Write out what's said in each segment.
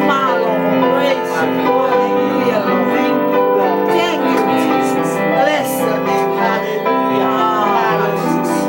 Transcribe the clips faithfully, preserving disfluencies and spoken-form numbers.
Mālō, praise you. Hallelujah, Lord. Thank you, Lord. Thank you, Jesus. Bless your name. Hallelujah. Hallelujah.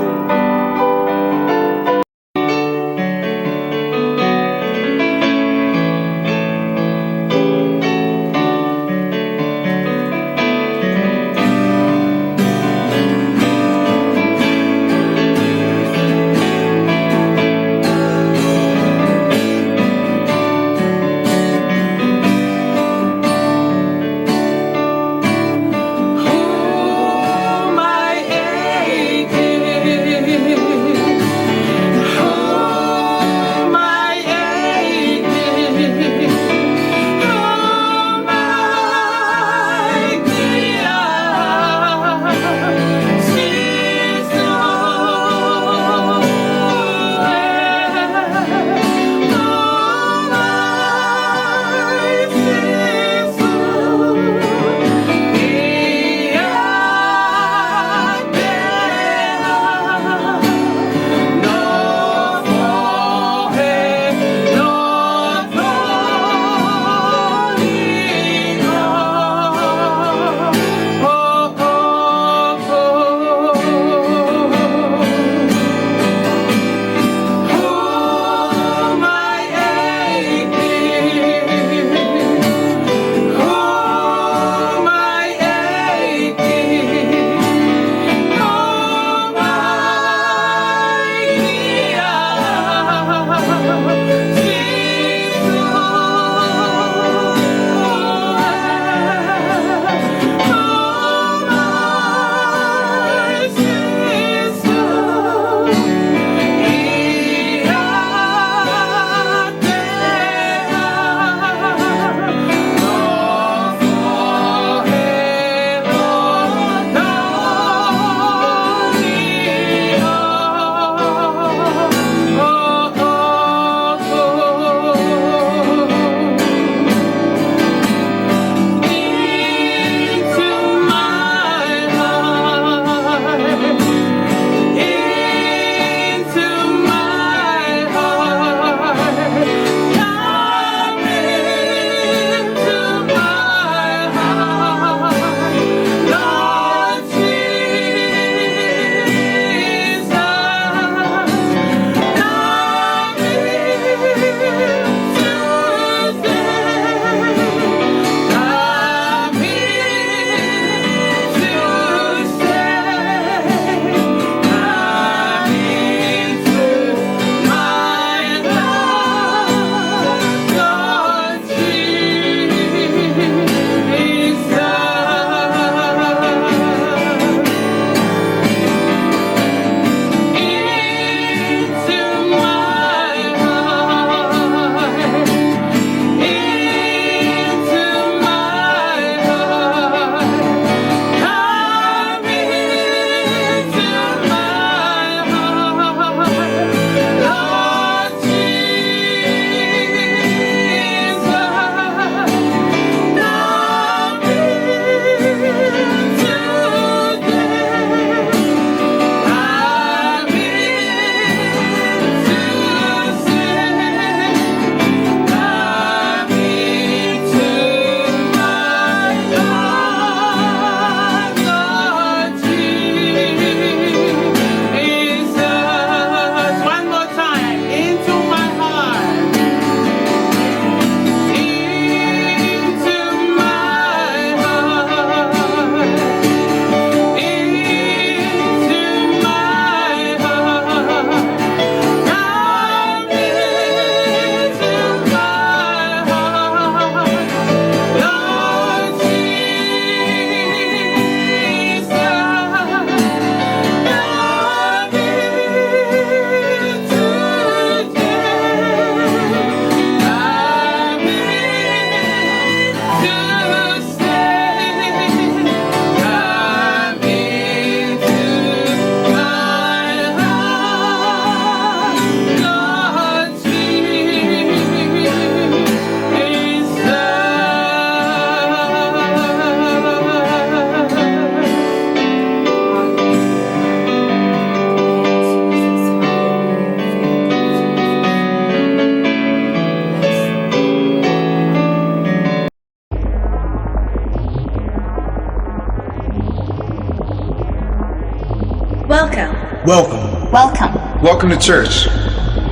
Welcome. Welcome. Welcome to church.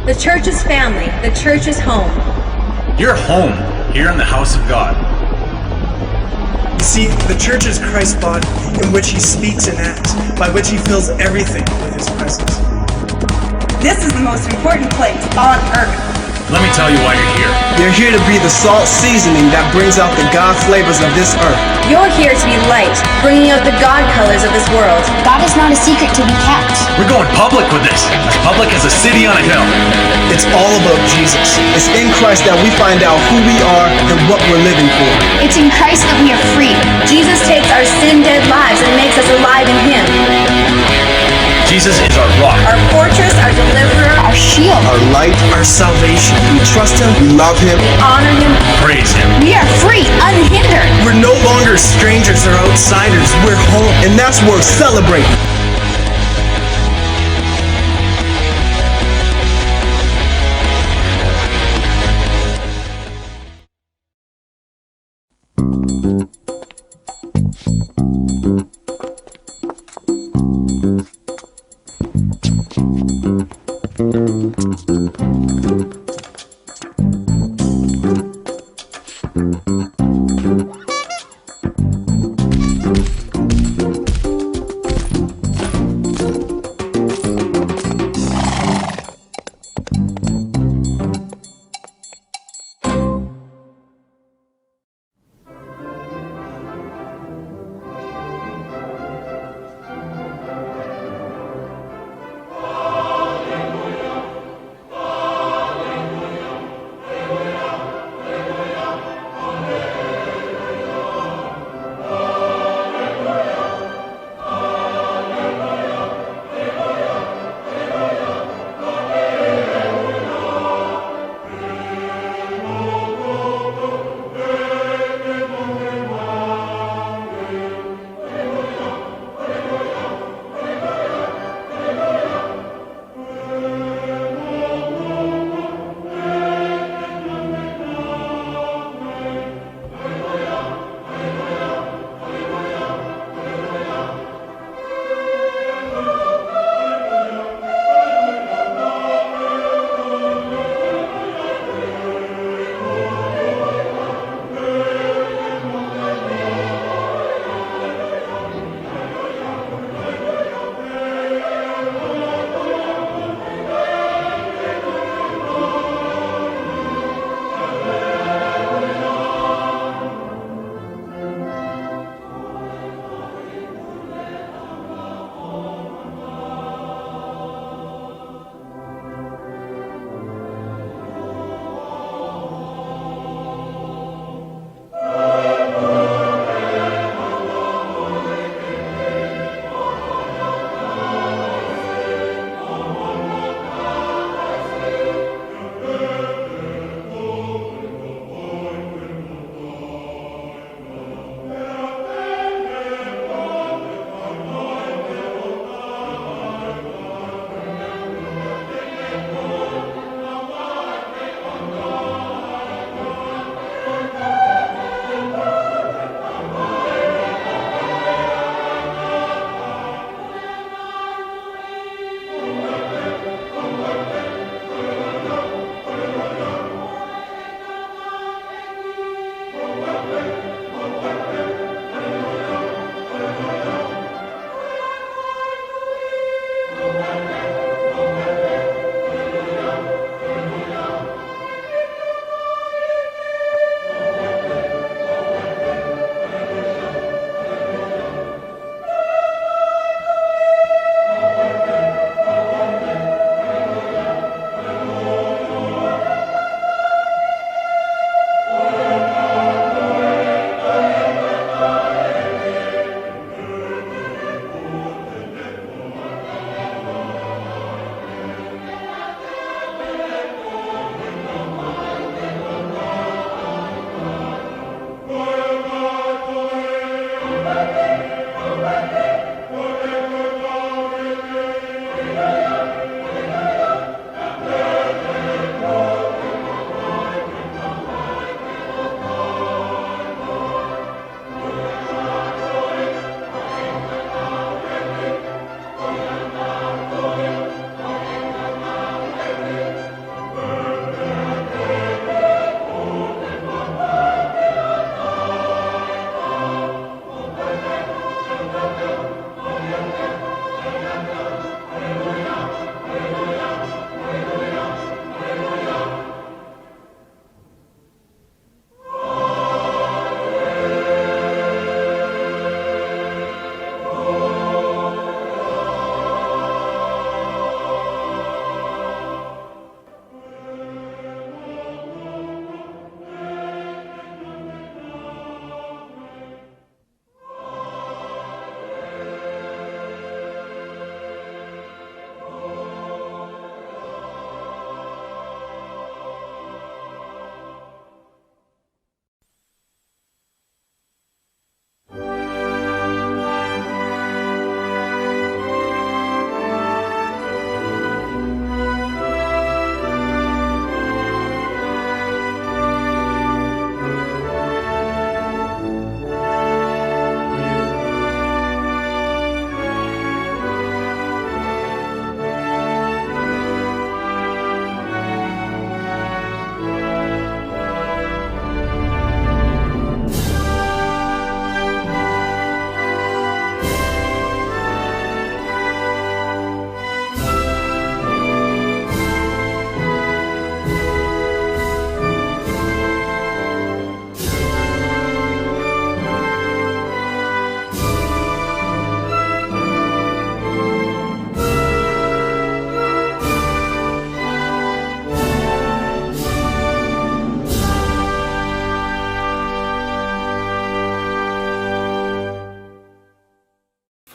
The church is family. The church is home. You're home here in the house of God. You see, the church is Christ's body, in which he speaks and acts, by which he fills everything with his presence. This is the most important place on earth. Let me tell you why you're here. You're here to be the salt seasoning that brings out the God flavors of this earth. You're here to be light, bringing out the God colors of this world. God is not a secret to be kept. We're going public with this, as public as a city on a hill. It's all about Jesus. It's in Christ that we find out who we are and what we're living for. It's in Christ that we are free. Jesus takes our sin-dead lives and makes us alive in him. Jesus is our rock. Our fortress, our deliverer, our shield, our light, our salvation. We trust him, we love him, we honor him, praise him. We are free, unhindered. We're no longer strangers or outsiders. We're home, and that's worth celebrating.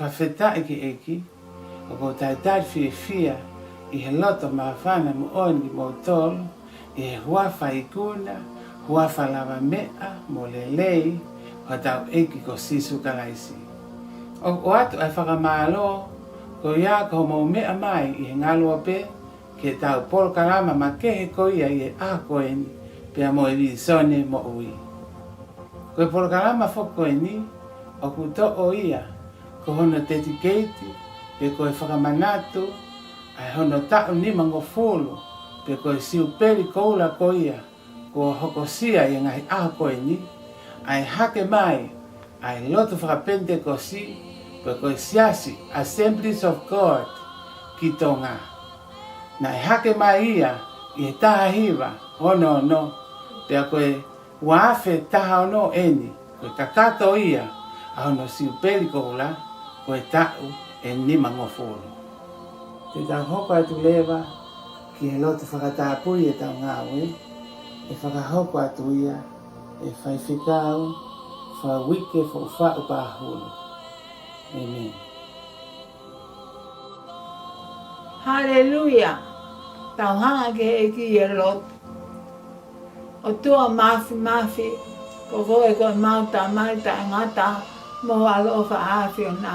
Fakafetaʻi ki he ʻEiki, ʻoku ou talitali fiefia ʻi he loto māfana moʻoni kimoutolu, ʻi he huafa ikuna, huafa lavameʻa mo lelei ʻo hotau ʻEiki ko Sīsū Kalaisi. ʻOku ʻoatu ʻa e fakamālō ko ia ko hoʻomou meʻa mai ʻi he ngaluope ki heʻetau polokalama makehe ko ia ʻi he ʻaho ko eni, pea mo e vīsone moʻui. Ko e polokalama foki ko eni, ʻoku toʻo ia ko hono dedicate, pe ko e fakamanatu, ʻa e hono taʻu nimangofulu, pe ko e siupeli koula ko ia kuo hokosia ʻi he ngaahi ʻaho ko eni, ʻa e hake mai ʻa e lotu fakapenitekosi, pe ko e siasi Assemblies of God ki Tonga. Naʻe hake mai ia ʻi he taha hiva ono ono, pea ko e ua afe taha ono eni, ko e kakato ia ʻa hono siupeli koula, ko e taʻu ʻe nimangofulu. Te tau hoko atu leva ki he lotu fakatapui ʻetau ngāue, ʻe fakahoko atu ia ʻe Faifekau Fauike Foʻufaʻu Pahulu. ʻĒmeni. Haleluia. Tau hanga ki he ʻEiki ʻi he lotu. ʻOtua Māfimafi, ko koe ko ʻemau Tamai taʻengata mo e ʻaloʻofa ʻAfiona.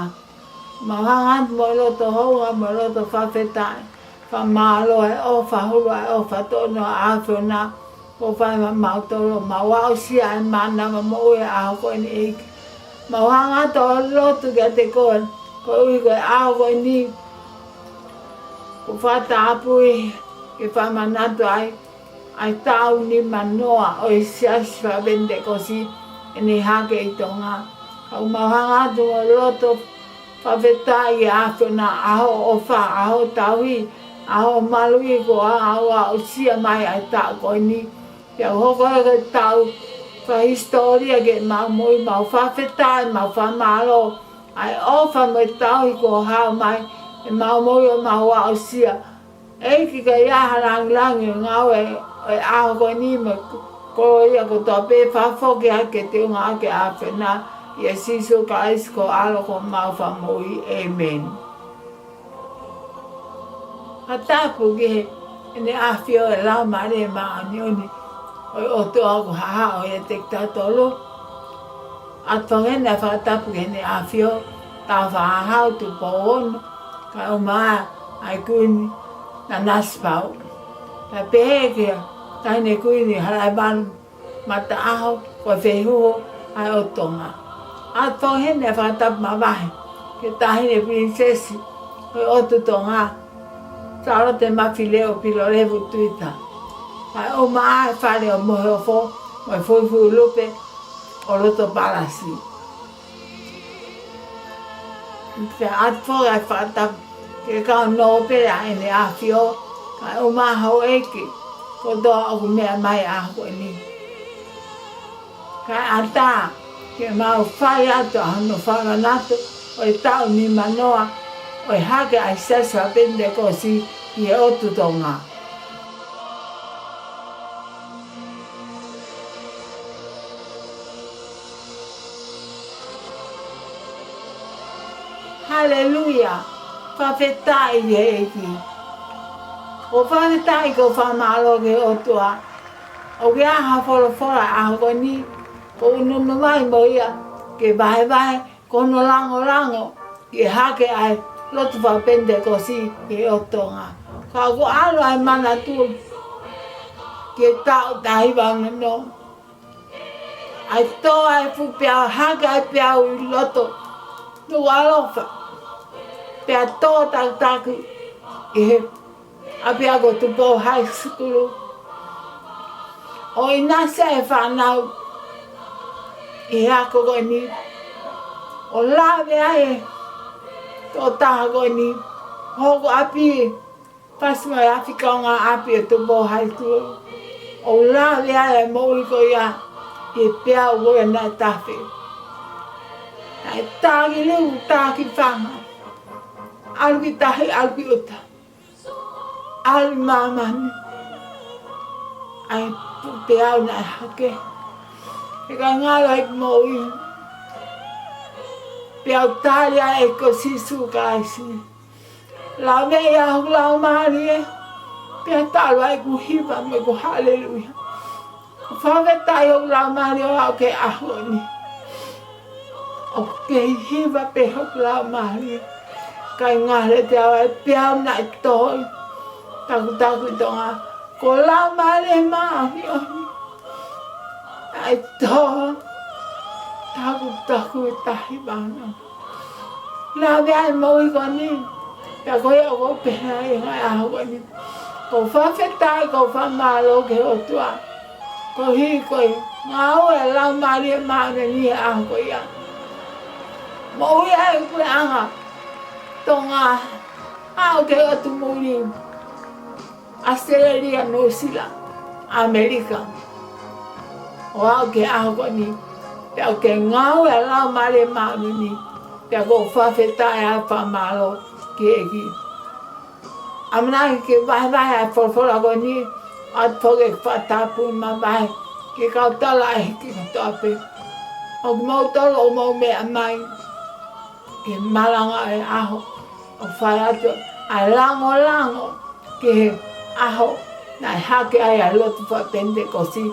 Mau hanga atu mo e loto hounga, mo e loto fakafetaʻi, fakamālō he ʻofa hulu, he ʻofa tonu ʻa e ʻAfiona, kuo fai maʻamautolu, mau aʻusia ʻa e mānava moʻui he ʻaho ko eni ʻEiki. Mau hanga atu ʻo lotu kiate koe, koeʻuhi ko e ʻaho ko eni kuo fakatapui ke fakamanatu ai ʻa e taʻu nimangofulu ʻo e Siasi Fakapenitekosi ʻene hake ʻi Tonga. Ka ʻoku mau hanga atu ʻo loto fakafetaʻi ʻa e ʻAfiona, ʻa hoʻo ʻofa, ʻa hoʻo tauhi, ʻa hoʻo maluʻi kuo ʻa, ʻa, aʻusia mai ʻa e taʻu ko eni. Pea ʻoku hoko ko e taʻu fakahisitōlia ke mau moʻui, mau fakafetaʻi, mau fakamālō ʻa e ʻofa mo e tauhi kuo hao mai ʻemau moʻui ʻo mau aʻusia. ʻEiki, ka ʻi ai ha lāngilangi ʻo e ngāue ʻo e ʻaho ko eni mo e koloa kotoa pē, fakafoki ʻaki ke tuʻunga ʻaki ʻa e ʻAfiona, ʻia Sīsū Kalaisi ko e ʻAlo ko homau Fakamoʻui. ʻĒmeni. Fakatapu ki he, ʻEne ʻAfio ʻa e Laumālie Māʻoniʻoni ʻo e ʻOtua ʻoku haʻahaʻa ʻiate kitautolu. ʻOatu foki heni ʻa e fakatapu ki Heʻene ʻAfio, Tāufaʻāhau Tupou Ono, kae ʻumaʻā ʻa e Kuini Nanasipauʻu. Pea pehē ki he Taʻahine Kuini Halaevalu Mataʻaho, ko e Fehuhu ʻa e ʻOtu Tonga. ʻOatu foki heni ʻa e fakatapu mavahe ki he Taʻahine Pilinisesi ʻo e ʻOtu Tonga, Sālote Mafileʻo Pilolevu Tuita, kae ʻumaʻā ʻa e Fale ʻo Moheofo mo e Fuifui Lupe ʻo Lotopalasi. Pea ʻoatu foki ʻa e fakatapu ki he kau nōpele ʻa ʻEne ʻAfio, kae ʻumaʻā houʻeiki kotoa ʻoku meʻa mai he ʻaho ko eni. Kae ʻatā ke mau fai atu ʻa hono fakamanatu ʻo e taʻu nimangofulu ʻo e hake ʻa e Siasi Fakapenitekosi ʻi he ʻOtu Tonga. Haleluia. Fakafetaʻi ki he ʻEiki. ʻOku fakafetaʻi, ʻoku fakamālō ki he ʻOtua. ʻOku ʻi ai ha folofola he ʻaho ko eni, ʻoku nunu mai mo ia ke vahevahe, ko hono langolango ki he hake ʻa e lotu fakapenitekosi ʻi he ʻOtu Tonga. Ka ʻoku ʻalu ʻa e manatu ki he taʻu taha hiva ono ono. ʻA e tō ʻa e fuʻu peau, hake ʻa e peau ʻi loto Nukuʻalofa. Pea tō takitaha ʻi he ʻapiako Tupou High School. ʻO ʻinasi ʻa e fānau ʻi he ako ko eni. ʻO lave ai e tokotaha ko eni, hoko ʻapi, fasi mai ʻa e fika ʻo e ngaahi ʻapi ʻo Tupou High School. ʻO lave ai e moʻui ko ia ʻi he peau ko ia naʻe tafe. Naʻe taki liu, taki fanga. ʻAlu ki tahi, ʻalu ki ʻuta. ʻAlu māmani. ʻA e fuʻu peau naʻe hake. He ka ngalo ai moʻui. Pea u tali ʻa e ʻEiki ko Sīsū Kalaisi. Laveʻi ʻa hoku laumālie, pea talu ai ʻeku hiva mo ʻeku haleluia. ʻOku fakafetaʻi hoku laumālie ʻo aʻu ki he ʻaho ni. ʻOku kei hiva pē hoku laumālie. Kae ngata he ʻaho ni pea u naʻe tohi. Takutaku ʻi Tonga, ko e Laumālie Māʻoniʻoni. Naʻe tohi. Takutaku ʻi he tahi vano. Laveʻi ʻa e moʻui ko eni. Pea ko ia ʻoku ou pehē ai he ngaahi ʻaho ko eni. ʻOku ou fakafetaʻi, ʻoku ou fakamālō ki he ʻOtua. Koeʻuhi ko e ngāue ʻa e Laumālie Māʻoniʻoni he ʻaho ko ia. Moʻui ai ʻa e puleʻanga Tonga, aʻu ki he ʻotu muli, ʻAositelēlia, Nuʻusila, ʻAmelika, ʻo aʻu ki he ʻaho ko eni. Pea ʻoku kei ngāue ʻa e Laumālie Māʻoniʻoni. Pea ʻoku ou fakafetaʻi ʻa e fakamālō ki he ʻEiki. ʻAmanaki ke vahevahe ʻa e folofola ko eni, ʻoatu foki e fakatapu mo e vahe ki he kau tala ʻa e ʻEiki kotoa pē. ʻOku mou tolo ʻo mou meʻa mai ke malanga e ʻaho ʻo fai atu ʻa e langolango ki he ʻaho naʻe hake ai ʻa e lotu faka-Penitekosi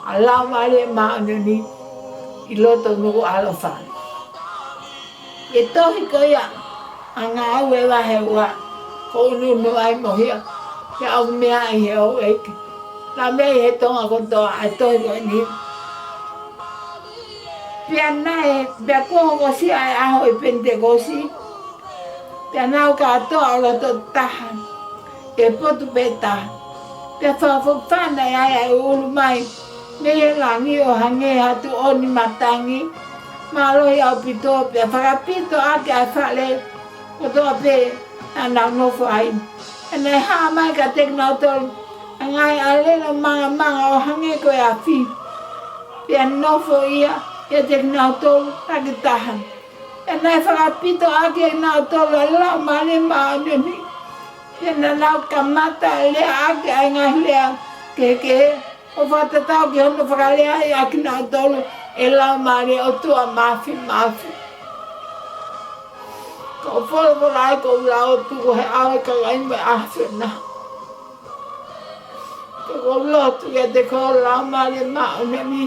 ʻa e Laumālie Māʻoniʻoni ʻi loto Nukuʻalofa. ʻI he tohi ko ia ʻa Ngāue vahe ua, ʻoku ʻunuʻunu ai mo hia, pea ʻoku meaʻi ʻe he houʻeiki. Laveʻi ʻe he Tonga kotoa ʻa e tohi ko eni. Pea naʻe, pea kuo hokosia ʻa e ʻaho ʻo e Penitekosi, pea nau kātoa ʻo loto taha ʻi he potu pē taha. Pea fakafokifā naʻe ʻi ai ʻa e ʻuʻulu mai mei he langi ʻo hangē ha tuʻoni matangi mālohi ʻaupito, pea fakapito ʻaki ʻa e fale kotoa pē naʻa nau nofo ai. Pea naʻe hā mai kiate kinautolu ʻa e ngaahi ʻālelo mangamanga ʻo hangē ko e afi. Pea nofo ia ʻiate kinautolu takitaha. Pea naʻe fakapito ʻaki ʻe kinautolu ʻa e Laumālie Māʻoniʻoni. Pea naʻa nau kamata ʻo lea ʻaki ʻa e ngaahi lea kehekehe, ʻo fakatatau ki hono fakaleaʻi ʻa kinautolu ʻe he Laumālie ʻo e ʻOtua Māfimafi. Ko e folofola ē ʻoku ou lau atu ko e ʻaho ʻo e kakai mo e ʻAfiona. Ko e lotu ʻiate koe Laumālie Māʻoniʻoni.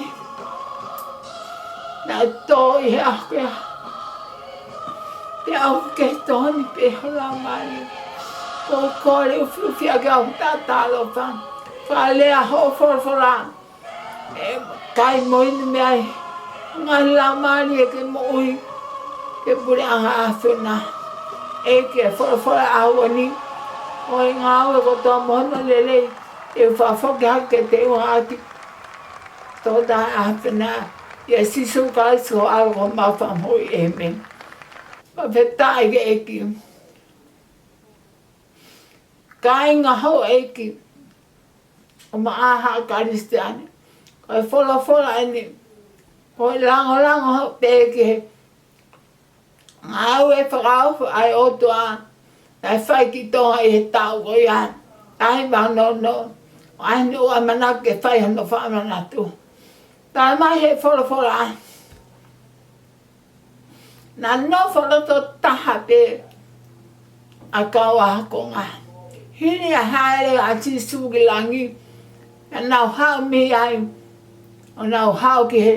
Naʻe tō ʻi he ʻaho ko ia. Pea ʻoku kei tō ni pē ho laumālie. ʻOku ou kole ʻufiʻufi ʻaki ʻa hoʻo talofa. Fakalea hoʻo folofola. ʻE kai mo inu mei ai ngaahi laumālie ke moʻui ki he puleʻanga ʻo e ʻAfiona. ʻEiki, ʻa e folofola ʻo e ʻaho ni, ʻo e ngāue kotoa mo hono lelei, ʻe fakafoki hake ke te u ʻoatu tō taha ʻa e ʻAfiona, ʻia Sīsū Kalaisi ko ho ʻAlo ko homau Fakamoʻui. ʻĒmeni. Fakafetaʻi ki he ʻEiki. Kāinga houʻeiki ʻo e maʻa haʻa Kalisitiane, ko e folofola eni, ko e langolango pē ki he ngāue fakaofo ʻa e ʻOtua naʻe fai ki Tonga ʻi he taʻu ko ia, taha hiva ono ono, ʻo ʻai hono ʻamanaki ke fai hono fakamanatu. Talamai ʻe he folofola, naʻa nau nofo loto taha pē ʻa e kau ākonga. Hili ʻa e hāʻele ʻa Sīsū ki langi, naʻa nau haʻu mei ai, ʻo nau haʻu ki he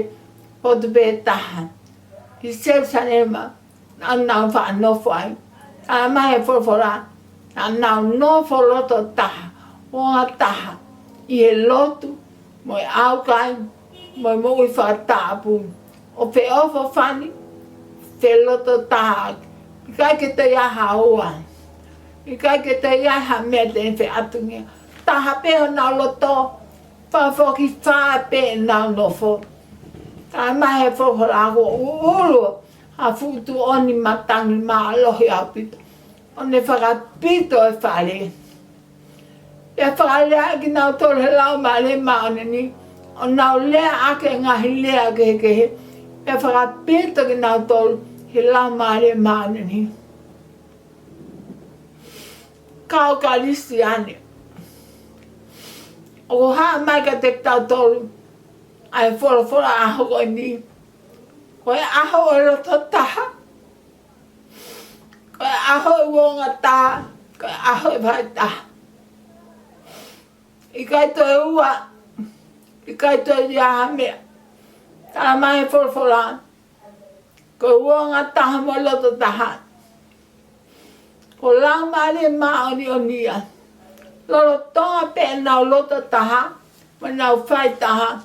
potu pē taha, ki Selusalema, naʻa nau faʻa nofo ai. Talamai ʻe he folofola, naʻa nau nofo loto taha, ʻuhinga taha, ʻi he lotu, mo e ʻaukai, mo e moʻui fakatapu. ʻO feʻofoʻofani, felototaha. ʻIkai ke toe ʻi ai ha ua. ʻIkai ke toe ʻi ai ha meʻa te ne feʻatungia. Taha pē honau loto, fakafokifā pē ʻenau nofo. Talamai ʻe he folofola, kuo ʻuʻulu ha fuʻu tuʻoni matangi mālohi ʻaupito, ʻo ne fakapito e fale. Pea fakaleaʻi kinautolu ʻe he Laumālie Māʻoniʻoni, ʻo nau lea ʻaki e ngaahi lea kehekehe. Pea fakapito kinautolu ʻe he Laumālie Māʻoniʻoni. Kau Kalisitiane, ʻoku hā mai kiate kitautolu ʻa e folofola ʻo e ʻaho ko eni. Ko e ʻaho ʻo e loto taha. Ko e ʻaho ʻe uonga taha, ko e ʻaho ʻe fai taha. ʻIkai toe ua, ʻikai toe ʻi ai ha meʻa. Talamai ʻe he folofola, ko e uonga taha mo e loto taha, ko e Laumālie Māʻoniʻoni ia. Lolotonga pē ʻenau loto taha, mo ʻenau fai taha,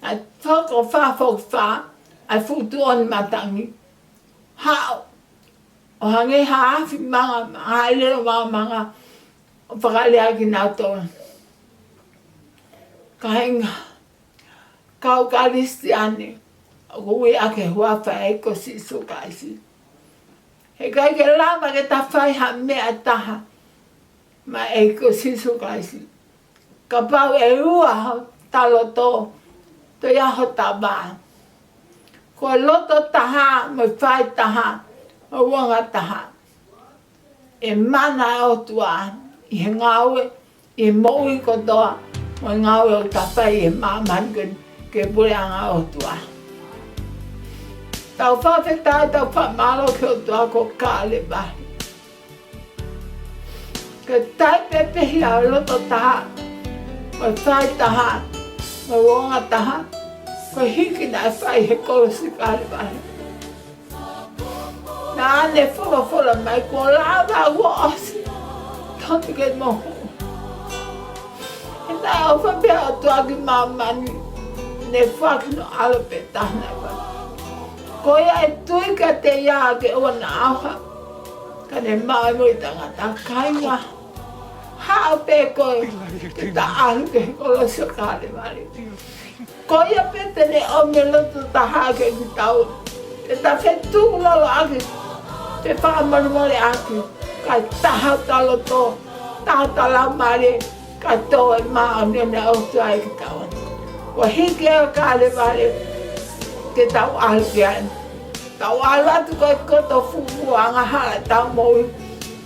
ʻa e toko fā foki fā ʻa e fuʻu tuʻoni matangi. Haʻu ʻo hangē ha afi manga, ha ʻelelo mangamanga, ʻo fakalea kinautolu. Kāinga, kau Kalisitiane, ʻoku ui ʻaki e huafa ʻo e ʻEiki ko Sīsū Kalaisi. Heʻikai ke lava ke ta fai ha meʻa ʻe taha maʻa e ʻEiki ko Sīsū Kalaisi. Kapau ʻe ua hota loto, toe ʻi ai hota vā. Ko e loto taha mo e fai taha, mo e uonga taha, ʻe mana ʻa e ʻOtua ʻi he ngāue, ʻi he moʻui kotoa, mo e ngāue ʻoku ta fai ʻi he māmani ko eni ki he puleʻanga ʻo e ʻOtua. Tau fakafetaʻi, tau fakamālō ki he ʻOtua ko Kalevale. Ko e taimi pē ʻi he loto taha, mo e fai taha, mo e uonga taha, ko e hiki naʻe fai he kolosi Kalevale. Naʻa ne folofola mai kuo lava, kuo ʻosi, tonu ke mohu. He naʻe ʻofa pē ʻa e ʻOtua ki māmani, ne foaki hono ʻAlo pē taha naʻe fai. Ko ia ʻe tui kiate ia ke ʻoua naʻa ʻauha, ka ne maʻu e moʻui taʻengata. Kāinga, haʻu pē koe ke ta ʻalu ki he kolosi ʻo Kalevale. Ko ia pē te ne ʻomi e loto taha kiate kitaua, ke ta fetukulolo ʻaki, fefakamolemole ʻaki, kae taha hota loto, taha hota laumālie, kae tō e māʻoniʻoni ʻa e ʻOtua ʻiate kitaua. Kuo hiki ʻa Kalevale ke tau ʻalu ki ai. Tau ʻalu atu ko e koto fuʻu angahala ʻetau moʻui.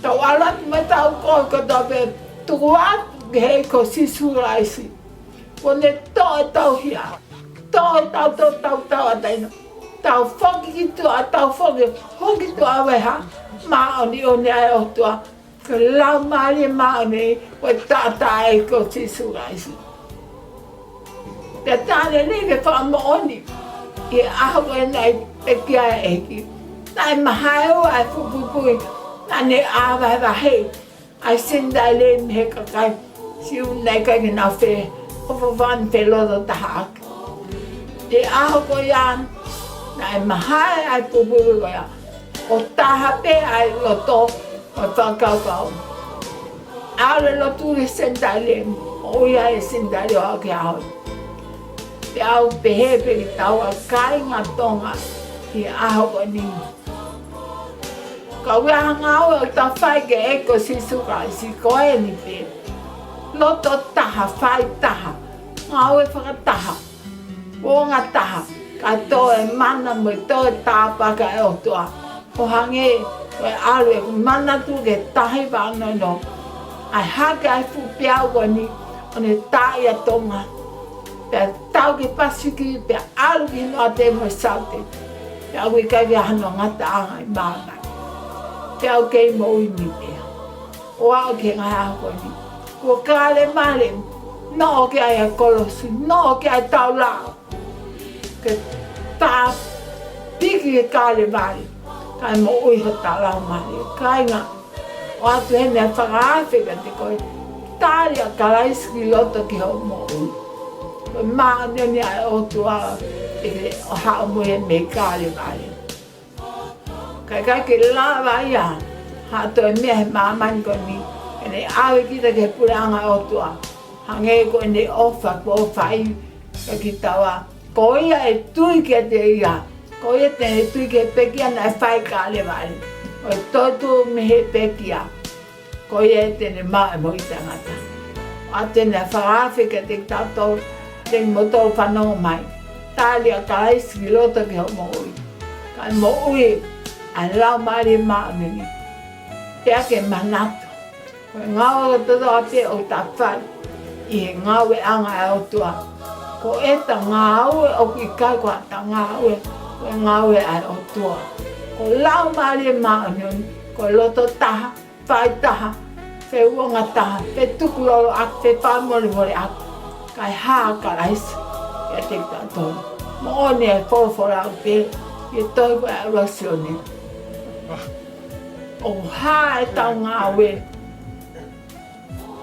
Tau ʻalu atu mo ʻetau kovi kotoa pē, tuku atu ki he ʻEiki ko Sīsū Kalaisi. Kuo ne toʻo ʻetau hia, toʻo ʻetau tō, tau tauʻatāina. Tau foki ki tuʻa, tau foki, foki ki tuʻa ʻo e hā? Māʻoniʻoni ʻa e ʻOtua. Ko e Laumālie Māʻoniʻoni, ko e taʻataʻa ʻo e ʻEiki ko Sīsū Kalaisi. Pea tā lelei ke fakamoʻoni ʻi he ʻaho ko ē naʻe pekia ai e ʻEiki. Naʻe mahae ua e fuʻu puipui, naʻa ne ʻā vahevahe ʻa e Senitaile mei he kakai Siu naʻe ʻikai ke nau fe, ʻo fafan fe loto taha ʻaki. ʻI he ʻaho ko ia, naʻe mahae ʻa e puipui ko ia, ʻo taha pē ʻa e loto mo e fakakaukau. ʻAlu e lotu ki he Senitaile, ʻo ui ai e Senitaile ʻo aʻu ki he ʻaho ni. Pea ʻoku pehē pē kitaua kāinga Tonga ʻi he ʻaho ko eni. Ka ʻoku ʻi ai ha ngāue ʻoku ta fai ki he ʻEiki ko Sīsū Kalaisi, ko eni pē. Loto taha, fai taha, ngāue fakataha, uonga taha, kae tō e mana mo e tō e tāpuaki ʻa e ʻOtua. ʻO hangē ko e ʻalu ʻeku manatu ki he tahi vanono, ʻa e hake ʻa e fuʻu peau ko eni, ʻo ne tā ʻi ʻa Tonga. Pea tau ki he Pasifiki, pea ʻalu ki noate mo e saute. Pea ʻoku ʻikai ke ʻi ai hano ngataʻanga ʻi māmani. Pea ʻoku kei moʻui ni pea ʻo aʻu ki he ngaahi ʻaho ko eni. Ko Kalevale, noʻo ki ai ʻa e kolosi, noʻo ki ai e taula, ke tāpiki ʻa Kalevale, kae moʻui hota laumālie. Kāinga, ʻoatu heni ʻa e fakaafe kiate koe. Tali ʻa Kalaisi ki loto ki hoʻo moʻui. Ko e māʻoniʻoni ʻa e ʻOtua ʻi he ʻoho ʻo e moʻui mei Kalevale. Ka ʻikai ke lava ia ha toe meʻa he māmani ko eni ke ne ʻave kita ki he puleʻanga ʻo e ʻOtua. Hangē ko ʻene ʻofa kuo ʻofa ai kiate kitaua. Ko ia ʻe tui kiate ia, ko ia te ne tui ki he pekia naʻe fai ʻi Kalevale, ʻo toetuʻu mei he pekia, ko ia te ne maʻu e moʻui taʻengata. ʻOatu eni ʻa e fakaafe kiate kitautolu, kiate kimoutolu fanongo mai. Tali ʻa Kalaisi ki loto ki hoʻo moʻui, kae moʻui ʻa e Laumālie Māʻoniʻoni. Pea ke manatu, ko e ngāue kotoa pē ʻoku ta fai ʻi he ngāueʻanga ʻa e ʻOtua, ko ʻeta ngāue ʻoku ʻikai ko haʻata ngāue, ko e ngāue ʻa e ʻOtua. Ko e Laumālie Māʻoniʻoni, Ko e loto taha, fai taha, feʻunga taha, fetukuloloʻaki, fefakamolemoleʻaki, kae hā ʻa Kalaisi kiate kitautolu. Moʻoni e folofola ʻoku pehē ʻi he tohi ko ia ʻa ʻUluaki Sione. ʻOku hā ʻetau ngāue,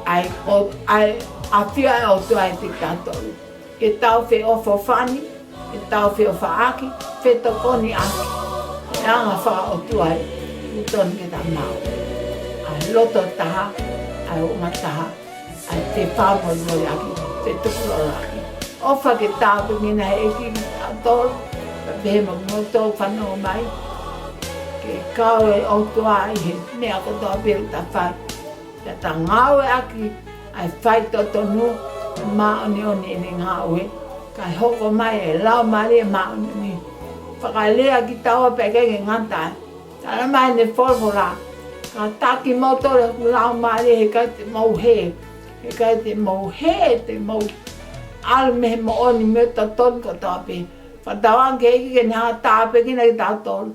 ʻa e ʻo, ʻa e ʻafio ʻa e ʻOtua ʻiate kitautolu. Ke tau feʻofoʻofani, ke tau feʻofaʻaki, fetokoniʻaki. ʻE anga fakaʻotua ē, ʻoku totonu ke tau maʻu ʻa e loto taha, ʻa e ʻuhinga taha, ʻa e fefakamolemoleʻaki, fetukuloloʻaki. ʻOfa ke tāpuekina ʻe he ʻEiki kitautolu, pea pehē mo kimoutolu fanongo mai, ke kau e ʻOtua ʻi he meʻa kotoa pē ʻoku ta fai. Pea ta ngāueʻaki ʻa e faitotonu, māʻoniʻoni ʻene ngāue, kae hoko mai e Laumālie Māʻoniʻoni. Fakalea kitaua pea ʻikai ke ngata ai. Talamai ʻe he folofola, kātaki kimoutolu ʻe hoku Laumālie, he ʻikai te mou hē. He ʻikai te mou hē, te mou ʻalu mei he moʻoni mo e totonu kotoa pē. Fakatauange ki he ʻEiki ke ne hanga ʻo tāpuekina kitautolu.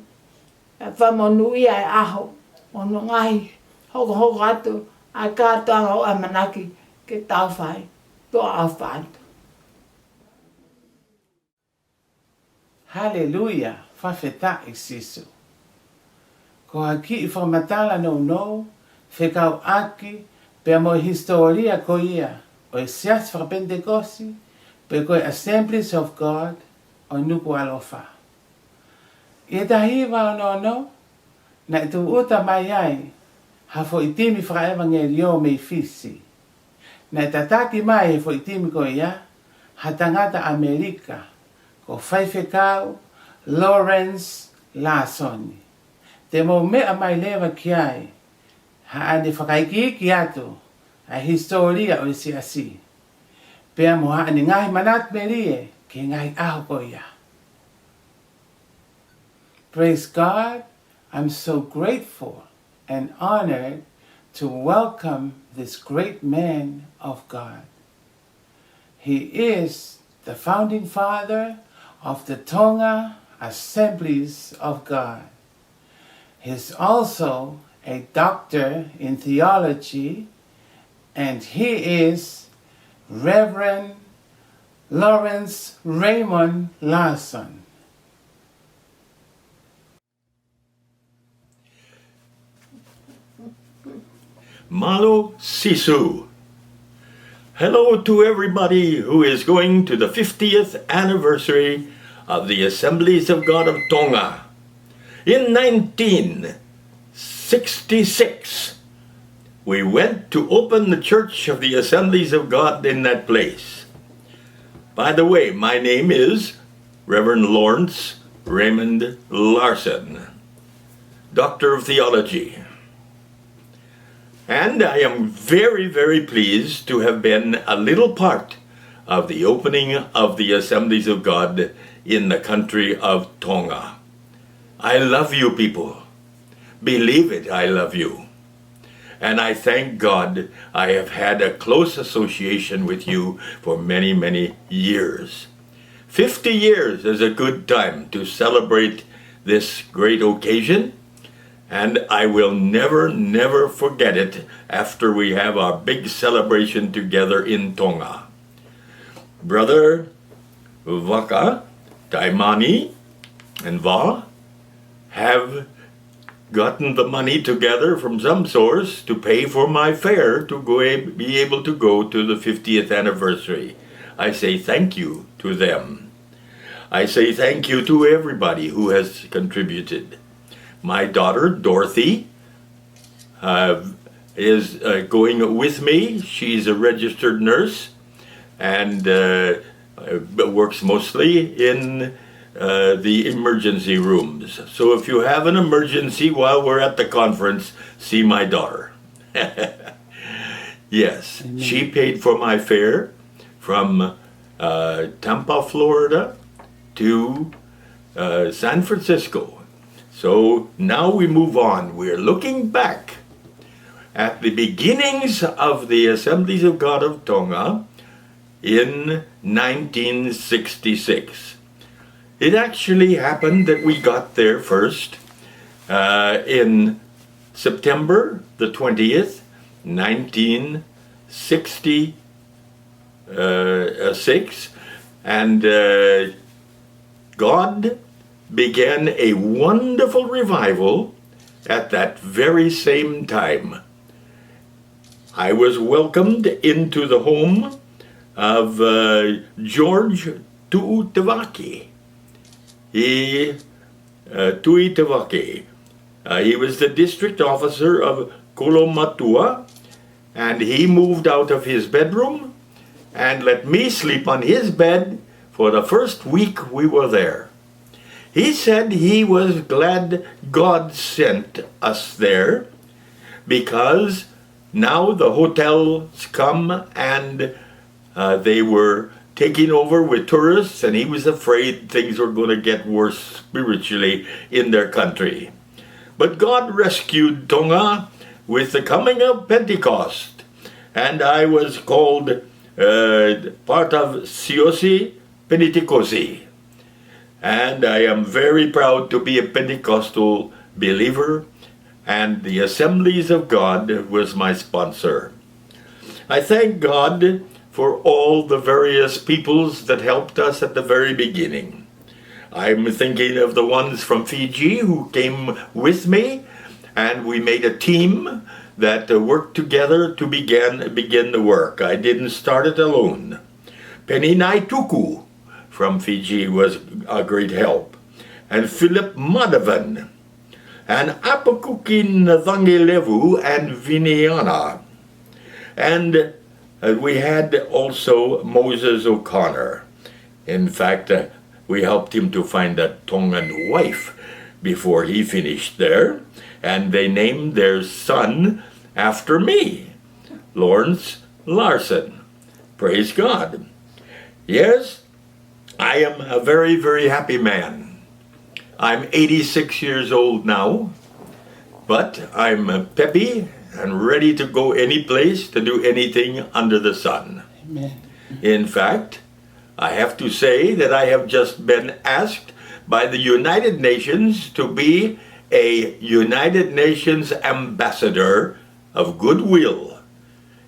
ʻE fakamonūʻia e ʻaho, mo hono ngaahi hokohoko atu ʻa e kātoanga ʻoku ʻamanaki ke tau fai. Tuʻa ʻofa atu. Haleluia, fakafetaʻi Sīsū. Ko ha kiʻi fakamatala nounou, fekauʻaki pea mo e hisitōlia ko ia ʻo e Siasi Fakapenitekosi, pe ko e Assemblies of God ʻo Nukuʻalofa. ʻI he taha hiva ono ono, naʻe tūʻuta mai ai ha foʻi timi fakaʻevangeliō mei Fisi. Naʻe tataki mai ʻe he foʻi timi ko ia ha tangata ʻAmelika, ko Faifekau Lawrence Larson. Te mou meʻa mai leva ki ai, haʻane fakaikiiki atu ʻa e hisitōlia ʻo e Siasi, pea mo haʻane ngaahi manatu melie ki he ngaahi ʻaho ko ia. Praise God. I'm so grateful and honored to welcome this great man of God. He is the founding father of the Tonga Assemblies of God. He's also a doctor in theology, and he is Reverend Lawrence Raymond Larson. Mālō Sīsū. Hello to everybody who is going to the fiftieth anniversary of the Assemblies of God of Tonga. In nineteen sixty-six, we went to open the Church of the Assemblies of God in that place. By the way, my name is Reverend Lawrence Raymond Larson, Doctor of Theology. And I am very, very pleased to have been a little part of the opening of the Assemblies of God in the country of Tonga. I love you people. Believe it, I love you. And I thank God I have had a close association with you for many, many years. Fifty years is a good time to celebrate this great occasion, and I will never, never forget it after we have our big celebration together in Tonga. Brother Vaka, Taimani, and Va have gotten the money together from some source to pay for my fare to go, be able to go to the fiftieth anniversary. I say thank you to them. I say thank you to everybody who has contributed. My daughter, Dorothy, uh, is, uh, going with me. She's a registered nurse and, uh, uh, works mostly in, uh, the emergency rooms. So if you have an emergency while we're at the conference, see my daughter. Yes, she paid for my fare from, uh, Tampa, Florida to, uh, San Francisco. So now we move on. We're looking back at the beginnings of the Assemblies of God of Tonga in nineteen sixty-six. It actually happened that we got there first, uh, in September the twentieth, nineteen sixty-six, and uh, God began a wonderful revival at that very same time. I was welcomed into the home of uh, George Tuʻutevake. He, uh, Tuʻutevake. Uh, he was the district officer of Kolomatua, and he moved out of his bedroom and let me sleep on his bed for the first week we were there. He said he was glad God sent us there because now the hotels come and uh, they were taking over with tourists, and he was afraid things were going to get worse spiritually in their country. But God rescued Tonga with the coming of Pentecost, and I was called uh, part of Siaosi Penitekosi. And I am very proud to be a Pentecostal believer, and the Assemblies of God was my sponsor. I thank God for all the various peoples that helped us at the very beginning. I'm thinking of the ones from Fiji who came with me, and we made a team that uh, worked together to begin, begin the work. I didn't start it alone. Peninaituku from Fiji was a great help, and Philip Madhavan, and Apakuki Nathanielevu and Viniana. And uh, we had also Moses O'Connor. In fact, uh, we helped him to find a Tongan wife before he finished there, and they named their son after me, Lawrence Larson. Praise God. Yes, I am a very, very happy man. I'm eighty-six years old now, but I'm uh, peppy and ready to go any place to do anything under the sun. Amen. In fact, I have to say that I have just been asked by the United Nations to be a United Nations ambassador of goodwill,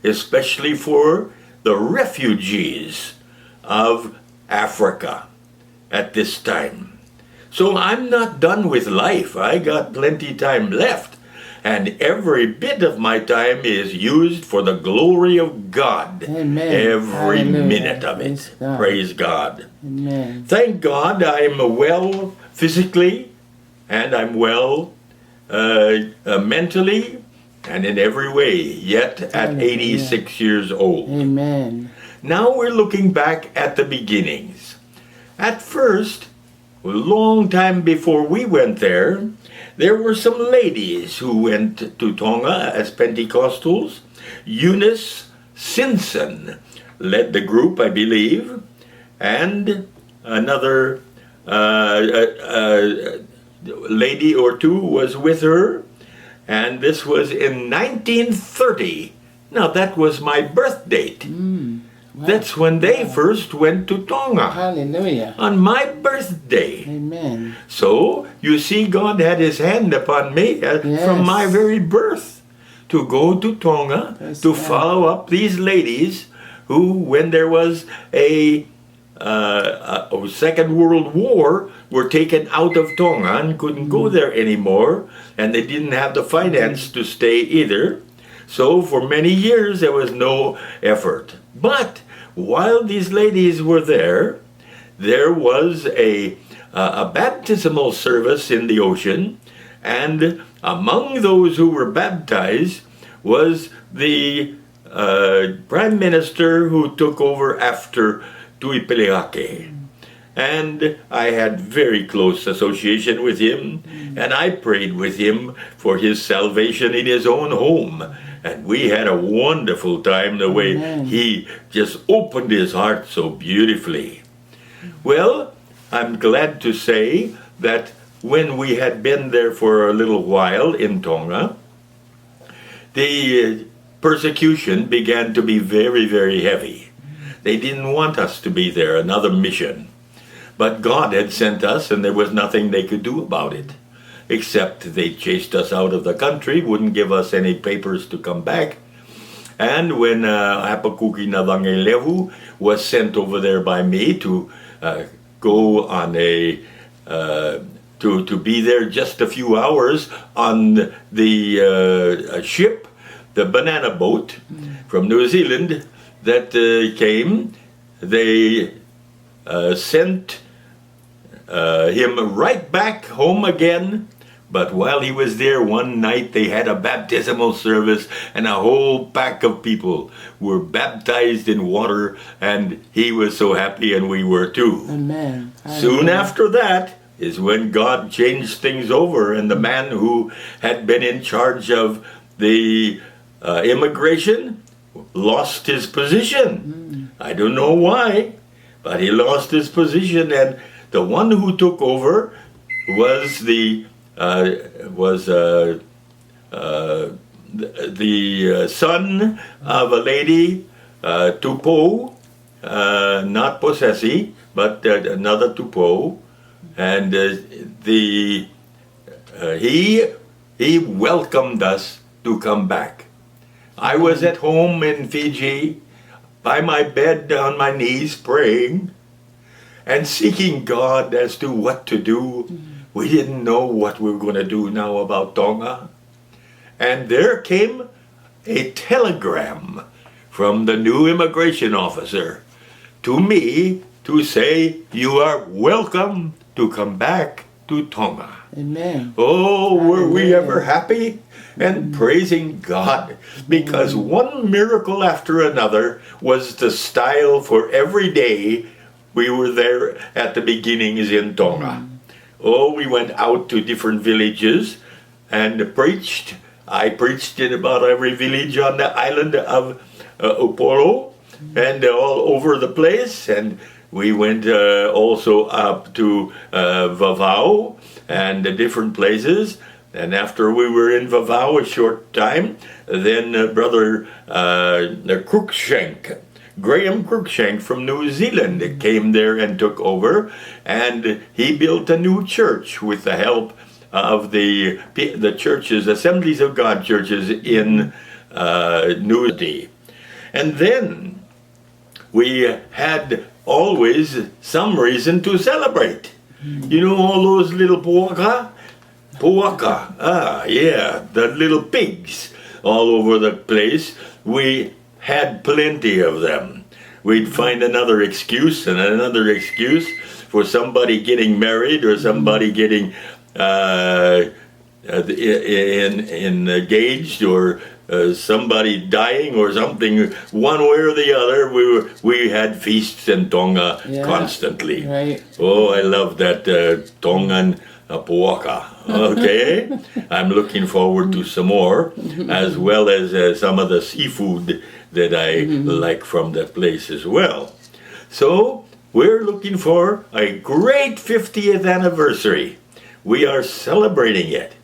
especially for the refugees of Africa at this time. So I'm not done with life. I got plenty time left. And every bit of my time is used for the glory of God. Amen. Every Hallelujah. Minute of it. Praise God. Praise God. Amen. Thank God I'm well physically and I'm well uh, uh, mentally and in every way, yet at Hallelujah. eighty-six years old. Amen. Now we're looking back at the beginnings. At first, a long time before we went there, there were some ladies who went to Tonga as Pentecostals. Eunice Simpson led the group, I believe, and another uh, uh, uh, lady or two was with her, and this was in nineteen thirty. Now, that was my birth date. That's when they first went to Tonga. Hallelujah. On my birthday. Amen. So, you see, God had his hand upon me uh, Yes. From my very birth to go to Tonga Praise to God. Follow up these ladies who, when there was a, uh, a, a Second World War, were taken out of Tonga and couldn't go there anymore, and they didn't have the finance to stay either. So, for many years, there was no effort. But while these ladies were there, there was a, a, a baptismal service in the ocean, and among those who were baptized was the uh, prime minister who took over after Tuʻipelehake. And I had very close association with him, and I prayed with him for his salvation in his own home. And we had a wonderful time the way Amen. He just opened his heart so beautifully. Well, I'm glad to say that when we had been there for a little while in Tonga, the uh, persecution began to be very, very heavy. They didn't want us to be there, another mission. But God had sent us, and there was nothing they could do about it. except they chased us out of the country, wouldn't give us any papers to come back. And when uh, Hapakuki Navangelehu was sent over there by me to uh, go on a uh, to to be there just a few hours on the uh, ship, the banana boat from New Zealand that uh, came, they uh, sent uh, him right back home again. But while he was there, one night they had a baptismal service, and a whole pack of people were baptized in water, and he was so happy, and we were too. Amen. Soon after that is when God changed things over, and the man who had been in charge of the uh, immigration lost his position. I don't know why, but he lost his position, and the one who took over was the uh, was uh, uh, the, the uh, son of a lady, uh, Tupou, uh, not Posesi, but uh, another Tupou, and uh, the uh, he he welcomed us to come back. I was at home in Fiji, by my bed on my knees praying and seeking God as to what to do. We didn't know what we were going to do now about Tonga. And there came a telegram from the new immigration officer to me to say, "You are welcome to come back to Tonga." Amen. Oh, were we ever happy and praising God, because one miracle after another was the style for every day we were there at the beginnings in Tonga. Oh, we went out to different villages and preached. I preached in about every village on the island of uh, Upolu and all over the place. And we went uh, also up to uh, Vavau and the different places. And after we were in Vavau a short time, then uh, Brother uh, Cruikshank, Graham Cruikshank from New Zealand, came there and took over. And he built a new church with the help of the the churches, Assemblies of God churches in uh, New Zealand. And then we had always some reason to celebrate. You know all those little puaka? Puaka, ah, yeah, the little pigs all over the place. We had plenty of them. We'd find another excuse and another excuse for somebody getting married or somebody getting uh, uh, in, in engaged or uh, somebody dying or something. One way or the other, we were we had feasts in Tonga constantly. Right. Oh, I love that uh, Tongan uh, puaka. Okay, I'm looking forward to some more, as well as uh, some of the seafood that I like from that place as well. So we're looking for a great fiftieth anniversary. We are celebrating it.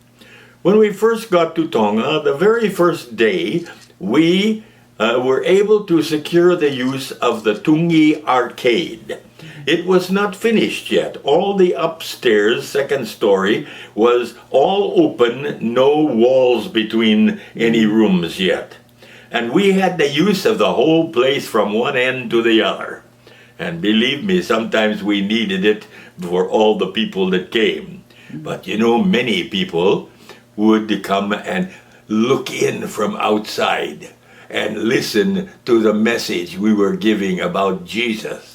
When we first got to Tonga, the very first day, we uh, were able to secure the use of the Tungi Arcade. It was not finished yet. All the upstairs, second story, was all open, no walls between any rooms yet. And we had the use of the whole place from one end to the other. And believe me, sometimes we needed it for all the people that came. But you know, many people would come and look in from outside and listen to the message we were giving about Jesus.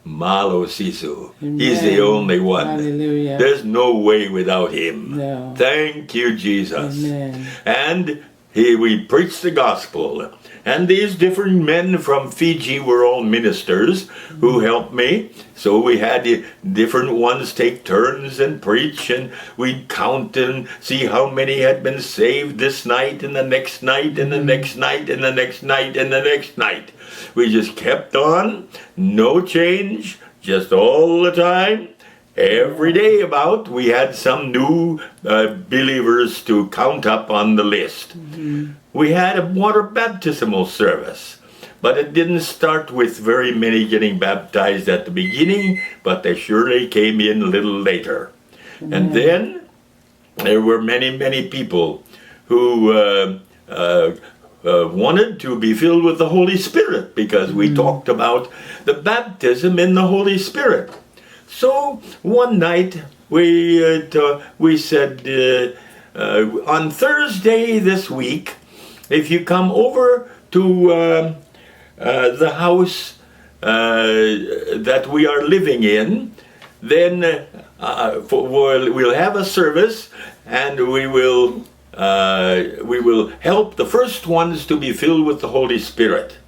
Mālō Sisu. He's the only one. Hallelujah. There's no way without him. No. Thank you, Jesus. Amen. And he, we preached the gospel. And these different men from Fiji were all ministers who helped me. So we had the different ones take turns and preach, and we'd count and see how many had been saved this night and the next night and the next night and the next night and the next night. We just kept on, no change, just all the time. Every day about, we had some new uh, believers to count up on the list. We had a water baptismal service, but it didn't start with very many getting baptized at the beginning, but they surely came in a little later. And then There were many, many people who uh, uh, uh, wanted to be filled with the Holy Spirit because we talked about the baptism in the Holy Spirit. So one night we uh, t- we said uh, uh, on Thursday this week, if you come over to um, uh, the house uh, that we are living in, then uh, for, we'll, we'll have a service and we will uh, we will help the first ones to be filled with the Holy Spirit.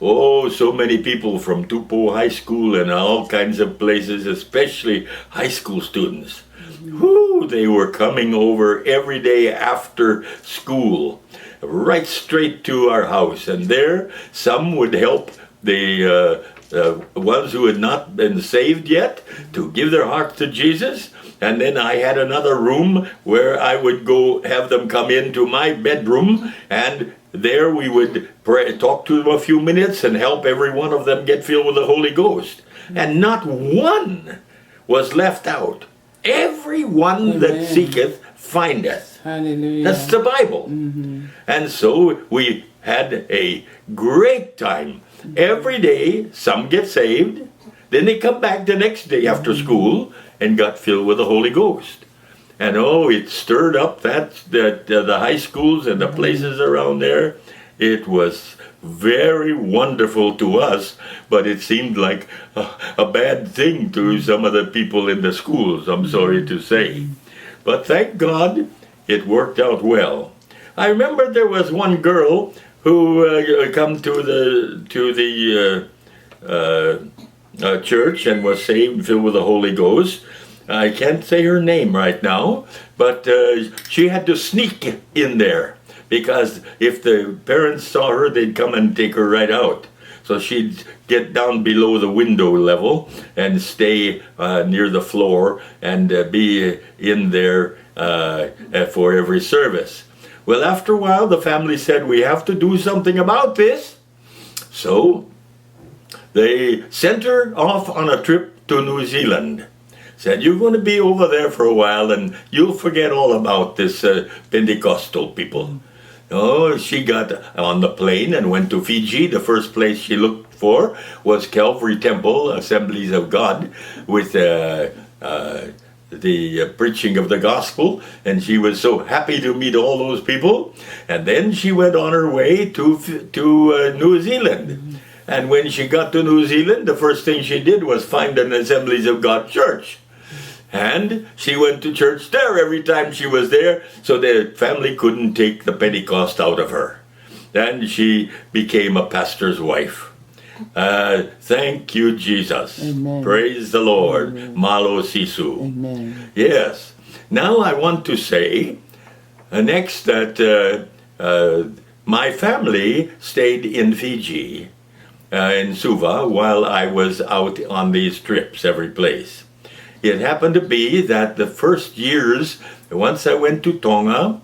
Oh, so many people from Tupou High School and all kinds of places, especially high school students. Who they were coming over every day after school, right straight to our house. And there, some would help the uh, uh, ones who had not been saved yet to give their hearts to Jesus. And then I had another room where I would go have them come into my bedroom, and there we would pray, talk to them a few minutes and help every one of them get filled with the Holy Ghost. And not one was left out. Everyone that seeketh findeth. Hallelujah. That's the Bible. And so we had a great time. Every day, some get saved. Then they come back the next day after school and got filled with the Holy Ghost. And oh, it stirred up that, that uh, the high schools and the places around there. It was very wonderful to us, but it seemed like a, a bad thing to some of the people in the schools, I'm sorry to say. But thank God it worked out well. I remember there was one girl who uh, come to the to the uh, uh, uh, church and was saved and filled with the Holy Ghost. I can't say her name right now, but uh, she had to sneak in there because if the parents saw her, they'd come and take her right out. So she'd get down below the window level and stay uh, near the floor and uh, be in there uh, uh, for every service. Well, after a while, the family said, "We have to do something about this." So they sent her off on a trip to New Zealand. Said, "You're going to be over there for a while and you'll forget all about this uh, Pentecostal people." Oh, she got on the plane and went to Fiji. The first place she looked for was Calvary Temple, Assemblies of God, with uh, uh, the uh, preaching of the gospel, and she was so happy to meet all those people. And then she went on her way to to uh, New Zealand. And when she got to New Zealand, the first thing she did was find an Assemblies of God church. And she went to church there every time she was there, so the family couldn't take the Pentecost out of her. And she became a pastor's wife. Uh, thank you, Jesus. Amen. Praise the Lord. Amen. Mālō Sīsū. Amen. Yes. Now I want to say uh, next that uh, uh, my family stayed in Fiji, uh, in Suva, while I was out on these trips every place. It happened to be that the first years, once I went to Tonga,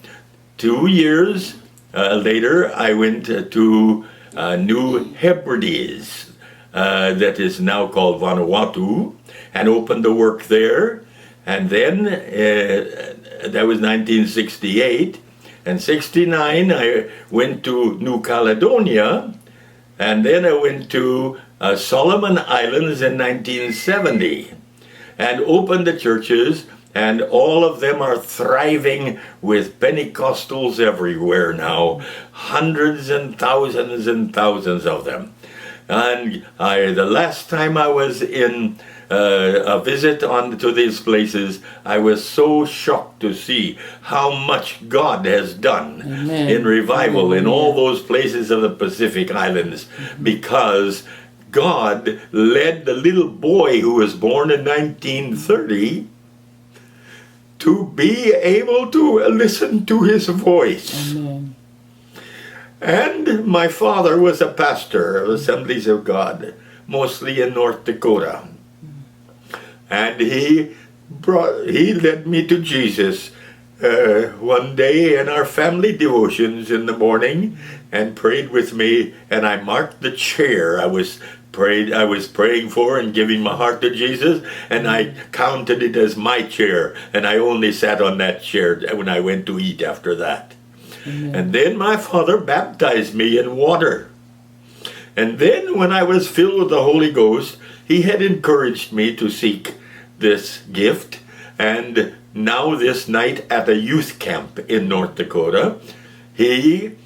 two years uh, later, I went uh, to uh, New Hebrides, uh, that is now called Vanuatu, and opened the work there. And then uh, that was nineteen sixty-eight. And sixty-nine, I went to New Caledonia, and then I went to uh, Solomon Islands in nineteen seventy and opened the churches, and all of them are thriving with Pentecostals everywhere now, hundreds and thousands and thousands of them. And I, the last time I was in uh, a visit on to these places, I was so shocked to see how much God has done Amen. In revival in all Hallelujah. Those places of the Pacific Islands because God led the little boy who was born in nineteen thirty to be able to listen to his voice. Amen. And my father was a pastor of Assemblies of God, mostly in North Dakota. And he brought, he led me to Jesus uh, one day in our family devotions in the morning and prayed with me, and I marked the chair I was prayed, I was praying for and giving my heart to Jesus, and I counted it as my chair, and I only sat on that chair when I went to eat after that. And then my father baptized me in water. And then when I was filled with the Holy Ghost, he had encouraged me to seek this gift. And now this night at a youth camp in North Dakota, he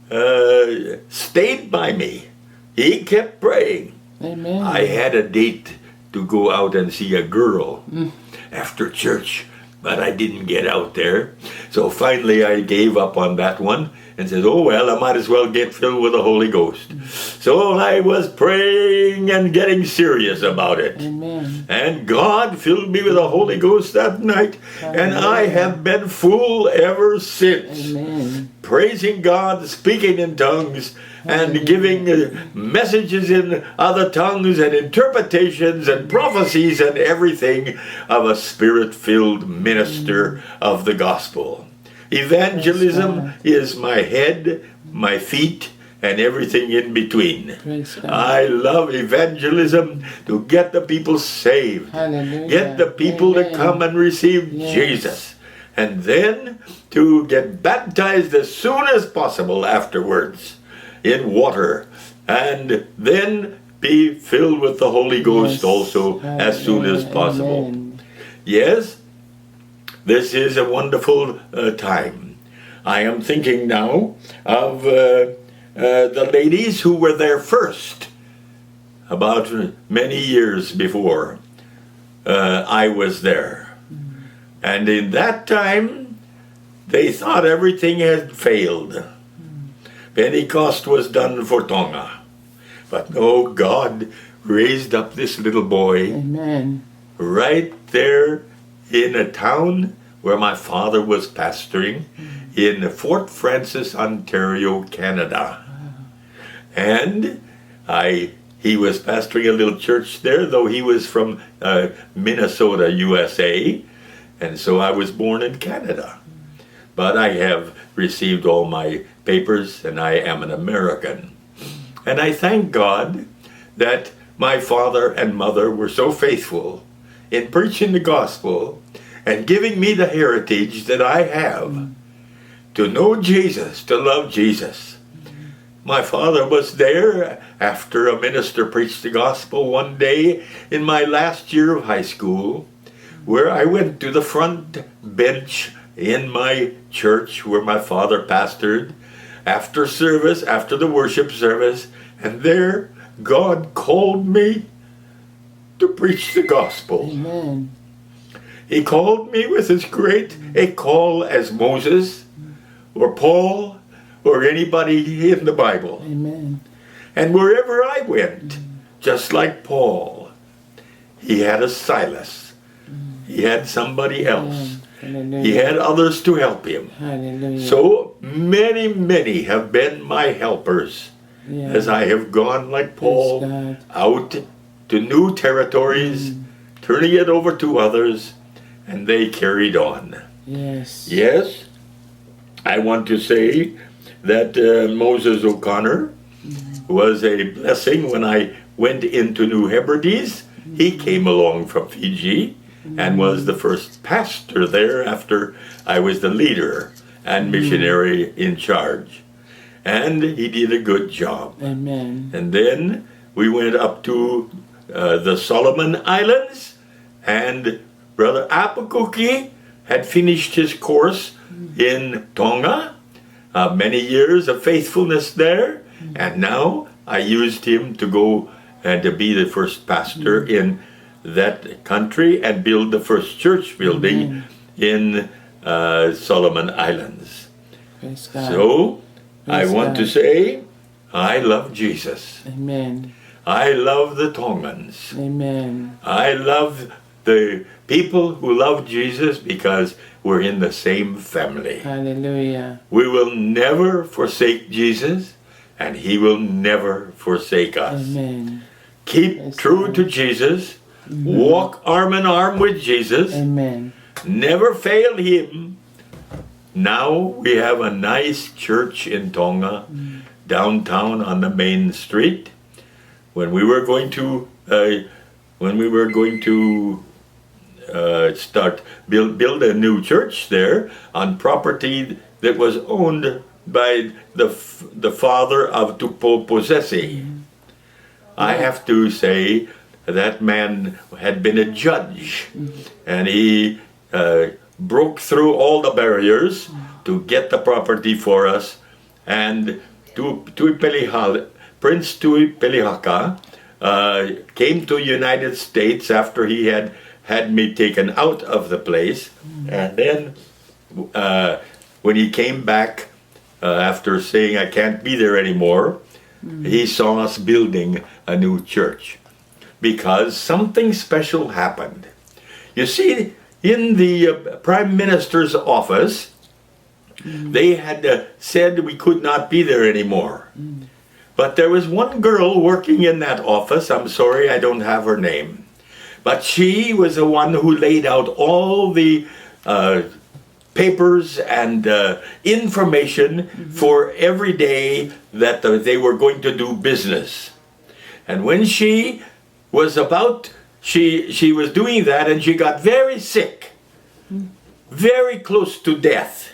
uh, stayed by me. He kept praying. Amen. I had a date to go out and see a girl after church, but I didn't get out there. So finally, I gave up on that one and said, "Oh, well, I might as well get filled with the Holy Ghost." So I was praying and getting serious about it. Amen. And God filled me with the Holy Ghost that night, and I have been full ever since. Amen. Praising God, speaking in tongues, and giving uh, messages in other tongues and interpretations and prophecies and everything of a spirit-filled minister of the gospel. Evangelism is my head, my feet, and everything in between. Praise God. I love evangelism to get the people saved, Hallelujah. Get the people to come and receive Jesus, and then to get baptized as soon as possible afterwards in water, and then be filled with the Holy Ghost also as soon as possible. Yes, this is a wonderful uh, time. I am thinking now of uh, uh, the ladies who were there first, about many years before uh, I was there. And in that time, they thought everything had failed. Pentecost was done for Tonga. But no, God raised up this little boy Amen. Right there in a town where my father was pastoring in Fort Frances, Ontario, Canada. And I, he was pastoring a little church there, though he was from uh, Minnesota, U S A. And so I was born in Canada. But I have received all my papers, and I am an American. And I thank God that my father and mother were so faithful in preaching the gospel and giving me the heritage that I have to know Jesus, to love Jesus. My father was there after a minister preached the gospel one day in my last year of high school, where I went to the front bench in my church where my father pastored after service, after the worship service, and there God called me to preach the gospel. Amen. He called me with as great a call as Moses or Paul or anybody in the Bible. Amen. And wherever I went, just like Paul, he had a Silas. He had somebody else. He had others to help him. Hallelujah. So many, many have been my helpers as I have gone like Paul out to new territories, turning it over to others, and they carried on. Yes. Yes, I want to say that uh, Moses O'Connor was a blessing when I went into New Hebrides. He came along from Fiji and was the first pastor there after I was the leader and missionary in charge. And he did a good job. Amen. And then we went up to uh, the Solomon Islands, and Brother Apakuki had finished his course in Tonga, uh, many years of faithfulness there, and now I used him to go and to be the first pastor in that country and build the first church building in uh, Solomon Islands. Praise God. So I want to say, I love Jesus. Amen. I love the Tongans. Amen. I love the people who love Jesus because we're in the same family. Hallelujah. We will never forsake Jesus, and he will never forsake us. Amen. Keep true to Jesus. Walk arm in arm with Jesus. Amen. Never fail him. Now we have a nice church in Tonga, downtown on the main street. when we were going to, uh, when we were going to, uh, start build, build a new church there on property that was owned by the f-, the father of Tupou Posese. I have to say that man had been a judge, and he, uh, broke through all the barriers to get the property for us. And Tu-, Tuʻipelihal-, Prince Tuʻipelihaka, uh, came to United States after he had had me taken out of the place. And then, uh, when he came back, uh, after saying, "I can't be there anymore," he saw us building a new church because something special happened. You see, in the, uh, Prime Minister's office, they had, uh, said we could not be there anymore. But there was one girl working in that office. I'm sorry, I don't have her name. But she was the one who laid out all the, uh, papers and, uh, information for every day that, uh, they were going to do business. And when she was about, she, she was doing that, and she got very sick, very close to death.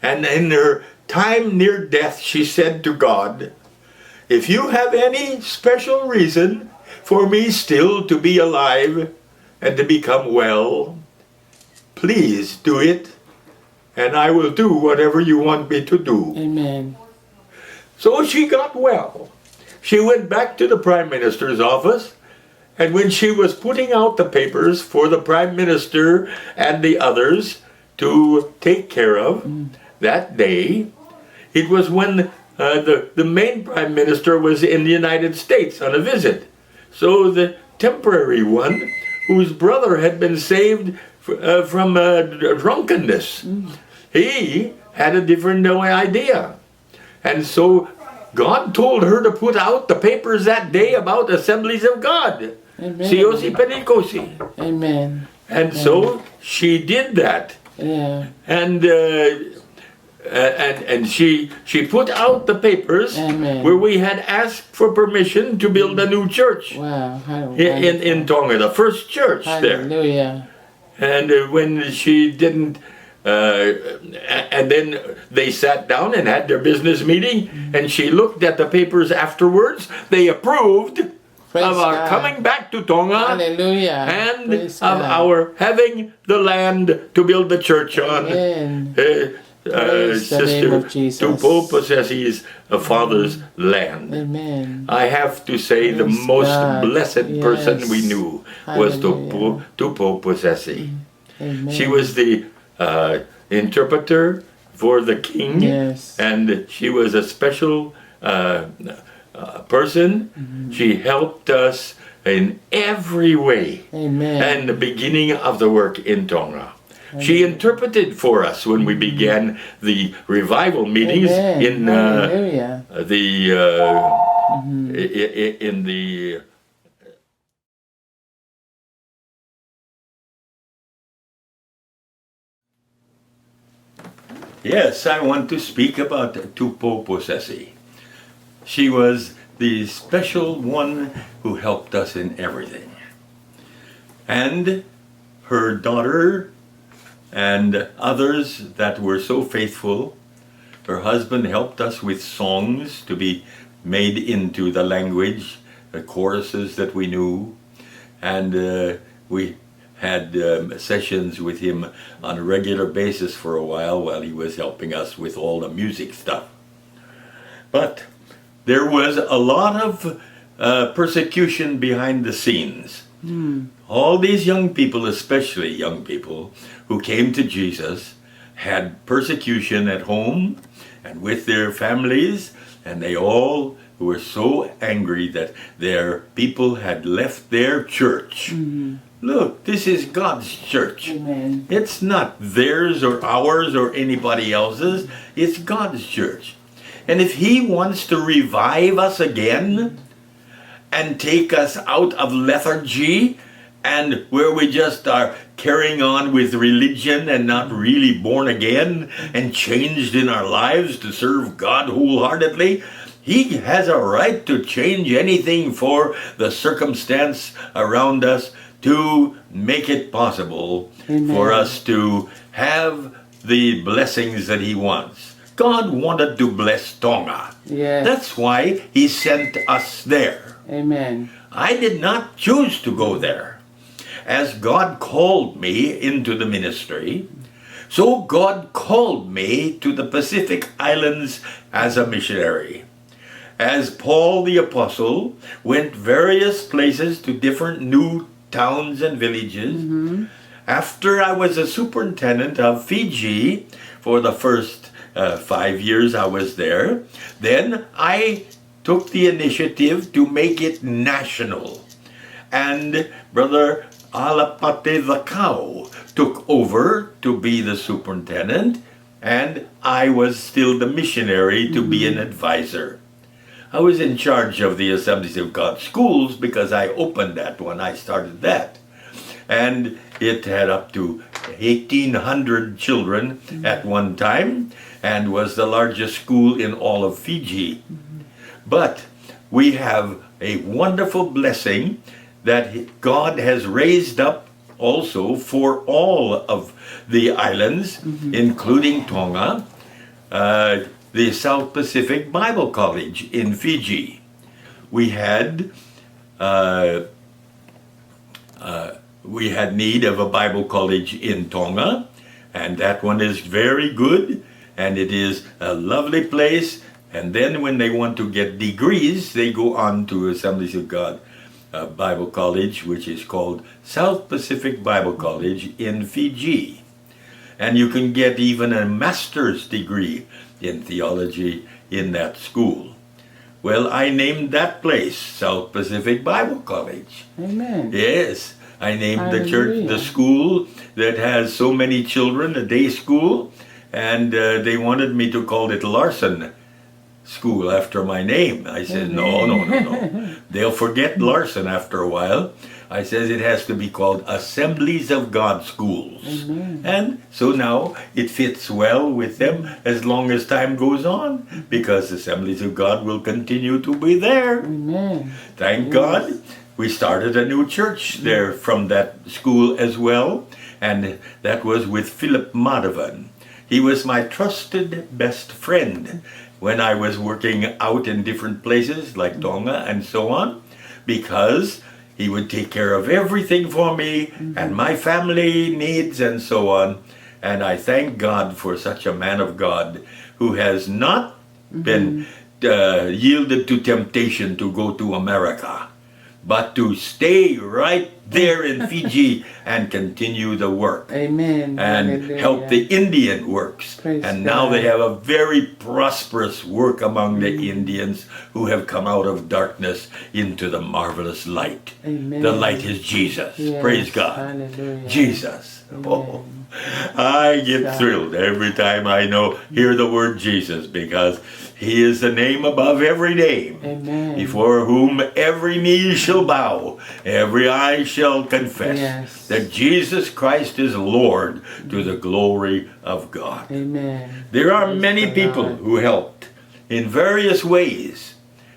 And in her time near death, she said to God, "If you have any special reason for me still to be alive and to become well, please do it, and I will do whatever you want me to do." Amen. So she got well. She went back to the Prime Minister's office, and when she was putting out the papers for the Prime Minister and the others to take care of that day, it was when, uh, the, the main Prime Minister was in the United States on a visit. So the temporary one, whose brother had been saved f-, uh, from, uh, d-, drunkenness, he had a different, uh, idea. And so God told her to put out the papers that day about Assemblies of God. Amen. Siʻosi Penitekosi. Amen. And so she did that. Yeah. And, uh, uh, and, and she, she put out the papers where we had asked for permission to build a new church in, in, in Tonga, the first church there. Hallelujah. And, uh, when she didn't, uh, a-, and then they sat down and had their business meeting, and she looked at the papers afterwards. They approved of our coming back to Tonga and of our having the land to build the church on. Amen. Uh, uh, Sister Tupou Posesi's, uh, father's land. Amen. I have to say the most blessed person we knew was Tupou, Tupou Posesi. Amen. She was the, uh, interpreter for the king, and she was a special, uh, uh, person. She helped us in every way. Amen. And the beginning of the work in Tonga. She interpreted for us when we began the revival meetings in, uh, the, uh, i-, i-, i-, in the Yes, I want to speak about Tupou Posesi. She was the special one who helped us in everything. And her daughter and others that were so faithful, her husband helped us with songs to be made into the language, the choruses that we knew. And, uh, we had, um, sessions with him on a regular basis for a while, while he was helping us with all the music stuff. But there was a lot of, uh, persecution behind the scenes. All these young people, especially young people, who came to Jesus, had persecution at home and with their families, and they all were so angry that their people had left their church. Look, this is God's church. Amen. It's not theirs or ours or anybody else's. It's God's church. And if he wants to revive us again and take us out of lethargy and where we just are carrying on with religion and not really born again and changed in our lives to serve God wholeheartedly, He has a right to change anything for the circumstance around us to make it possible for us to have the blessings that he wants. God wanted to bless Tonga. Yes. That's why he sent us there. Amen. I did not choose to go there. As God called me into the ministry, so God called me to the Pacific Islands as a missionary. As Paul the Apostle went various places to different new towns and villages, after I was a superintendent of Fiji for the first uh, five years I was there, then I took the initiative to make it national. And Brother Alapate Vakau took over to be the superintendent, and I was still the missionary to be an advisor. I was in charge of the Assemblies of God schools because I opened that one, I started that. And it had up to eighteen hundred children at one time and was the largest school in all of Fiji. But we have a wonderful blessing that God has raised up also for all of the islands, including Tonga, uh, the South Pacific Bible College in Fiji. We had uh, uh, we had need of a Bible college in Tonga, and that one is very good, and it is a lovely place. And then when they want to get degrees, they go on to Assemblies of God uh, Bible College, which is called South Pacific Bible College in Fiji. And you can get even a master's degree in theology in that school. Well, I named that place South Pacific Bible College. Amen. Yes, I named the church, the school that has so many children, a day school, and uh, they wanted me to call it Larson School after my name. I said, no, no, no, no. They'll forget Larson after a while. I says it has to be called Assemblies of God Schools. And so now it fits well with them as long as time goes on, because Assemblies of God will continue to be there. Amen. Thank God. We started a new church there from that school as well, and that was with Philip Madhavan. He was my trusted best friend when I was working out in different places like Tonga and so on, because he would take care of everything for me and my family needs and so on. And I thank God for such a man of God who has not been uh, yielded to temptation to go to America, but to stay right there in Fiji and continue the work. Amen. And help the Indian works. And now they have a very prosperous work among the Indians who have come out of darkness into the marvelous light. Amen. The light is Jesus. Praise God. Hallelujah. Jesus. Oh, I get thrilled every time I know, hear the word Jesus, because he is the name above every name, before whom every knee shall bow, every eye shall confess that Jesus Christ is Lord, to the glory of God. Amen. There are many people who helped in various ways.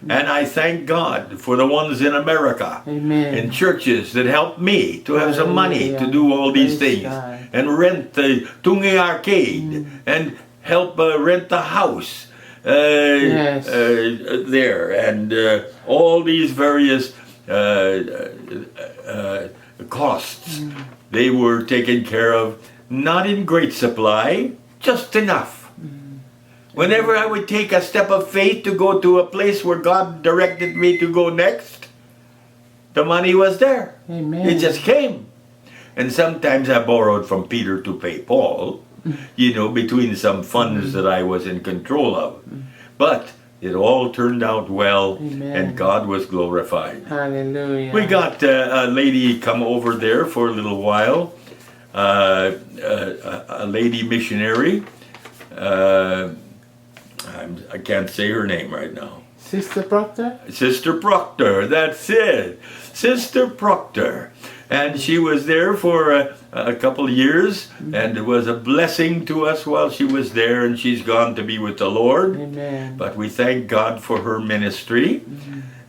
And I thank God for the ones in America, in churches that helped me to have some money to do all these things and rent the Tungi Arcade and help uh, rent the house uh, uh, there and uh, all these various uh, uh, uh, costs. They were taken care of, not in great supply, just enough. Whenever I would take a step of faith to go to a place where God directed me to go next, the money was there. Amen. It just came. And sometimes I borrowed from Peter to pay Paul, you know, between some funds that I was in control of. But it all turned out well, and God was glorified. Hallelujah. We got uh, a lady come over there for a little while, uh, uh, a a lady missionary. Uh, I'm, I can't say her name right now. Sister Proctor? Sister Proctor, that's it. Sister Proctor. And she was there for a, a couple of years, and it was a blessing to us while she was there, and she's gone to be with the Lord. Amen. But we thank God for her ministry.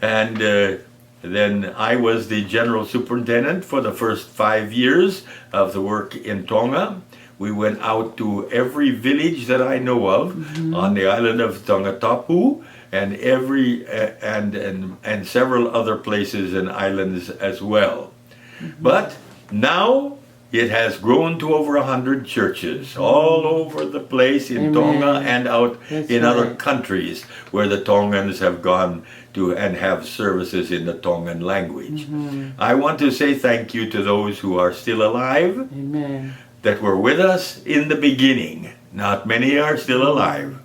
And uh, then I was the general superintendent for the first five years of the work in Tonga. We went out to every village that I know of on the island of Tongatapu, and every uh, and, and and several other places and islands as well. But now it has grown to over a hundred churches all over the place in Tonga and out in other countries where the Tongans have gone to and have services in the Tongan language. I want to say thank you to those who are still alive, that were with us in the beginning. Not many are still alive,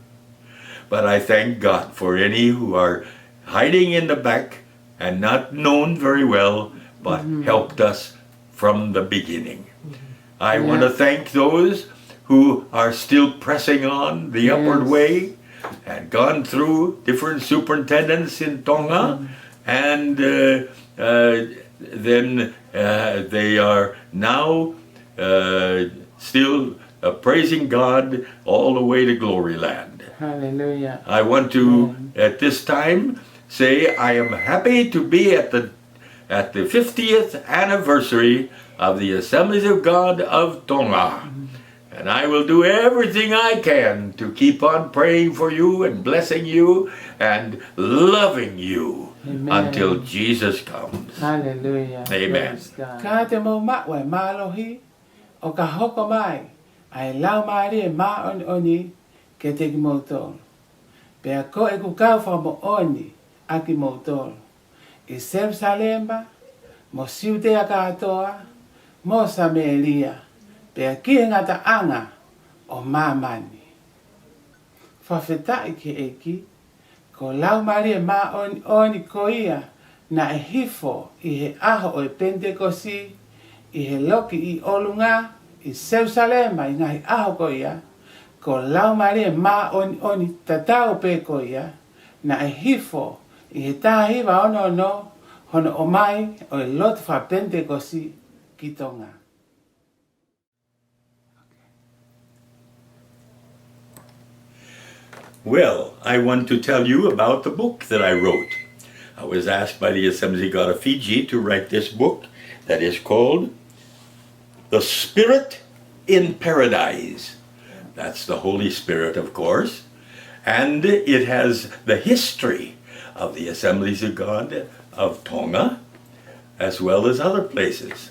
but I thank God for any who are hiding in the back and not known very well, but helped us from the beginning. I want to thank those who are still pressing on the upward way and gone through different superintendents in Tonga, and uh, uh, then uh, they are now uh, still uh, praising God all the way to glory land. Hallelujah. I want to, at this time, say I am happy to be at the at the fiftieth anniversary of the Assemblies of God of Tonga. And I will do everything I can to keep on praying for you and blessing you and loving you until Jesus comes. Hallelujah. Amen. Praise God. Ka te mou maʻu ʻa e mālohi ʻo ka hoko mai ʻa e Laumālie Māʻoniʻoni kiate kimoutolu. Pea ko ʻeku kau fakamoʻoni ʻa kimoutolu ʻi Selusalema, mo Siutea kātoa, mo Samēlia, pea ki he ngataʻanga ʻo māmani. Fakafetaʻi ki he ʻEiki, ko e Laumālie Māʻoniʻoni ko ia naʻe hifo ʻi he ʻaho ʻo e Penitekosi ʻi he loki ʻi ʻolunga ʻi Selusalema ʻi he ngaahi ʻaho ko ia, ko e Laumālie Māʻoniʻoni tatau pē ko ia naʻe hifo ʻi he taha hiva ono ono, hono ʻomai ʻo e lotu fakapenitekosi ki Tonga. Well, I want to tell you about the book that I wrote. I was asked by the Assemblies of God of Fiji to write this book that is called The Spirit in Paradise. That's the Holy Spirit, of course. And it has the history of the Assemblies of God of Tonga, as well as other places.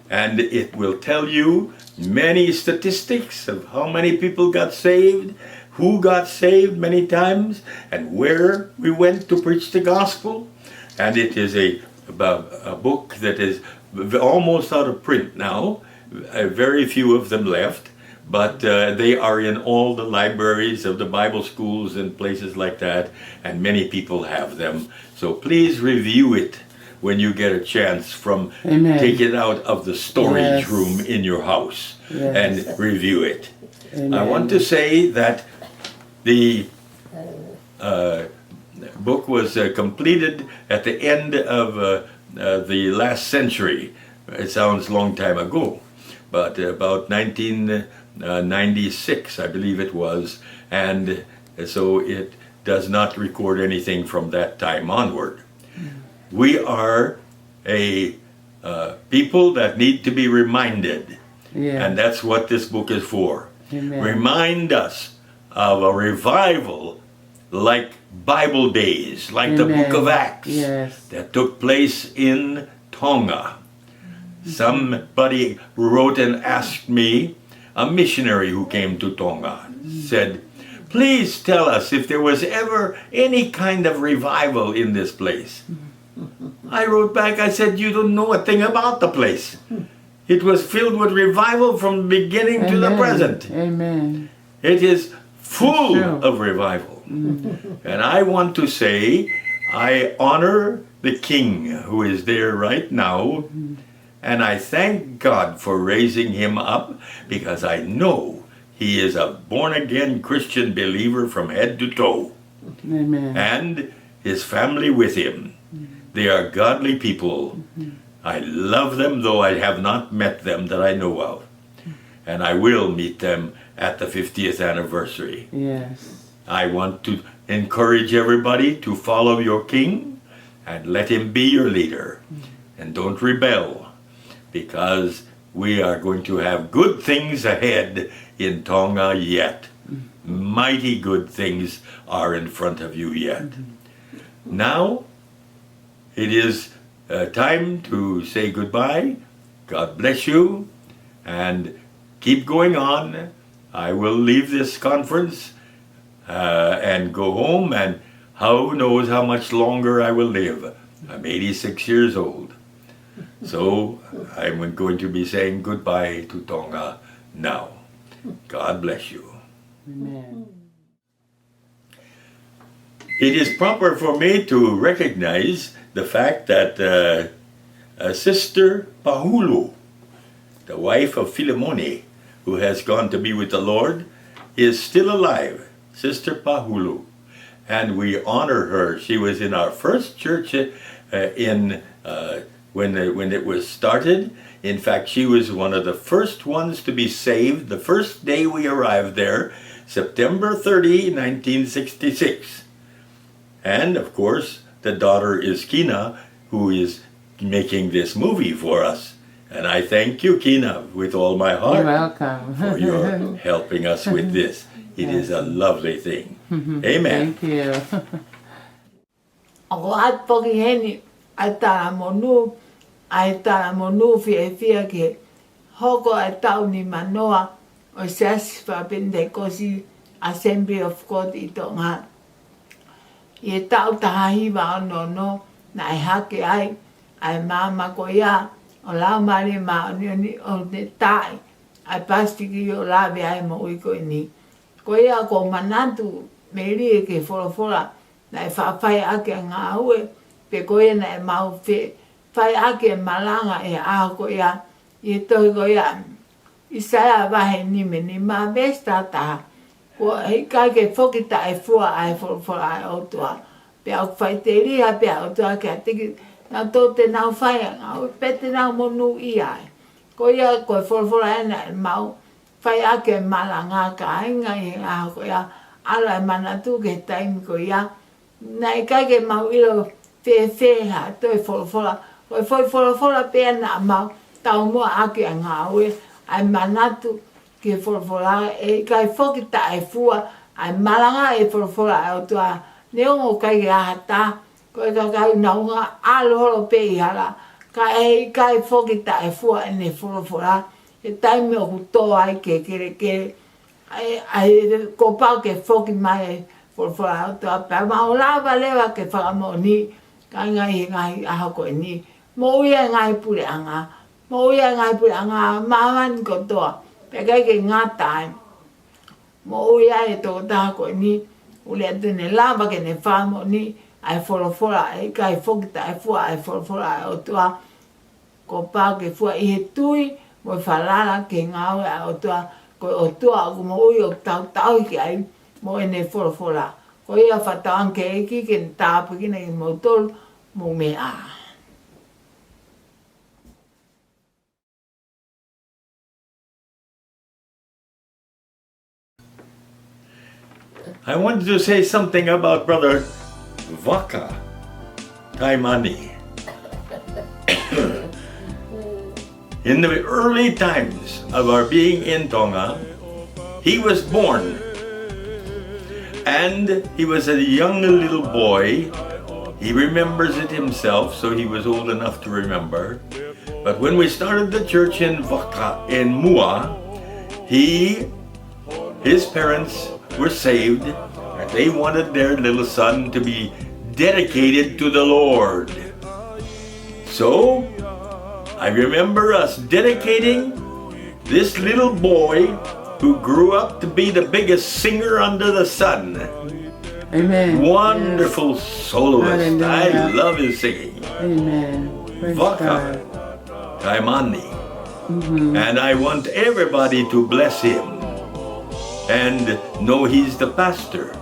And it will tell you many statistics of how many people got saved, who got saved many times, and where we went to preach the gospel. And it is a, a, a book that is v- almost out of print now. Uh, very few of them left, but uh, they are in all the libraries of the Bible schools and places like that, and many people have them. So please review it when you get a chance from take it out of the storage room in your house and review it. I want to say that the uh, book was uh, completed at the end of uh, uh, the last century. It sounds long time ago, but about nineteen ninety-six, I believe it was, and so it does not record anything from that time onward. We are a uh, people that need to be reminded, and that's what this book is for. Remind us of a revival like Bible days, like the book of Acts that took place in Tonga. Somebody wrote and asked me, a missionary who came to Tonga said, "Please tell us if there was ever any kind of revival in this place." I wrote back, I said, "You don't know a thing about the place. It was filled with revival from the beginning to the present." Amen. It is full of revival. And I want to say, I honor the king who is there right now, and I thank God for raising him up because I know he is a born again Christian believer from head to toe. And his family with him. They are godly people. I love them, though I have not met them that I know of. And I will meet them at the fiftieth anniversary. Yes. I want to encourage everybody to follow your king and let him be your leader. And don't rebel, because we are going to have good things ahead in Tonga yet. Mighty good things are in front of you yet. Now, it is, uh, time to say goodbye. God bless you, and keep going on. I will leave this conference, uh, and go home, and who knows how much longer I will live. I'm eighty-six years old. So I'm going to be saying goodbye to Tonga now. God bless you. Amen. It is proper for me to recognize the fact that, uh, uh, Sister Pahulu, the wife of Filemoni, who has gone to be with the Lord, is still alive. Sister Pahulu. And we honor her. She was in our first church, uh, in, uh, when, uh, when it was started. In fact, she was one of the first ones to be saved the first day we arrived there, September thirty, nineteen sixty-six. And, of course, the daughter is Kina, who is making this movie for us. And I thank you, Kina, with all my heart. You're welcome. For your helping us with this. It is a lovely thing. Amen. Thank you. ʻOku ʻoatu foki heni ʻa e talamonū, ʻa e talamonū fiefia ke hoko ʻa e taʻu nimanoa ʻo e Siasi Fakapenitekosi Assembly of God ʻi Tonga. ʻI he taʻu taha hiva ono ono, naʻe hake ai ʻa e maama ko ia ʻo e Laumālie Māʻoniʻoni ʻo ne taaʻi ʻa e Pasifiki ʻo lave ai e moʻui ko eni. Ko ia ʻoku ou manatu, Melie, ki he folofola naʻe faʻa fai ʻaki ʻa e ngāue, pe ko ia naʻa mau fai ʻaki e malanga he ʻaho ko ia, ʻi he tohi ko ia, ʻĪsaia vahe nima nima veesi taha taha. Kuo ʻikai ke foki taʻefua ʻa e folofola ʻa e ʻOtua. Pea ʻoku faʻiteliha pē ʻa e ʻOtua kiate kinautolu te nau fai ʻa e ngāue, pe te nau monūʻia ai. Ko ia ko e folofola ʻeni naʻa mau fai ʻaki e malanga, kāinga, ʻi he ʻaho ko ia. ʻAlu ʻa e manatu ki he taimi ko ia. Naʻe ʻikai ke mau ʻilo fēfē ha toe folofola. Ko e foʻi folofola pē ia naʻa mau taumuʻa ʻaki ʻa e ngāue, ʻa e manatu ki he folofola, ʻe ʻikai foki taʻefua ʻa e malanga ʻi he folofola ʻa e ʻOtua. Neongo ʻoku ʻikai ke ʻi ai ha taha, ko e kakai ʻoku nau ngāue ʻalu holo pē ʻi hala, ka ʻe ʻikai foki taʻefua ʻene folofola. He taimi ʻoku tō ai ki he kelekele, ʻa e, ʻa e, kuo pau ke foki mai e folofola ʻa e ʻOtua. Pea mau lava leva ke fakamoʻoni, kāinga, ʻi he ngaahi ʻaho ko eni. Moʻui ʻa e ngaahi puleʻanga. Moʻui ʻa e ngaahi puleʻanga ʻo māmani kotoa. Pea ʻikai ke ngata ai, moʻui ʻa e tokotaha ko eni, ʻoku lea atu ne lava ke ne fakamoʻoni ʻa e folofola, ʻe ʻikai foki taʻefua ʻa e folofola ʻa e ʻOtua. Kuo pau ke fua ʻi he tui mo e falala ki he ngāue ʻa e ʻOtua, ko e ʻOtua ʻoku moʻui, ʻoku tau tauhi ki ai mo ʻene folofola. Ko ia, fakatauange ki he ʻEiki ke ne tāpuekina kimoutolu mo e meʻa. I wanted to say something about Brother Vaka Taimani. In the early times of our being in Tonga, he was born. And he was a young little boy. He remembers it himself, so he was old enough to remember. But when we started the church in Vaka, in Mua, he, his parents were saved, and they wanted their little son to be dedicated to the Lord. So, I remember us dedicating this little boy who grew up to be the biggest singer under the sun. Amen. Wonderful soloist. Hallelujah. I love his singing. Amen. Praise Vaka God. Taimani. Mm-hmm. And I want everybody to bless him and know he's the pastor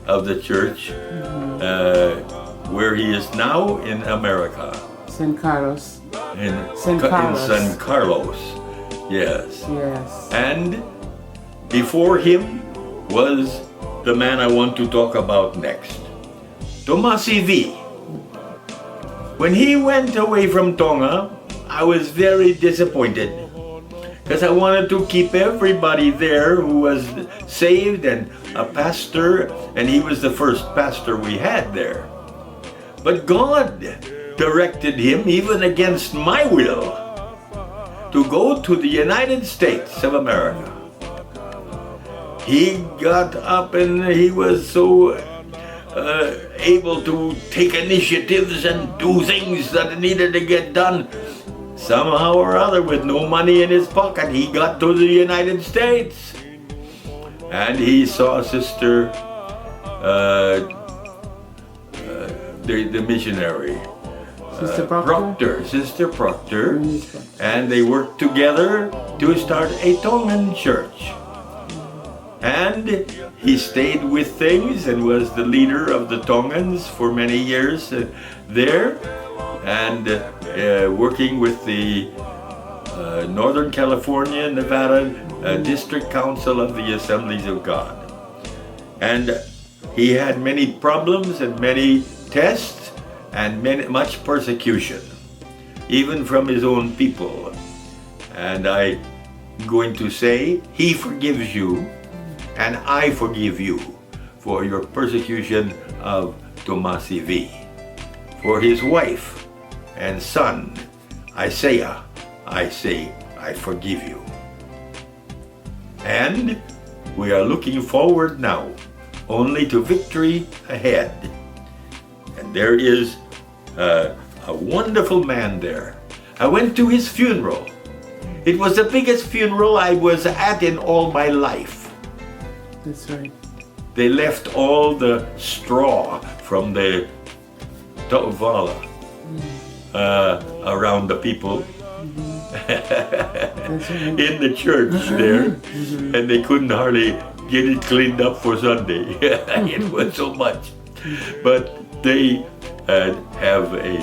of the church, mm-hmm, uh, where he is now in America. San Carlos. In San Ca-, in Carlos. San Carlos. Yes. Yes. And before him was the man I want to talk about next, Tomasi Vī. When he went away from Tonga, I was very disappointed because I wanted to keep everybody there who was saved and a pastor, and he was the first pastor we had there. But God directed him, even against my will, to go to the United States of America. He got up and he was so, uh, able to take initiatives and do things that needed to get done. Somehow or other, with no money in his pocket, he got to the United States. And he saw Sister, uh, uh, the, the missionary, Sister uh, Proctor? Proctor, Sister Proctor, Minister. And they worked together to start a Tongan church. And he stayed with things and was the leader of the Tongans for many years, uh, there, and, uh, working with the, uh, Northern California, Nevada, uh, District Council of the Assemblies of God. And he had many problems and many tests and many, much persecution, even from his own people. And I'm going to say, he forgives you, and I forgive you for your persecution of Tomasi Vī. For his wife and son, Isaiah, I say, I forgive you. And we are looking forward now only to victory ahead. And there is, uh, a wonderful man there. I went to his funeral. It was the biggest funeral I was at in all my life. That's right. They left all the straw from the toʻovala, uh, around the people in the church there, and they couldn't hardly get it cleaned up for Sunday. It was so much. But they, uh, have a,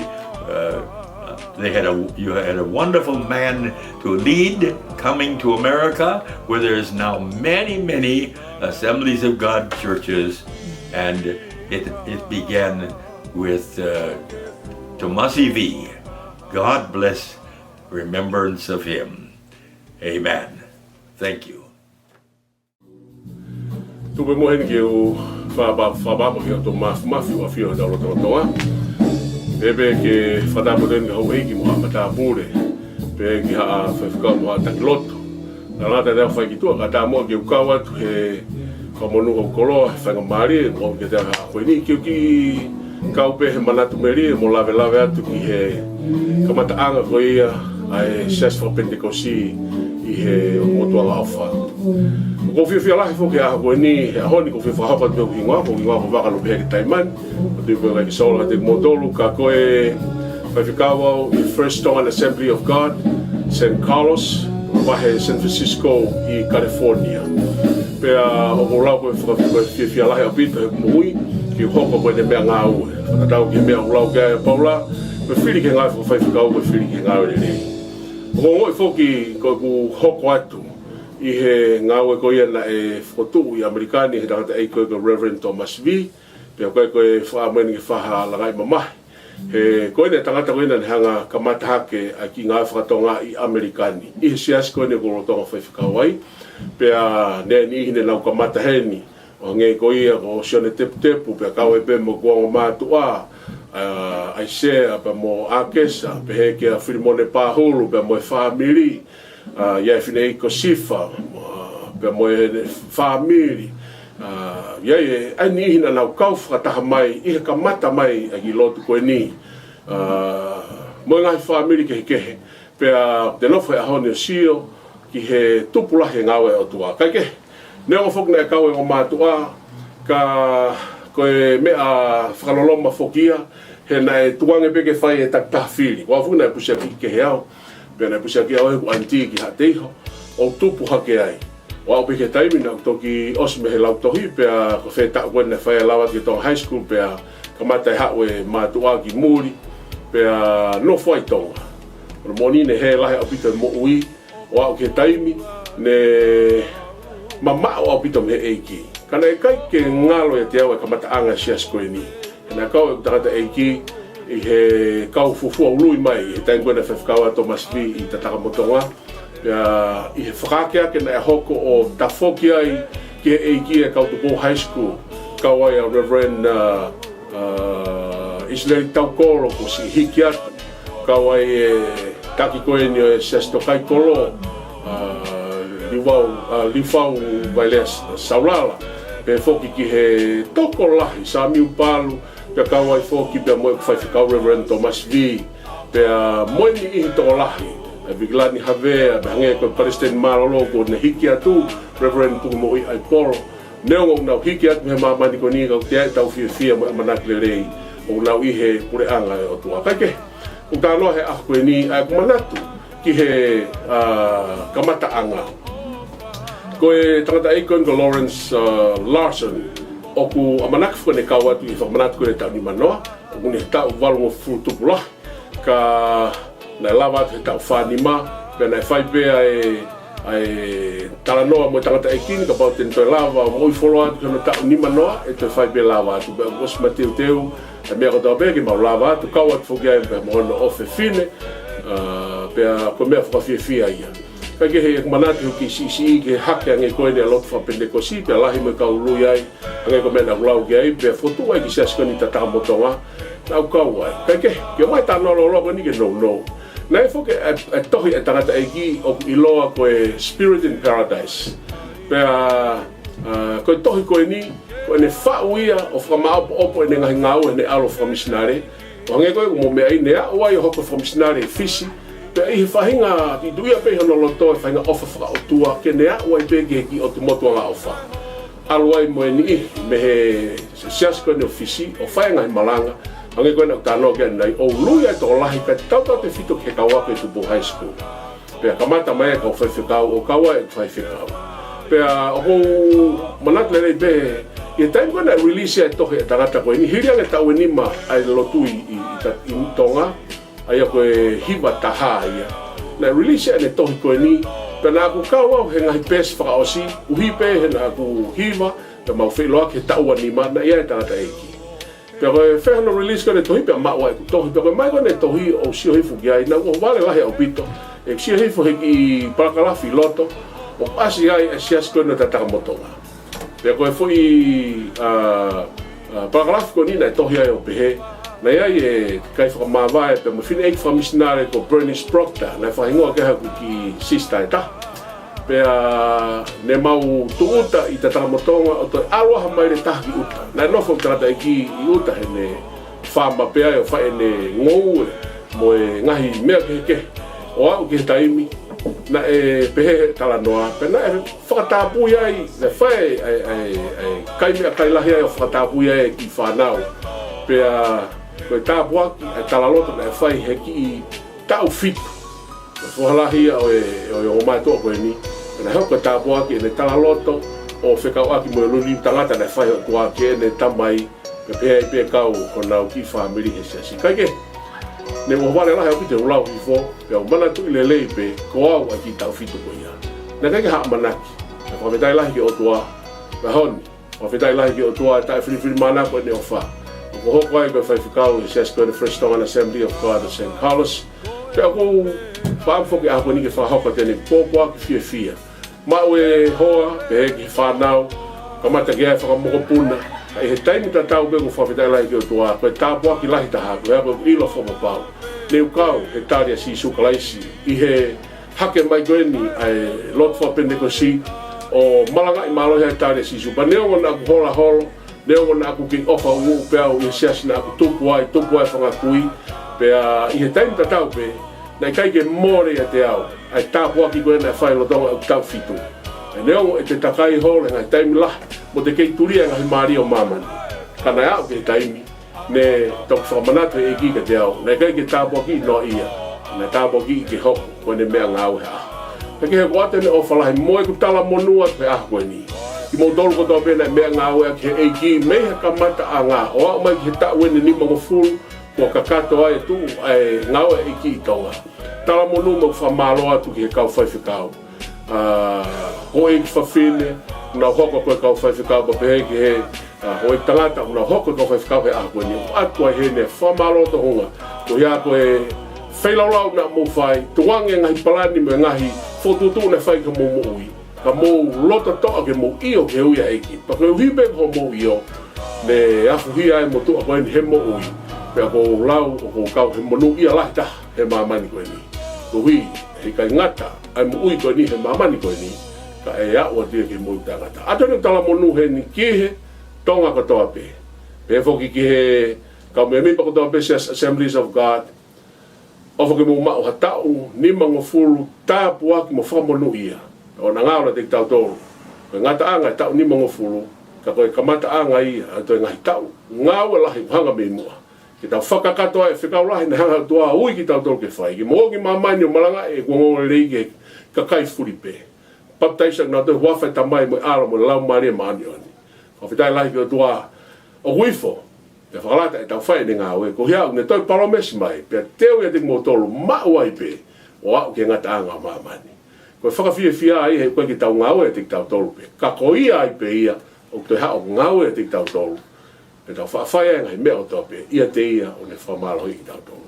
uh, they had a, you had a wonderful man to lead coming to America, where there's now many, many Assemblies of God churches, and it, it began with, uh, Tomasi Vī. God bless remembrance of him. Amen. Thank you. Tuku pē muʻa heni ke u fakapa-, fakapapau ki he ʻOtua Māfimafi ʻoku ʻafio ʻi hotau lotolotonga. Pea pē ke fakatapu atu heni ki he houʻeiki mo haʻa matāpule, pea ki haʻa faifekau mo haʻa taki lotu. Naʻa tau fai ki tuʻa, kae ʻatā muʻa ke u kau atu he fakamonū ʻo e koloa, he faingamālie, mo ke te aha ko eni ke u kiʻi kau pē he manatu melie mo lavelave atu ki he kamataʻanga ko ia ʻa e Siasi Fakapenitekosi ʻi he ʻOtu Angaʻofa. ʻOku ou fiefia lahi foki he ʻaho ko eni, he ʻaho ni ʻoku ou fie fakahoko atu pē hoku hingoa, ko hoku hingoa ko Vaka Lopeheke Taimani, ʻoku ou tui pē ʻoku ʻikai ke sola atu moutolu, ka ko e faifekau au ʻi he First Tongan Assembly of God, San Carlos, vahe San Francisco ʻi California. Pea ʻoku ou lau ko e faka-, ko e fiefia lahi ʻaupito he moʻui, ke u hoko ko ʻene meʻangāue. Fakatatau ki he meʻa ʻoku lau ki ai ʻa Paula, ko e fili ki he ngāue fakafaifekau, ko e fili ki he ngāue lelei. ʻOku ou ongoʻi foki ko ʻeku hoko atu ʻi he ngāue ko ia naʻe fokotuʻu ʻi ʻAmelika ni ʻe he tangataʻeiki ko ia ko Reverend Thomas Vī, pea ko e, ko e fakaʻamu eni ke fai ha langaʻi mamahi. He ko ʻene tangata ko ena naʻe hanga ʻo kamata hake ʻa e kiʻi ngāue faka-Tonga ʻi ʻAmelika ni, ʻi he siasi ko eni ʻoku ou lolotonga faifekau ai. Pea naʻe ʻi ai e niʻihi naʻa nau kamata heni, ʻo hangē ko ia ko Sione Teputepu, pea kau ai pē mo Kuonga Mātuʻa, ʻa ʻAisea, pea mo ʻAkesa, pehē kia Filimone Pahulu, pea mo e fāmili, ʻa, ʻi ai e fineʻeiki ko Sifa, ʻa, pea mo ʻene fāmili, ʻa, ʻi ai e, ʻa e niʻihi naʻa nau kau fakataha mai ʻi he kamata mai ʻa e kiʻi lotu ko eni, ʻa, mo e ngaahi fāmili kehekehe, pea te nofo he ʻaho ni ʻo sio ki he tupulahi e ngāue ʻa e ʻOtua. Kae kehe, neongo foki naʻe kau e ongo mātuʻa, ka ko e meʻa fakaloloma foki ia, he naʻe tukuange pē ke fai e takitaha fili. Ko au foki naʻe pusiaki kehe au, pea naʻe pusiaki au ʻe heʻeku ʻanitī ki Haʻateiho, ʻo tupu hake ai. ʻO aʻu pē ki he taimi naʻa ku toki ʻosi mei he lautohi, pea ko e fē taʻu ko ē naʻe fai ai e lau atu ki Tonga High School, pea kamata e haʻu e mātuʻa ki muli, pea nofo ai Tonga. Ko e moʻoni ne hē lahi ʻaupito e moʻui, ʻo aʻu ki he taimi ne mamaʻo ʻaupito mei he ʻEiki. Ka naʻe ʻikai ke ngalo ʻiate au e kamataʻanga e siasi ko eni. He naʻe kau ʻeku tangataʻeiki ʻi he kau fuofua ului mai, ʻi he taimi ko ē naʻe faifekau ai ʻa Thomas V ʻi Tatakamotonga. Pea ʻi he fakaakeake naʻe hoko ʻo tafoki ai ki he ʻEiki e kau Tupou High School, kau ai ʻa Reverend, uh, uh, Isileli Taukolo kuo siʻi hiki atu. Kau ai e taki ko eni ʻo e Siasi Tokaikolo, uh, Liufau, uh, Liufau Vailea Saulala. Pea foki ki he tokolahi, Samiu Palu, pea kau ai foki pea mo e faifekau Reverend Thomas V. Pea mo e niʻihi tokolahi, ʻa Vikilani Havea, pea hangē ko e Palesiteni Mālōlō kuo ne hiki atu, Reverend Pukemoʻui ʻAipolo. Neongo ʻoku nau hiki atu he māmani ko eni, ka ʻoku ʻi ai ʻetau fiefia mo e ʻamanaki lelei ʻoku nau ʻi he puleʻanga ʻo e ʻOtua. Kae kehe, ʻoku ou talanoa he ʻaho ko eni ʻa ʻeku manatu ki he, uh, kamataʻanga. Ko e tangataʻeiki ko eni ko Lawrence, uh, Larson, ʻoku ʻamanaki foki ʻene kau atu ʻi he fakamanatu ko eni taʻu nimanoa, ʻoku ne taʻu valungofulu tupu lahi, ka naʻe lava atu he taʻu fānima, pea naʻe fai pē ʻa e, ʻa e talanoa mo e tangataʻeiki ni, kapau te ne toe lava ʻo moʻui fuoloa atu ki hono taʻu nimanoa, ʻe toe fai pē lava atu, pea ʻoku ʻosi mateuteu ʻa e meʻa kotoa pē ke mau lava atu, kau atu foki ai pea mo hono ʻofefine, uh, pea ko e meʻa fakafiefia ia. Kae kehe, ʻeku manatu he ʻoku siʻisiʻi ki he hake ange ko eni ʻa e lotu fakapenitekosi, pea lahi mo e kau ului ai, hangē ko e meʻa naʻa ku lau ki ai, pea fotu ai ki he siasi ko eni Tatakamotonga, naʻa ku kau ai. Kae kehe, ke ʻomai e talanoa lōloa ko eni ke nounou. Naʻe foki e, e tohi e tangataʻeiki ʻoku ʻiloa ko e Spirit in Paradise. Pea, uh, ko e tohi ko eni, ko ʻene faʻu ia ʻo fakamaʻopoʻopo ʻene ngaahi ngāue heʻene ʻalu fakamisinale. ʻO hangē ko ē ʻoku mou meaʻi, ne aʻu ai ʻo hoko fakamisinale ʻi Fisi, pea ʻi he faʻahinga tuʻituʻia pē ʻi hono loto e faʻahinga ʻofa fakaʻotua, ke ne aʻu ai pē ki he kiʻi ʻotu motu angaʻofa. ʻAlu ai mo e niʻihi mei he siasi ko eni ʻo Fisi, ʻo fai e ngaahi malanga, hangē ko ē naʻa ku talanoa ki ai ʻanenai, ʻo ului ai e tokolahi, pea tautautefito ki he kau ako ʻi Tupou High School. Pea kamata mai e kau faifekau, ʻo kau ai e faifekau. Pea ʻoku ou manatu lelei pē, ʻi he taimi ko ē naʻe release ai e tohi e tangata ko eni, hili ange e taʻu ʻe nima ʻa e lotu ʻi, ʻi, ʻi, ʻi Tonga, ʻa ia ko e hiva taha ia. Naʻe release ai ʻene tohi ko eni, pea naʻa ku kau au he ngaahi peesi fakaʻosi, ʻuhi pē he naʻa ku hiva, pea mau feʻiloaki he taʻu ʻe nima, naʻe ʻi ai e tangataʻeiki. Pea ko e fē hono release ko ē ʻene tohi, pea maʻu ai ʻeku tohi, pea ko e ʻomai ko ē ʻene tohi ʻo sio hifo ki ai, naʻa ku ʻohovale lahi ʻaupito, ʻeku sio hifo he kiʻi palakalafi ʻi loto, ʻoku ʻasi ai e siasi ko eni ʻo Tatakamotonga. Pea ko e foʻi, uh, uh, palakalafi ko eni naʻe tohi ai ʻo pehē, naʻe ʻi ai e kai fakamāvae, pea mo e fineʻeiki fakamisinale ko Bernice Proctor, naʻe fakahingoa ki ai haku kiʻi sisitā ʻe taha. Pea ne mau tūʻuta ʻi Tatakamotonga ʻo toe ʻalu ʻaho mai le taha ki ʻuta. Naʻe nofo e tangataʻeiki ʻi ʻuta heʻene faama pea ʻo fai ʻene ngoue mo e ngaahi meʻa kehekehe. ʻO aʻu ki he taimi, naʻe pehē he talanoa, pea naʻe fakatapui ai, naʻe fai ʻa e, ʻa e, ʻa e kai meʻakai lahi ai ʻo fakatapui ai e kiʻi fānau. Pea ko e tāpuaki ʻa e talaloto naʻe fai he kiʻi taʻu fitu. Ko e foha lahi ia ʻo e, ʻo e ongo mātuʻa ko eni. Pea naʻe hoko e tāpuaki ʻene talaloto ʻo fekauʻaki mo e liliu tangata naʻe fai he ʻOtua ki heʻene tamai. Pea pehē ai pē kau honau kiʻi fāmili he siasi. Kae kehe, ne u ʻohovale lahi ʻaupito he ʻeku lau hifo, pea u manatuʻi lelei pē ko au ʻa e kiʻi taʻu fitu ko ia. Naʻe ʻikai ke ha ʻamanaki. Pea fakafetaʻi lahi ki he ʻOtua, pea honi. Fakafetaʻi lahi ki he ʻOtua, taʻefilifilimānako ʻene ʻofa. ʻOku ou hoko ai ko e faifekau he siasi ko eni Fresh Tongan Assembly of God of Saint Carlos. Pea ʻoku ou fakaʻamu foki he ʻaho ko eni ke fakahoko atu ʻeni e pōpoaki fiefia. Maʻu e hoa, pehē ki he fānau, kamata ki ai e fakamokopuna. Ka ʻi he taimi tatau pē ʻoku ou fakafetaʻi lahi ki he ʻOtua, ko e tāpuaki lahi taha, ko e ako ʻilo fakapapau. Ne u kau he tali ʻa Sīsū Kalaisi, ʻi he hake mai ko eni ʻa e lotu fakapenitekosi, ʻo malangaʻi mālohi ai e tali ʻa Sīsū. Pea neongo naʻa ku hola holo, neongo naʻa ku kei ʻofa ʻuʻu pē au ʻi he siasi naʻa ku tupu ai, tupu ai e fanga kui, pea ʻi he taimi tatau pē, naʻe ʻikai ke mole ʻiate au ʻa e tāpuaki ko ē naʻe fai lolotonga ʻeku taʻu fitu. Pea neongo ʻete takai holo he ngaahi taimi lahi, mo ʻete kei tulia e ngaahi mālie ʻo māmani. Ka naʻe aʻu ki he taimi, ne toki fakamanatu ʻe he ʻEiki kiate au, naʻe ʻikai ke tāpuakiʻi noa ia, naʻe tāpuakiʻi ke hoko ko ʻene meʻangāue he ʻaho. Kae kehe, ʻoku ʻoatu ʻene ʻofa lahi mo ʻeku talamonū atu he ʻaho ko eni. Kimoutolu kotoa pē naʻe meʻangāueʻaki ʻe he ʻEiki mei he kamataʻanga, ʻo aʻu mai ki he taʻu ʻe nimangofulu, kuo kakato ai e tuʻu ʻa e ngāue ʻa e ʻEiki ʻi Tonga. Talamonū mo fakamālō atu ki he kau faifekau. ʻA, houʻeiki fafine, ʻoku nau hoko ko e kau faifekau, pea pehē ki he, ʻa, houʻeiki tangata, ʻoku nau hoko ko e kau faifekau he ʻaho ko eni. ʻOatu ai heni e fakamālō tohunga. Ko ia ko e feilaulau naʻa mou fai, tukuange ngaahi palani mo e ngaahi fokotuʻutuʻu naʻe fai ki hoʻomou moʻui. Ka mou loto toʻa ke mou ʻio ki he ui ʻa e ʻEiki. Pea koeʻuhi pē ko hoʻomou ʻio, ne afuhia ai e motuʻa ko eni he moʻui. Pea ʻoku ou lau, ʻoku ou kau he monūʻia lahi taha he māmani ko eni. Koeʻuhi, heʻikai ngata ʻa e moʻui ko eni he māmani ko eni, ka ʻe aʻu atu ia ki he moʻui taʻengata. ʻOatu eni e talamonū heni ki he Tonga kotoa pē. Pehē foki ki he kau mēmipa kotoa pē Church Assemblies of God, ʻofa ke mou maʻu ha taʻu nimangofulu tāpuaki mo fakamonūʻia. ʻOku ngalo ʻiate kitautolu ko e ngataʻanga e taʻu nimangofulu, ka ko e kamataʻanga ia ʻa e toe ngaahi taʻu ngāue lahi ʻoku hanga mei muʻa. Ke tau fakakakato ai e fekau lahi naʻe hanga ʻe he ʻOtua ʻo ui kitautolu ke fai. Ke mou ō ki māmani ʻo malangaʻi ʻeku ongoongolelei ki he kakai fulipē. Papitaiso ʻi he huafa ʻo e Tamai mo e ʻAlo mo e Laumālie Māʻoniʻoni. Fakafetaʻi lahi ki he ʻOtua ʻoku ifo, pea fakalata ʻetau fai ʻene ngāue, ko ia ʻoku ne toe palōmesi mai, pea teu ʻiate kimoutolu maʻu ai pē, ʻo aʻu ki he ngataʻanga ʻo māmani. Ko e fakafiefia ia he ʻoku ʻikai ke tau ngāue ʻiate kitautolu pē. Ka ko ia ai pē ia, ʻoku toe haʻu ʻo ngāue ʻiate kitautolu. Pea tau faʻa fai ai e ngaahi meʻa kotoa pē, ʻiate ia ʻoku ne fakamālohiʻi kitautolu.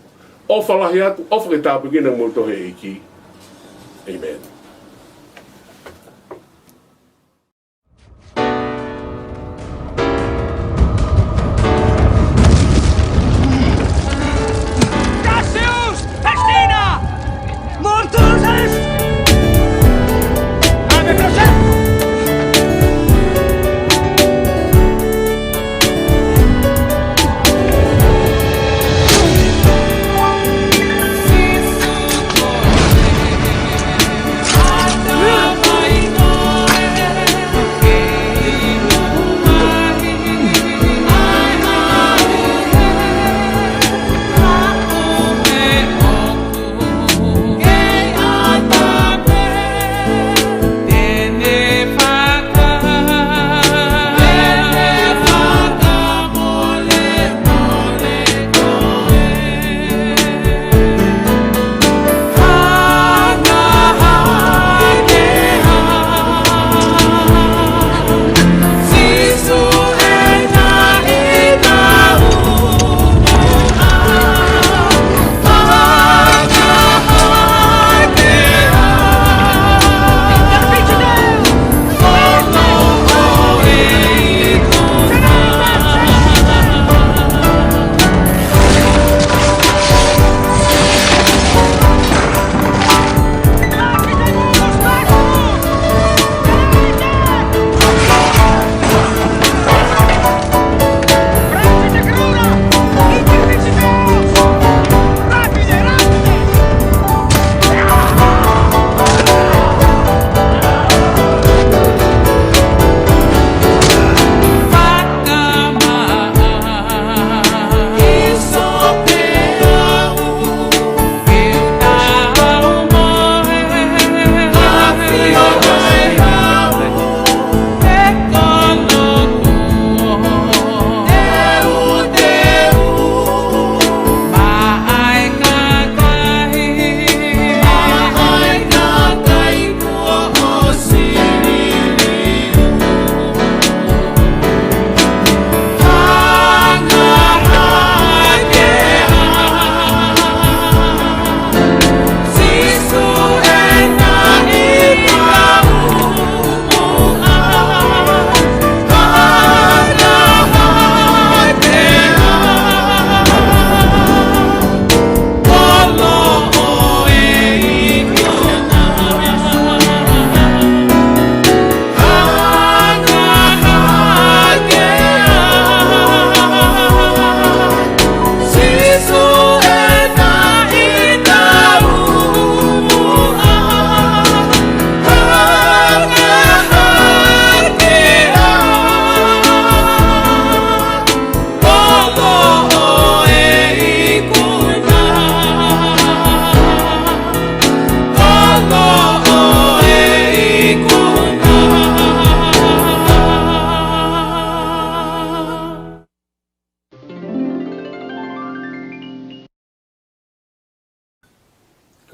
ʻOfa lahi atu, ʻofa ke tāpuekina kimoutolu ʻe he ʻEiki. ʻĒmeni. Cassius! Festina! Montuses! Ave Joseph!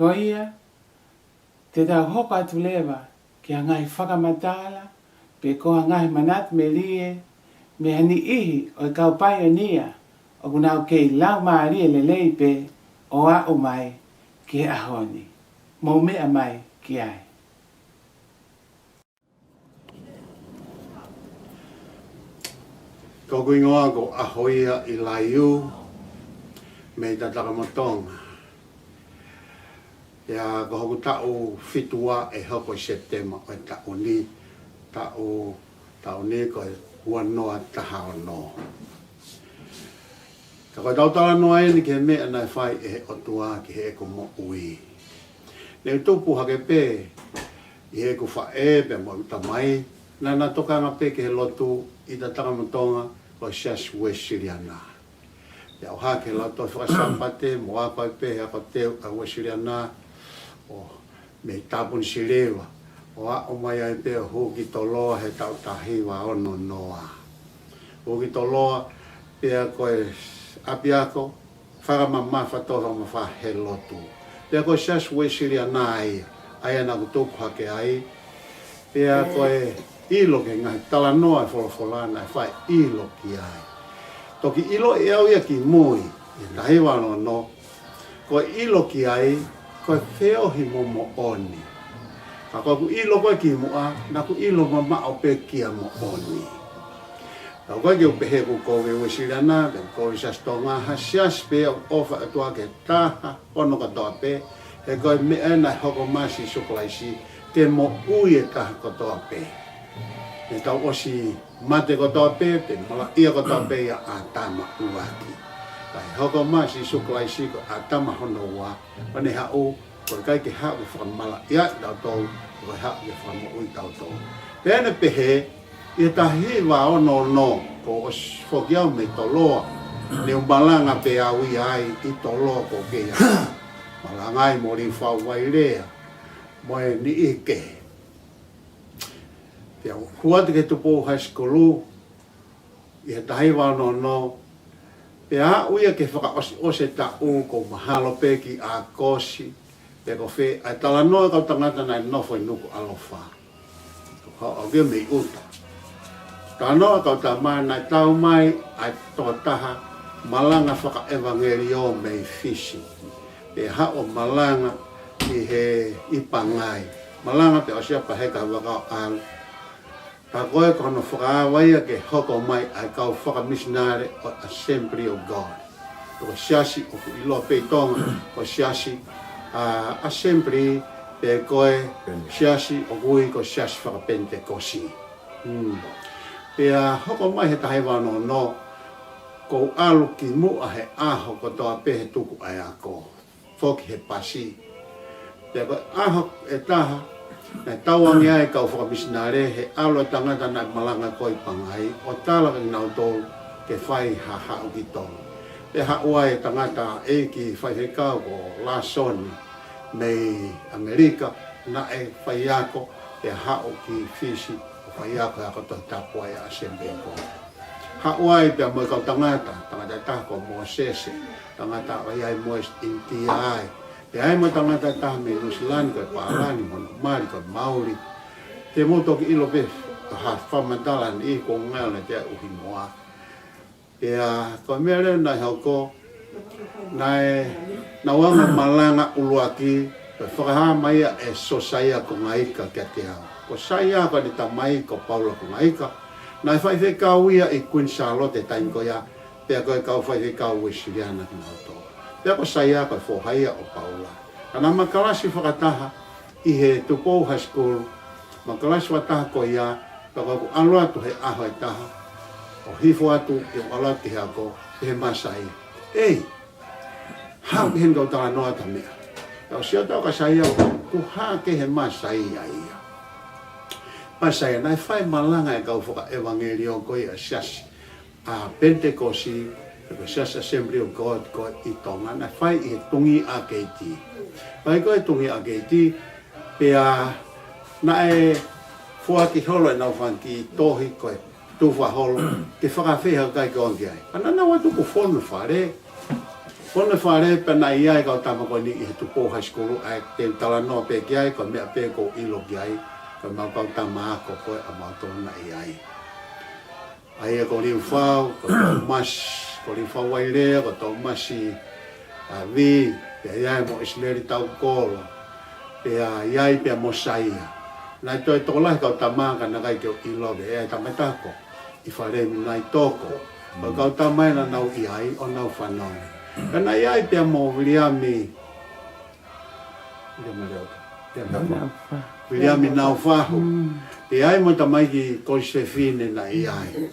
Ko ia, te tau hoko atu leva ki ha ngaahi fakamatala, pe ko ha ngaahi manatu melie, mei ha niʻihi ʻo e kau paionia, ʻoku nau kei laumālie lelei pē ʻo aʻu mai ki he ʻaho ni. Mou meʻa mai ki ai. Ko hoku hingoa ko ʻAhoia ʻIlaiū, mei Tatakamotonga. Ia ko hoku taʻu fitu ua ʻe hoko ʻi Sepitema ʻo e taʻu ni, taʻu, taʻu ni ko e ua noa taha ono. Ka ko ʻetau talanoa eni ki he meʻa naʻe fai ʻe he ʻOtua ki heʻeku moʻui. Ne u tupu hake pē ʻi heʻeku faʻē pea mo ʻeku tamai, naʻa na tokanga pē ki he lotu ʻi Tatakamotonga, ko e Siasi Uēsiliana. Pea u ʻalu hake he lautohi Fakasāpate, mo ako ai pē he ako teu ʻa e Uēsiliana, ʻo mei Tāpuni Siliva, ʻo aʻu mai ai pē ʻo hū ki Toloa he taʻu taha hiva ono noa. Hū ki Toloa, pea ko e ʻapiako fakamamafa, toe fakamamafa he lotu. Pea ko e Siasi Uēsiliana ia, ʻa ia naʻa ku tupu hake ai, pea ko e ʻilo ki he ngaahi talanoa ʻa e folofola naʻe fai, ʻilo ki ai. Toki ʻiloʻi ʻe au ia kimui, ʻi he taha hiva ono ono, ko e ʻilo ki ai, ko e feohi mo moʻoni. Ka ko ʻeku ʻilo ko ē kimuʻa, naʻa ku ʻilo mamaʻo pē kia moʻoni. Ka ko e ke u pehē ʻoku ou kovi Uēsiliana, pe ʻoku ou kovi Siasi Tonga, ha siasi pē ʻoku ʻofa ʻOtua ki he taha hono kotoa pē, he ko e meʻa ē naʻe hoko mai ʻa Sīsū Kalaisi ke moʻui e taha kotoa pē. Ne tau ʻosi mate kotoa pē, pe malaʻia kotoa pē ʻia ʻĀtama ʻuluaki. Kae hoko mai ʻa Sīsū Kalaisi ko ʻĀtama hono ua, ʻo ne haʻu, ʻoku ʻikai ke haʻu ke fakamalaʻiaʻi kitautolu, ko e haʻu ke fakamoʻui kitautolu. Pea ne pehē, ʻi he taha hiva ono ono, kuo u ʻosi foki au mei Toloa, ne u malanga pē au ia ai ʻi Toloa ko ē ia. Malanga ai mo Liufau Vailea, mo e niʻihi kehe. Pea u hū atu ki he Tupou High School, ʻi he taha hiva ono ono, pea aʻu ia ki he fakaʻosiʻosi e taʻu kuo u mahalo pē ki ʻAokosi, pe ko fē, ʻa e talanoa ʻa e kau tangata naʻe nofo ʻi Nukuʻalofa. Ko au ʻoku ou mei ʻuta. Talanoa ʻa e kau tama naʻe tau mai ʻa e tokotaha malanga fakaʻevangeliō mei Fisi. Pea haʻu ʻo malanga ʻi he, ʻi Pangai. Malanga pea ʻosi ia pea heka he vaka ʻo ʻalu. Ka ko e ko hono fakaava ia ke hoko mai ʻa e kau fakamisinale ʻo e Assembly of God. Ko e siasi ʻoku ʻiloa pē ʻi Tonga, ko e siasi, ʻa, Assembly, pe ko e siasi ʻoku ui ko e siasi fakapenitekosi. Hmm. Pea hoko mai he taha hiva ono ono, kuo u ʻalu kimuʻa he ʻaho kotoa pē he tuku ʻa e ako. Foki he pasi. Pea ko e ʻaho ʻe taha, naʻe tauange ai e kau fakamisinale he ʻalu e tangata naʻe malanga ko ē ʻi Pangai, ʻo tala kia kinautolu ke fai ha haʻu ki Tonga. Pea haʻu ai e tangataʻeiki faifekau ko Lasoni mei ʻAmelika, naʻe faiako, pea haʻu ki Fisi, ʻo faiako he ako Tohi Tapu ʻa e Assembly of God. Haʻu ai pea mo e kau tangata, tangata ʻe taha ko Mōsese, tangata ʻoku ʻi ai mo e ʻInitia ai. Pea ʻi ai mo e tangata ʻe taha mei Nuʻusila ni ko e pālani mo hono mali ko e Mauli. Te mou toki ʻilo pē ha fakamatala ni ʻi he ko e ngaahi ʻo ne te ʻuhi moa. Pea ko e meʻa leva naʻe hoko, naʻe, naʻa ku malanga ʻuluaki, pea fakahā mai ia ʻe Sosaia Kongaika kiate au. Ko Saia ko ʻene tamai ko Paula Kongaika, naʻe faifekau ia ʻi Kuini Sālote he taimi ko ia, pea ko e kau faifekau Uēsiliana kinautolu. Pea ko Saia ko e foha ia ʻo Paula. Ka naʻa ma kalasi fakataha ʻi he Tupou High School, ma kalasi fakataha ko ia, pea ko ʻeku ʻalu atu he ʻaho ʻe taha, ʻo hifo atu ʻeku ʻalu atu ki he ako, pehē mai ʻe Saia, "Ei, haʻu ki heni kau talanoa atu ha meʻa." Pea u sio atu kia Saia, ʻoku hā kehe mai ʻa Saia ia. Pea Saia, naʻe fai malanga e kau fakaʻevangeliō ko ia ʻa e siasi ʻa Penitekosi, ko e Siasi Assembly of God ko ē ʻi Tonga, naʻe fai ʻi he Tungi ʻAkeiti. Fai ko ē Tungi ʻAkeiti, pea naʻe foaki holo ʻenau fanga kiʻi tohi ko e Tufaholo, ke fakaafeʻi ha kakai ke ō ange ki ai. Pea naʻa nau ō atu ʻo fonu he fale. Ko hono fale pē naʻe ʻi ai e kau tama ko eni ʻi he Tupou High School, ʻa ia te u talanoa pē ki ai, ko e meʻa pē ʻoku ou ʻilo ki ai, ko ʻemau kau tama ako ko ē ʻamautolu naʻe ʻi ai. ʻA ia ko Liufau, ko Tōmasi, ko Liufau Vailea, ko Tōmasi, ʻa, Vī, pea ʻi ai mo ʻIsileli Taukolo, pea ʻi ai pea mo Saia. Naʻe toe tokolahi e kau tama ka naʻe ʻikai ke u ʻilo, pea ʻi ai e tangata ko ʻIfalemi Naitoko. Ko e kau tama ia naʻa nau ʻi ai ʻo nau fanongo. Pea naʻe ʻi ai pea mo Viliami, Viliami Leota. Viliami Naufahu. Viliami Naufahu. Mm. Pea ʻi ai mo e tamaiki ko Sefine naʻe ʻi ai.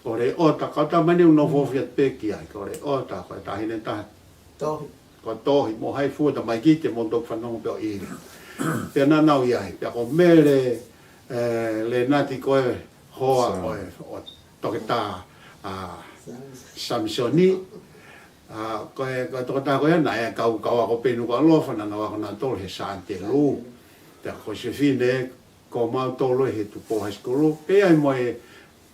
Ko Leota, kau tama ni ʻoku ou nofo ʻofa atu pē ki ai. Ko Leota, ko e taʻahine taha. Tohi. Ko Tohi, mo hai fua tamaiki te mou toki fanongo pē ʻo ʻilo. Pea naʻa nau ʻi ai. Pea ko Mele, ē, Lenati ko e hoa ʻo e, ʻo Toketā, ʻa, Samisoni. ʻA, ko e, ko e tokotaha ko ia naʻe kau, kau ako pē ʻi Nukuʻalofa, naʻa nau ako nautolu he Sātelu. Pea ko Sefine, ko mautolu he Tupou High School, pea ʻi ai mo e,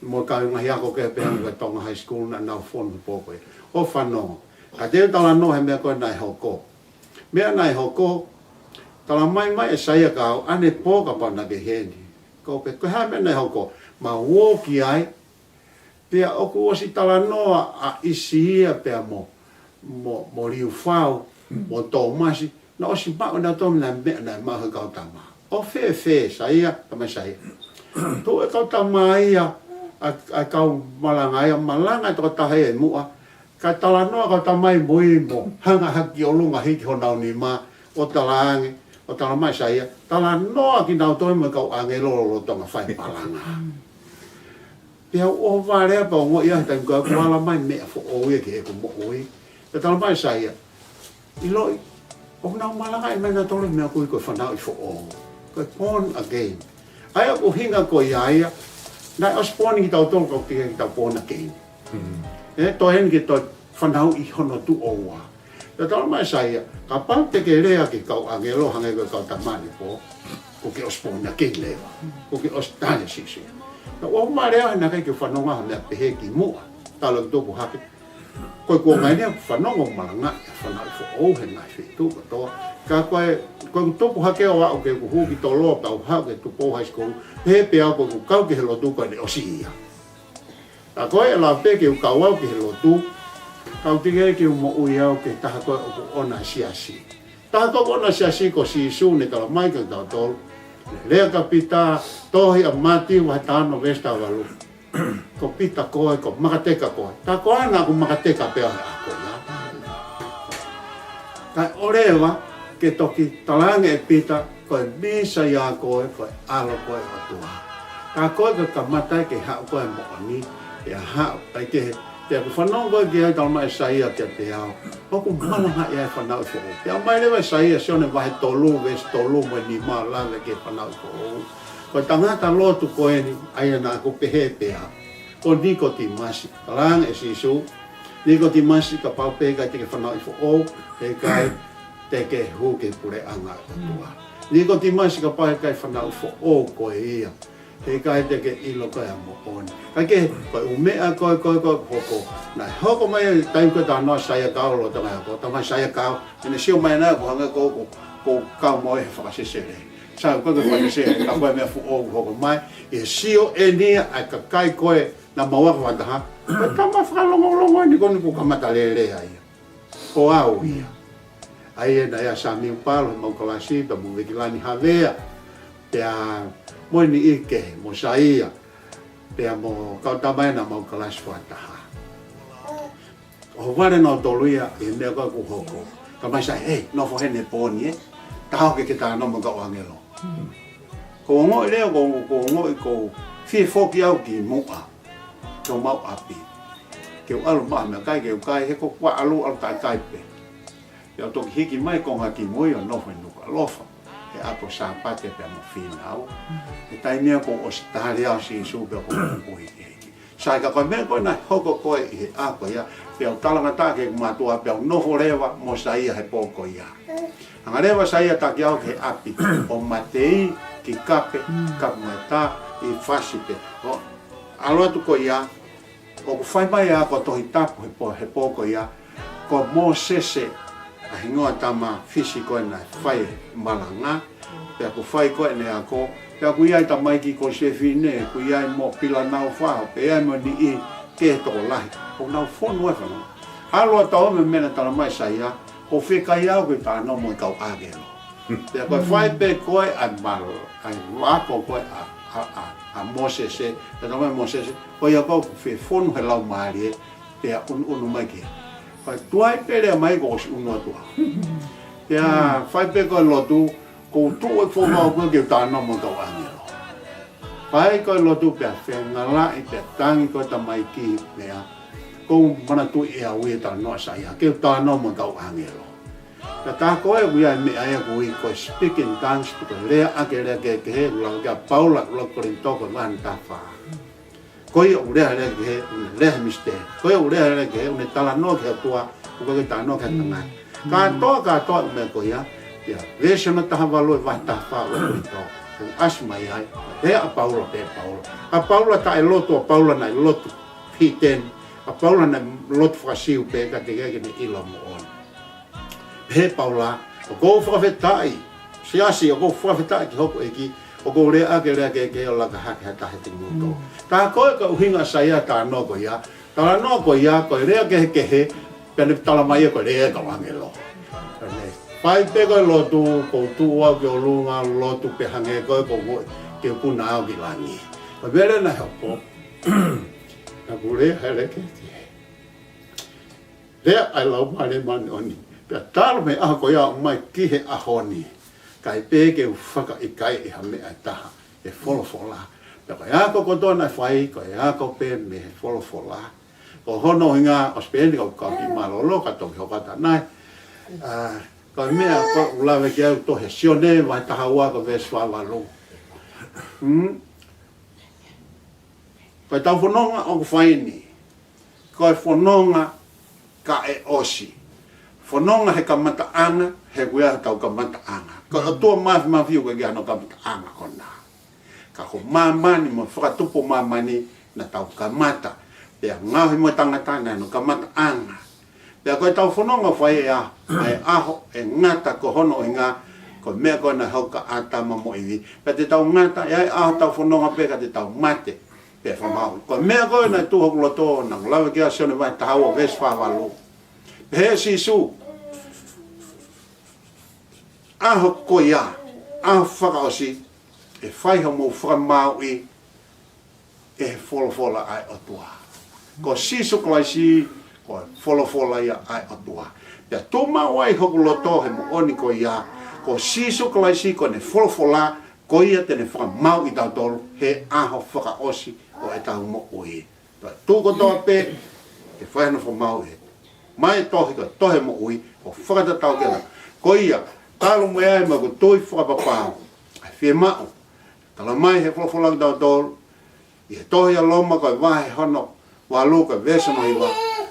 mo e kau ngaahi ako kehe pehē mo e Tonga High School naʻa nau fonu he pō ko ē. ʻO fanongo. Ka te u talanoa he meʻa ko ē naʻe hoko. Meʻa naʻe hoko, talamai mai ʻe Saia kia au, ʻanepō kapau naʻa ke ʻi heni. Ko pe, ko e hā e meʻa naʻe hoko. Ma ō ki ai, pea ʻoku ʻosi talanoa ʻa ʻIsi ia pea mo, mo, mo Liufau, mo Tōmasi, naʻe ʻosi maʻu ʻenautolu e meʻa naʻe maʻu he kau tama. ʻO fēfē Saia, talamai Saia. Tuʻu e kau tama ia, ʻa, ʻa e kau malanga ia, malanga e tokotaha ia ʻi muʻa, ka talanoa e kau tama ʻi mui mo hanga hake ki ʻolunga hiki honau nima, ʻo talaange, ʻo talamai Saia, talanoa kinautolu mo e kau ʻāngelo lolotonga fai malanga. Pea u ʻohovale pea u ongoʻi ai he taimi ko ē kuo ala mai e meʻa foʻou ia ki heʻeku moʻui. Pea talamai ʻe Saia, ʻiloʻi, ʻoku nau malangaʻi mai nautolu e meʻa ko ē ko e fanauʻi foʻou. Ko e born again. ʻA ia ko e ʻuhinga ko ia ia, naʻe ʻosi born kitautolu ka ʻoku teʻeki ke tau born again. Mm. Ē, toe eni ke toe fanauʻi hono tuʻo ua. Pea talamai ʻe Saia, kapau te ke lea ki he kau ʻāngelo hangē ko e kau tama ʻanepō, kuo ke ʻosi born again leva. Kuo ke ʻosi tali ʻa Sīsū. Naʻa ku ʻohovale he naʻe ʻikai ke u fanongo ha meʻa pehē ki muʻa. Talu ʻeku tupu hake. Ko e kuonga eni ʻoku ou fanongo malangaʻi e fanauʻi foʻou he ngaahi feituʻu kotoa. Ka ko e, ko ʻeku tupu hake ʻo aʻu ki heʻeku hū ki Toloa pea u haʻu ki he Tupou High School, pehē pē au ko ʻeku kau ki he lotu ko ʻene ʻosi ia. Ka ko e lau pē ke u kau au ki he lotu, ka ʻoku teʻeki ke u moʻui au ki he taha ko ē ʻoku ʻoʻona e siasi. Taha ko ē ʻoku ʻoʻona e siasi ko Sīsū naʻe talamai kiate kitautolu. Lea kia Pita, tohi ʻa Mātiu vahe taha ono veesi taha valu. Ko Pita koe, ko e makateka koe. Tā ko ena ʻoku makateka pē au he ʻaho ko ia. Kae ʻoua leva ke toki talaange ʻe Pita, ko e Mīsaia koe, ko e ʻAlo koe ʻo e ʻOtua. Tā koe ke kamata ke haʻu ko e moʻoni, pea haʻu, ʻikai ke he, pea ʻoku fanongo koe ki ai, talamai ʻe Saia kiate au. ʻOku malangaʻi ai e fanauʻi foʻou. Pea ʻomai leva ʻe Saia, Sione vahe tolu, veesi tolu mo e nima ʻo lave ki he fanauʻi foʻou. Ko e tangata lotu ko eni, ʻa ia naʻa ku pehē pē au. Ko Nikotīmasi, talaange ʻe Sīsū, Nikotīmasi kapau pē ʻikai te ke fanauʻi foʻou, heʻikai te ke hū ki he puleʻanga ʻo e ʻOtua. Nikotīmasi kapau ʻikai fanauʻi foʻou koe ia, heʻikai te ke ʻilo koe ʻa e moʻoni. Kae kehe, ko e ʻū meʻa ko ē, ko ē, ko ē, hoko. Naʻe hoko mai e taimi ko ē talanoa Saia kia au lolotonga e ako, talamai Saia kia au, ʻene sio mai naʻa ku hangē ko, ko, ko e kau moʻui he fakasesele. Saia ko e fakasesele, ka ko e meʻa foʻou hoko mai, ʻi he sio eni ia ʻa e kakai ko ē naʻa mau ako fakataha. Ko e tama fakalongolongo eni ko eni kuo kamata lele ai. Ko au ia. ʻA ia naʻe ʻi ai ʻa Samiu Palo, heʻemau kalasi, pea mo Vekilani Havea, pea mo e niʻihi kehe, mo Saia, pea mo e kau tama ia naʻa mau kalasi fakataha. ʻOhovale nautolu ia ʻi he meʻa ko ē kuo hoko. Talamai Saia, hei, nofo heni he pō ni ē. Taha ke ke talanoa mo e kau ʻāngelo. Ko e ongoʻi leva, ko, ko e ongoʻi ko e fie foki au ki muʻa. Ki homau ʻapi. Ke u ʻalu maʻu ha meʻakai ke u kai, he ko ʻeku ʻalu, ʻalu taʻekai pē. Pea u toki hiki mai konga kimui ʻo nofo ʻi Nukuʻalofa. He ʻapi ʻo Sāpate pea mo Fīnau. He taimi ia kuo ʻosi tali au ʻe Sīsū pea kuo u moʻui ki he ʻEiki. Saia, ka ko e meʻa ko ē naʻe hoko ko ē ʻi he ʻaho ko ia, pea u talangataʻa ki heʻeku mātuʻa, pea u nofo leva mo Saia he pō ko ia. Hanga leva ʻe Saia ʻo taki au ki he ʻapi ʻo mateʻi, ki kape, kape mo e tā, ʻi he fasi pē. ʻO ʻalu atu ko ia, ʻoku fai mai ʻa e ako Tohi Tapu he pō, he pō ko ia, Ko Mōsese, ʻa e hingoa tama Fisi ko ē naʻe fai malanga, pea ʻoku fai ko ē ʻene ako, pea ʻoku ʻi ai tamaiki ko Sefine, ʻoku ʻi ai mo Pilanaufa, pea ʻi ai mo e niʻihi kehe tokolahi. ʻOku nau fonu ai fanongo. ʻAlu atu ʻo ʻomai e meʻa naʻe talamai ʻe Saia, ʻoku fekauʻaki ʻa e talanoa mo e kau ʻāngelo. Pea ko e fai pē ko ē ʻa e mal-, ʻa e ako ko ē ʻa, ʻa, ʻa, ʻa Mōsese, pea talamai ʻe Mōsese, ko ia ʻoku fefonu he laumālie, pea ʻunuʻunu mai ki ai. Pea tuai pē lea mai kuo ʻosi ʻunu atu. Pea fai pē ko e lotu, ʻoku tuʻu e foʻi vao ko ē ke u talanoa mo e kau ʻāngelo. Fai ko e lotu pea fengalaʻi pea tangi ko ē tamaiki meʻa. ʻOku ou manatuʻi ʻe au ia e talanoa ʻa Saia, ke u talanoa mo e kau ʻāngelo. Pea tā ko ē ʻoku ʻi ai e meʻa ia ʻoku ui ko e speak in tongues, pe ko e lea ʻaki e lea kehekehe, ʻoku lave ki ai ʻa Paula, ʻuluaki Kolinitō ko e vahe taha fā. Ko ia ʻoku lea he lea kehekehe, ʻoku ne lea he misiteli. Ko ia ʻoku lea he lea kehekehe, ʻoku ne talanoa ki he ʻOtua, ʻoku ʻikai ke talanoa ki he tangata. Kātoa, kātoa e meʻa ko ia, ia, veesi hono taha valu e vahe taha fā ʻo ʻUluaki Kolinitō, ʻoku ʻasi mai ai, lea ʻa Paula pē Paula. ʻA Paula taʻelotu, ʻa Paula naʻe lotu pīteni, ʻa Paula naʻe lotu faka-Siu pē, ka teʻeki ke ne ʻilo moʻoni. Pehē ʻe Paula, ʻoku ou fakafetaʻi, siasi, ʻoku ou fakafetaʻi ki hoku ʻEiki, ʻoku ou lea ʻaki e lea kehekehe ʻo laka hake ha taha he kimoutolu. Tā ko ē ko e ʻuhinga ʻa Saia talanoa ko ia, talanoa ko ia, ko e lea kehekehe, pea ne talamai ia ko e lea ʻa e kau ʻāngelo. Pea ne fai pē ko e lotu, ʻoku ou tuʻu au ki ʻolunga, lotu pē hangē ko e ʻoku ou, ke u puna au ki langi. Ko e meʻa leva naʻe hoko, naʻa ku lea he lea kehekehe. Lea ʻa e Laumālie Māʻoniʻoni. Pea talu mei he ʻaho ko ia ʻo aʻu mai ki he ʻaho ni, ʻikai pē ke u fakaʻikaiʻi ha meʻa ʻe taha he folofola. Pea ko e ako kotoa naʻe fai, ko e ako pē mei he folofola. Ko hono ʻuhinga, ʻosi pē eni kau, kau kiʻi mālōlō, ka toki hoko atu ʻanai. ʻA, ko e meʻa ko ē ʻoku lave ki ai ʻa e tohi ʻa Sione, vahe taha ua ko e veesi fā valu. Hmm? Ko ʻetau fononga ʻoku fai ni, ko e fononga kae ʻosi. Fononga he kamataʻanga, he ʻoku ʻi ai hotau kamataʻanga. Ko e ʻOtua Māfimafi ʻoku ʻikai ke ʻi ai hano kamataʻanga ʻona. Ka ko māmani mo e fakatupu ʻo māmani naʻa tau kamata. Pea ngaohi mo e tangata naʻe ʻi ai hano kamataʻanga. Pea ko ʻetau fononga ʻoku fai ʻi he ʻaho, ʻi he ʻaho ʻe ngata ko hono ʻuhinga, ko e meʻa ko ē naʻe hoko kia ʻĀtama mo ʻIvi. Pea te tau ngata, ʻi he ʻaho ʻetau fononga pē ka te tau mate. Pea fakamāuʻi. Ko e meʻa ko ē naʻe tuʻu hoku loto, naʻa ku lave ki ai ʻa Sione vahe taha ua veesi fā valu. Pehē ʻe Sīsū, ʻaho ko ia, ʻaho fakaʻosi, ʻe fai hoʻomou fakamāuʻi ʻe he folofola ʻa e ʻOtua. Ko Sīsū Kalaisi, ko e folofola ia ʻa e ʻOtua. Pea tuʻu maʻu ai hoku loto he moʻoni ko ia, ko Sīsū Kalaisi ko ʻene folofola, ko ia te ne fakamāuʻi kitautolu he ʻaho fakaʻosi ʻo ʻetau moʻui. Pea tuʻu kotoa pē, ke fai hano fakamāuʻi. Mai tohi ko e tohi moʻui, ʻo fakatatau ki ai. Ko ia, talu mei ai mo ʻeku tui fakapapau, ʻa e fiemaʻu, talamai he folofola kia kitautolu, ʻi he tohi ʻa Loma ko e vahe hono valu ko e veesi hono hiva,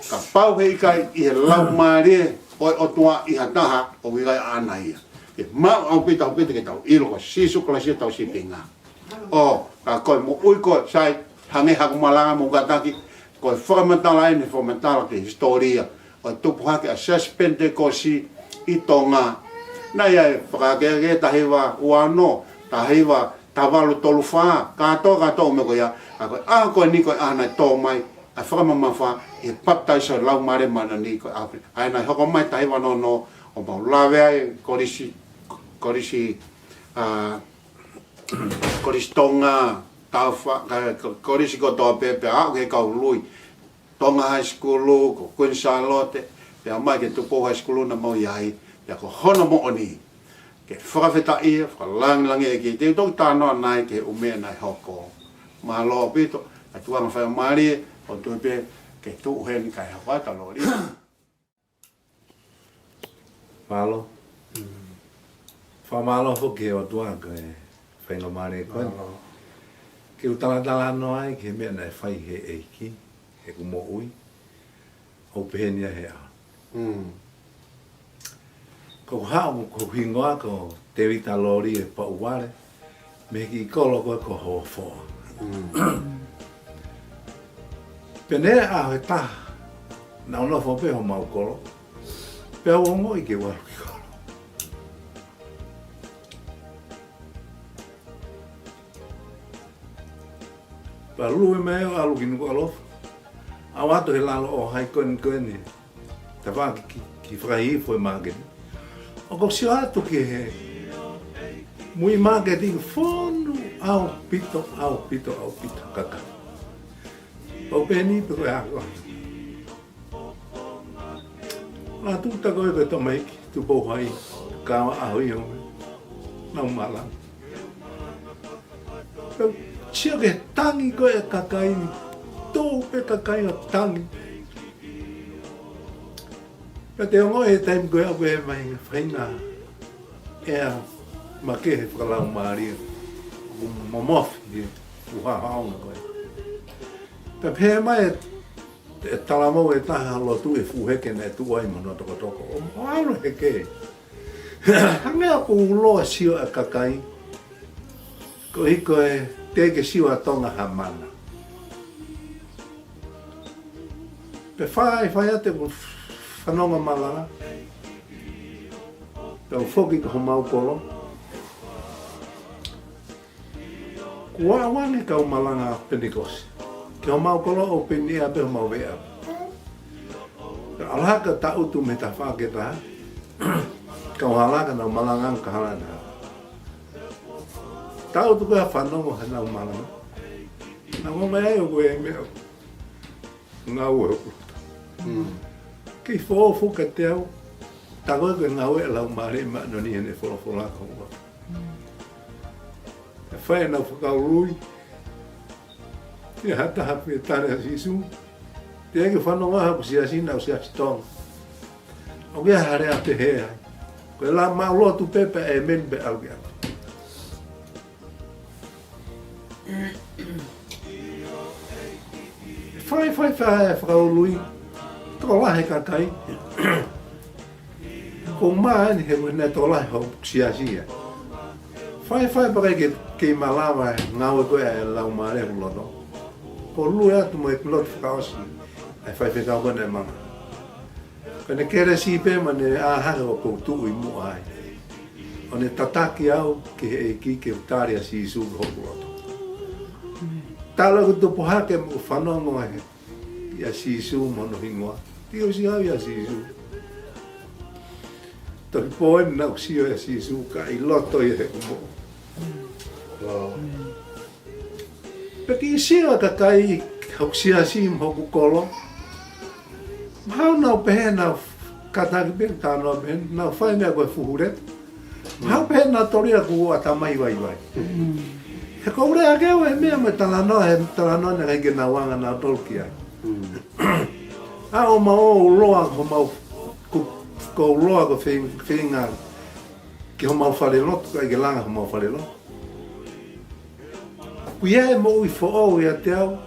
kapau he ʻikai ʻi he Laumālie ʻo e ʻOtua ʻi ha taha, ʻoku ʻikai ʻaʻana ia. Ke maʻu ʻaupito ʻaupito ke tau ʻilo ko Sīsū Kalaisi ʻetau sīpinga. ʻO, ka ko e moʻui ko ē sai, hangē haʻaku malanga mo kātaki, ko e fakamatala eni, fakamatala ki he hisitōlia ʻo e tupu hake ʻa e Siasi Penitekosi ʻi Tonga. Naʻe ʻi ai e fakaakeake taha hiva ua ono, taha hiva taha valu tolu fā, kātoa, kātoa e meʻa ko ia, ka ko e ʻaho ko eni ko e ʻaho naʻe tō mai ʻa e fakamamafa ʻi he papitaiso ʻo e Laumālie Māʻoniʻoni ko e ʻaho ko ē. ʻA ia naʻe hoko mai taha hiva ono ono, ʻo mau lave ai, kolisi, kolisi, ʻa, Kolisi Tonga, Taufa, ka, ko, kolisi kotoa pē, pea aʻu ki he kau ului. Tonga High School, ko Queen Sālote, pea mai ki he Tupou High School naʻa mau ʻi ai, pea ko hono moʻoni. Ke fakafetaʻi, fakalāngilangiʻi e ʻEiki, te u toki talanoa ʻanai ki he ʻū meʻa naʻe hoko. Mālō ʻaupito, ʻa e tuʻunga faingamālie, ʻo tui pē, ke tuʻu heni kae hoko atu ʻa e lōlia. Mālō. Mm. Fakamālō foki ki he ʻOtua ko e faingamālie ko eni. Mālō. Ke u talatalanoa ai ki he meʻa naʻe fai he ʻEiki, heʻeku moʻui, ʻo pehē ni ʻa e hā. Mm. Ko e hā, ko hoku hingoa ko Tēvita Loli e Pauvale, mei he kiʻi kolo ko ē ko Hofoa. Mm. Pea ʻi he ʻaho ʻe taha, naʻa ku nofo pē homau kolo, Pea u ongoʻi ke u ʻalu ki kolo. Pea lue mai ʻo ʻalu ki Nukuʻalofa. ʻAlu atu he lalo ʻo hai koen koen. Tafaʻaki ki, ki, ki fakahifo e māketi. ʻOku ou sio atu ki he muimāketi ʻoku fonu ʻaupito, ʻaupito, ʻaupito kakai. ʻO pehē ni pē ko e ako. Ngā tuta ko ē ko e tamaiki, Tupou Hai, Kava, ʻAhoʻio, nau malanga. Pea u sio ki he tangi ko ē ʻa e kakai ni, tō pē kakai ʻo tangi. Pea te ongoʻi he taimi ko ē ʻoku ʻi ai e faʻahinga ʻea makehe fakalaumālie, ʻoku momofi he ʻū haʻohaʻonga ko ē. Pea pehē mai e, e talavou ʻe taha lotu ʻi he fuʻu heke naʻe tuʻu ai mo hono tokotoko. ʻO, ʻo ʻalu heke. Hangē ʻoku ulo e sio ʻa e kakai, koeʻuhi ko e teʻeki ke sio ʻa Tonga ha mana. Pea faifai atu ʻeku fanongo malanga. Pea u foki ki homau kolo. Kuo aʻu ange e kau malanga Penitekosi ki homau kolo ʻo pehē ni ʻe ʻave homau veʻe ʻapi. Pea ʻalu hake ʻo tangutu mei he tafaʻaki ʻe taha. Kau hala ka nau malanga ange ka hala na. Tangutu ko ē ʻo fanongo heʻenau malanga. Naʻa ku ongoʻi ai ʻoku ʻi ai e meʻa ʻoku ngāue hoku loto. Mm. Kei foʻou foki kiate au, tā ko ē ko e ngāue ʻa e Laumālie Māʻoniʻoni heʻene folofola ko ua. ʻE fai ʻenau fakaului. ʻI ai ha taha pē tali ʻa Sīsū. Teʻeki fanongo ai hoku siasi, naʻa ku siasi Tonga. ʻOku ʻi ai ha lea pehē ai. Ko e la mau lotu pē pea ʻēmeni pea ʻalu ki ʻapi. Faifai, fai e fakaului, tokolahi e kakai. Ko e meʻa eni he ʻoku ne tokolahi hoku siasi ia. Faifai pea ʻikai ke, ke malava e ngāue ko ē ʻa e Laumālie hoku loto. Ko e lue atu mo ʻeku lotu fakaʻosi ʻa e faifekau ko ē naʻe malanga. Ka ne kelesi pē mo ne ʻā hake ʻo ʻoku ou tuʻu ʻi muʻa ai. ʻO ne tataki au ki he ʻEiki ke u tali ʻa Sīsū ki hoku loto. Talu ʻeku tupu hake mo ʻeku fanongo ʻia Sīsū mo hono hingoa. Tui ʻosi au ʻia Sīsū. Toki pō eni naʻa ku sio ʻia Sīsū ka ʻi loto ia heʻeku moʻui. Wow. Pea kiʻi sio e kakai hoku siasi mo hoku kolo. Mahalo nau pehē nau kātaki pē, talanoa pē, nau fai meʻa ko e fuhu leta. Mahalo pehē nau toli ʻeku ʻatamai vaivai. He ko e lea ke ʻoua e meʻa mo e talanoa, he talanoa naʻe ʻikai ke nau anga nautolu ki ai. ʻA ʻo mau ʻo uloa ko mau, ko, ko uloa ko e fei-, feinga ki homau falelotu, ʻikai ke langa homau falelotu. Ko ia e moʻui foʻou ʻiate au,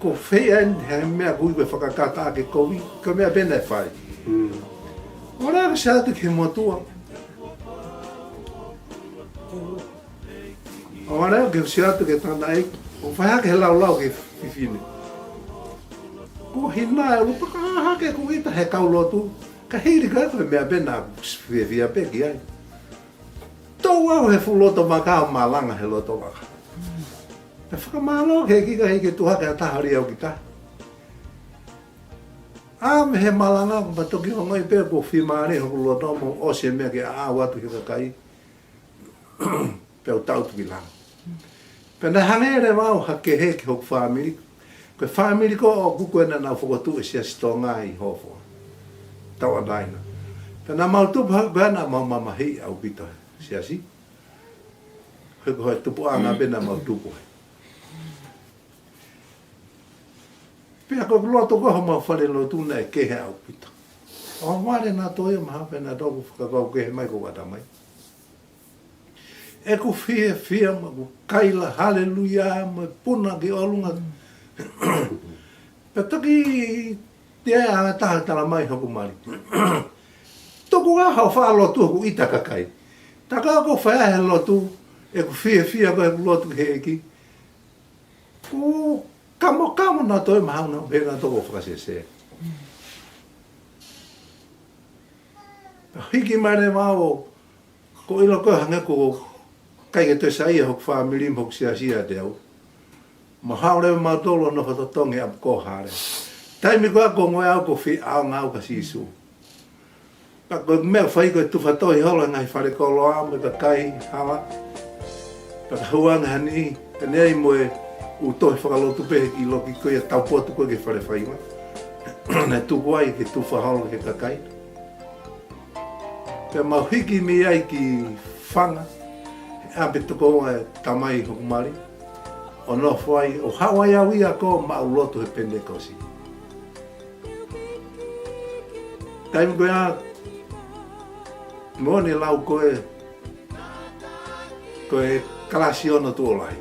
ko e feinga eni he meʻa ko ē ko e fakakātaki kovi, ko e meʻa pē naʻe fai. Mm. ʻO lea ke sio atu ki he motuʻa. ʻO lea ke sio atu ki he tangataʻeiki, ʻo fai hake he laulau ki he fefine. Ko e hina e lupa ka hake ʻoku ʻita he kau lotu, ka hili ka ko e meʻa pē naʻa ku fiefia pē ki ai. Tau au he fuʻu loto vaka ʻo malanga he loto vaka. Pea fakamālō ki he ʻEiki ka ʻikai ke tuʻu hake ha taha ʻo liʻaki au ki tahi. ʻA mei he malanga, kuo ma toki ongoʻi pē ʻoku fiemālie hoku loto mo ʻosi e meʻa ke ʻaʻau atu ki he kakai. Pea u tangutu ki lalo. Pea naʻe hangē leva au ha kehe ki hoku fāmili. Ko e fāmili ko ē ʻoʻoku ko ē naʻa nau fokotuʻu e Siasi Tonga ʻi Hōfoa, Tauʻatāina. Pea naʻa mau tupu hake ko ē naʻa mau mamahiʻi ʻaupito he siasi. He ko e tupuʻanga pē naʻa mau tupu ai. Pea ko e loto ko ē homau falelotu naʻe kehe ʻaupito. ʻO vale naʻa toe ia maha pē naʻa toe fakakau kehe mai ko ʻatamai. ʻEku fiefia mo ʻeku kaila haleluia mo e puna ki ʻolunga. Pea toki ʻi ai ha taha talamai hoku mali. Tuku ā hoʻo faʻa lotu hoku ʻita kakai. Tā ko ē ʻoku ou fai ai he lotu, ʻeku fiefia ko ʻeku lotu ki he ʻEiki. Ko e kamokamo naʻa toe maha naʻa pehē naʻa toe fakasese. Hiki mai leva au, ko e ʻilo ko ē hangē ʻoku ʻikai ke toe saiʻia hoku fāmili mo hoku siasi ʻiate au. Mau haʻu leva mautolu ʻo nofo totongi ʻi ʻapi ko Hale. Taimi ko ia ko e ongoʻi au ko e fie ʻaonga au kia Sīsū. Pea ko e meʻa ʻoku fai ko e tufa tohi holo he ngaahi fale koloa mo e kakai hala. Pea ka hū ange ha niʻihi, pea ne ʻi ai mo e ʻū tohi fakalotu pē he kiʻi loki ko ia taupotu ko ē ki he fale faiva. Naʻe tuku ai ke tufa holo ki he kakai. Pea mau hiki mei ai ki Fanga, he ʻapi tokoua e tamai hoku mali, ʻo nofo ai, ʻo haʻu ai au ia ko ē maʻu lotu he Penitekosi. Taimi ko ia, moʻoni e lau ko ē, ko e kalasi ono tuʻo lahi.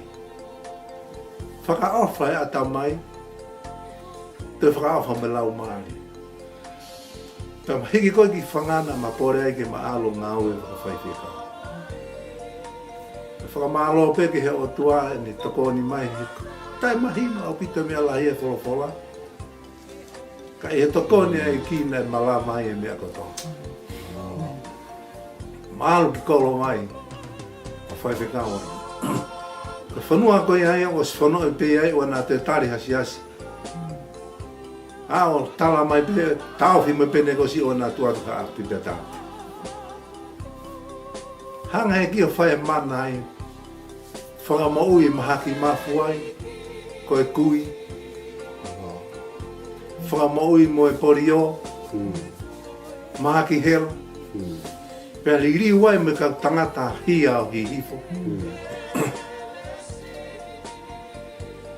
Fakaʻofa e ʻatamai, toe fakaʻofa mo e laumālie. Pea ma hiki ko ē ki Fanga naʻa ma pole ai ke ma ʻalu ʻo ngāue fakafaifekau. Pea fakamālō pē ki he ʻOtua ʻene tokoni mai he taʻemahino ʻaupito e meʻa lahi e folofola. Ka ʻi he tokoni ʻa e ʻEiki naʻe malama ai e meʻa kotoa. Ma ʻalu ki Kolomai ʻo faifekau ai. Ko e fonua ko ia ʻoku ʻosi fono ʻi pē ai ʻoua naʻa toe tali ha siasi. ʻA ʻo tala mai pē, taʻofi mai Penitekosi ʻoua naʻa tuʻu atu ha ʻapi pea tau. Hanga ʻe he ʻEiki ʻo fai e mana ai, fakamoʻui e mahaki mafu ai, ko e kui. Fakamoʻui mo e polio, Mm. mahaki hela. Mm. Pea liliu ai mo e kau tangata hia ʻo Hihifo. Mm.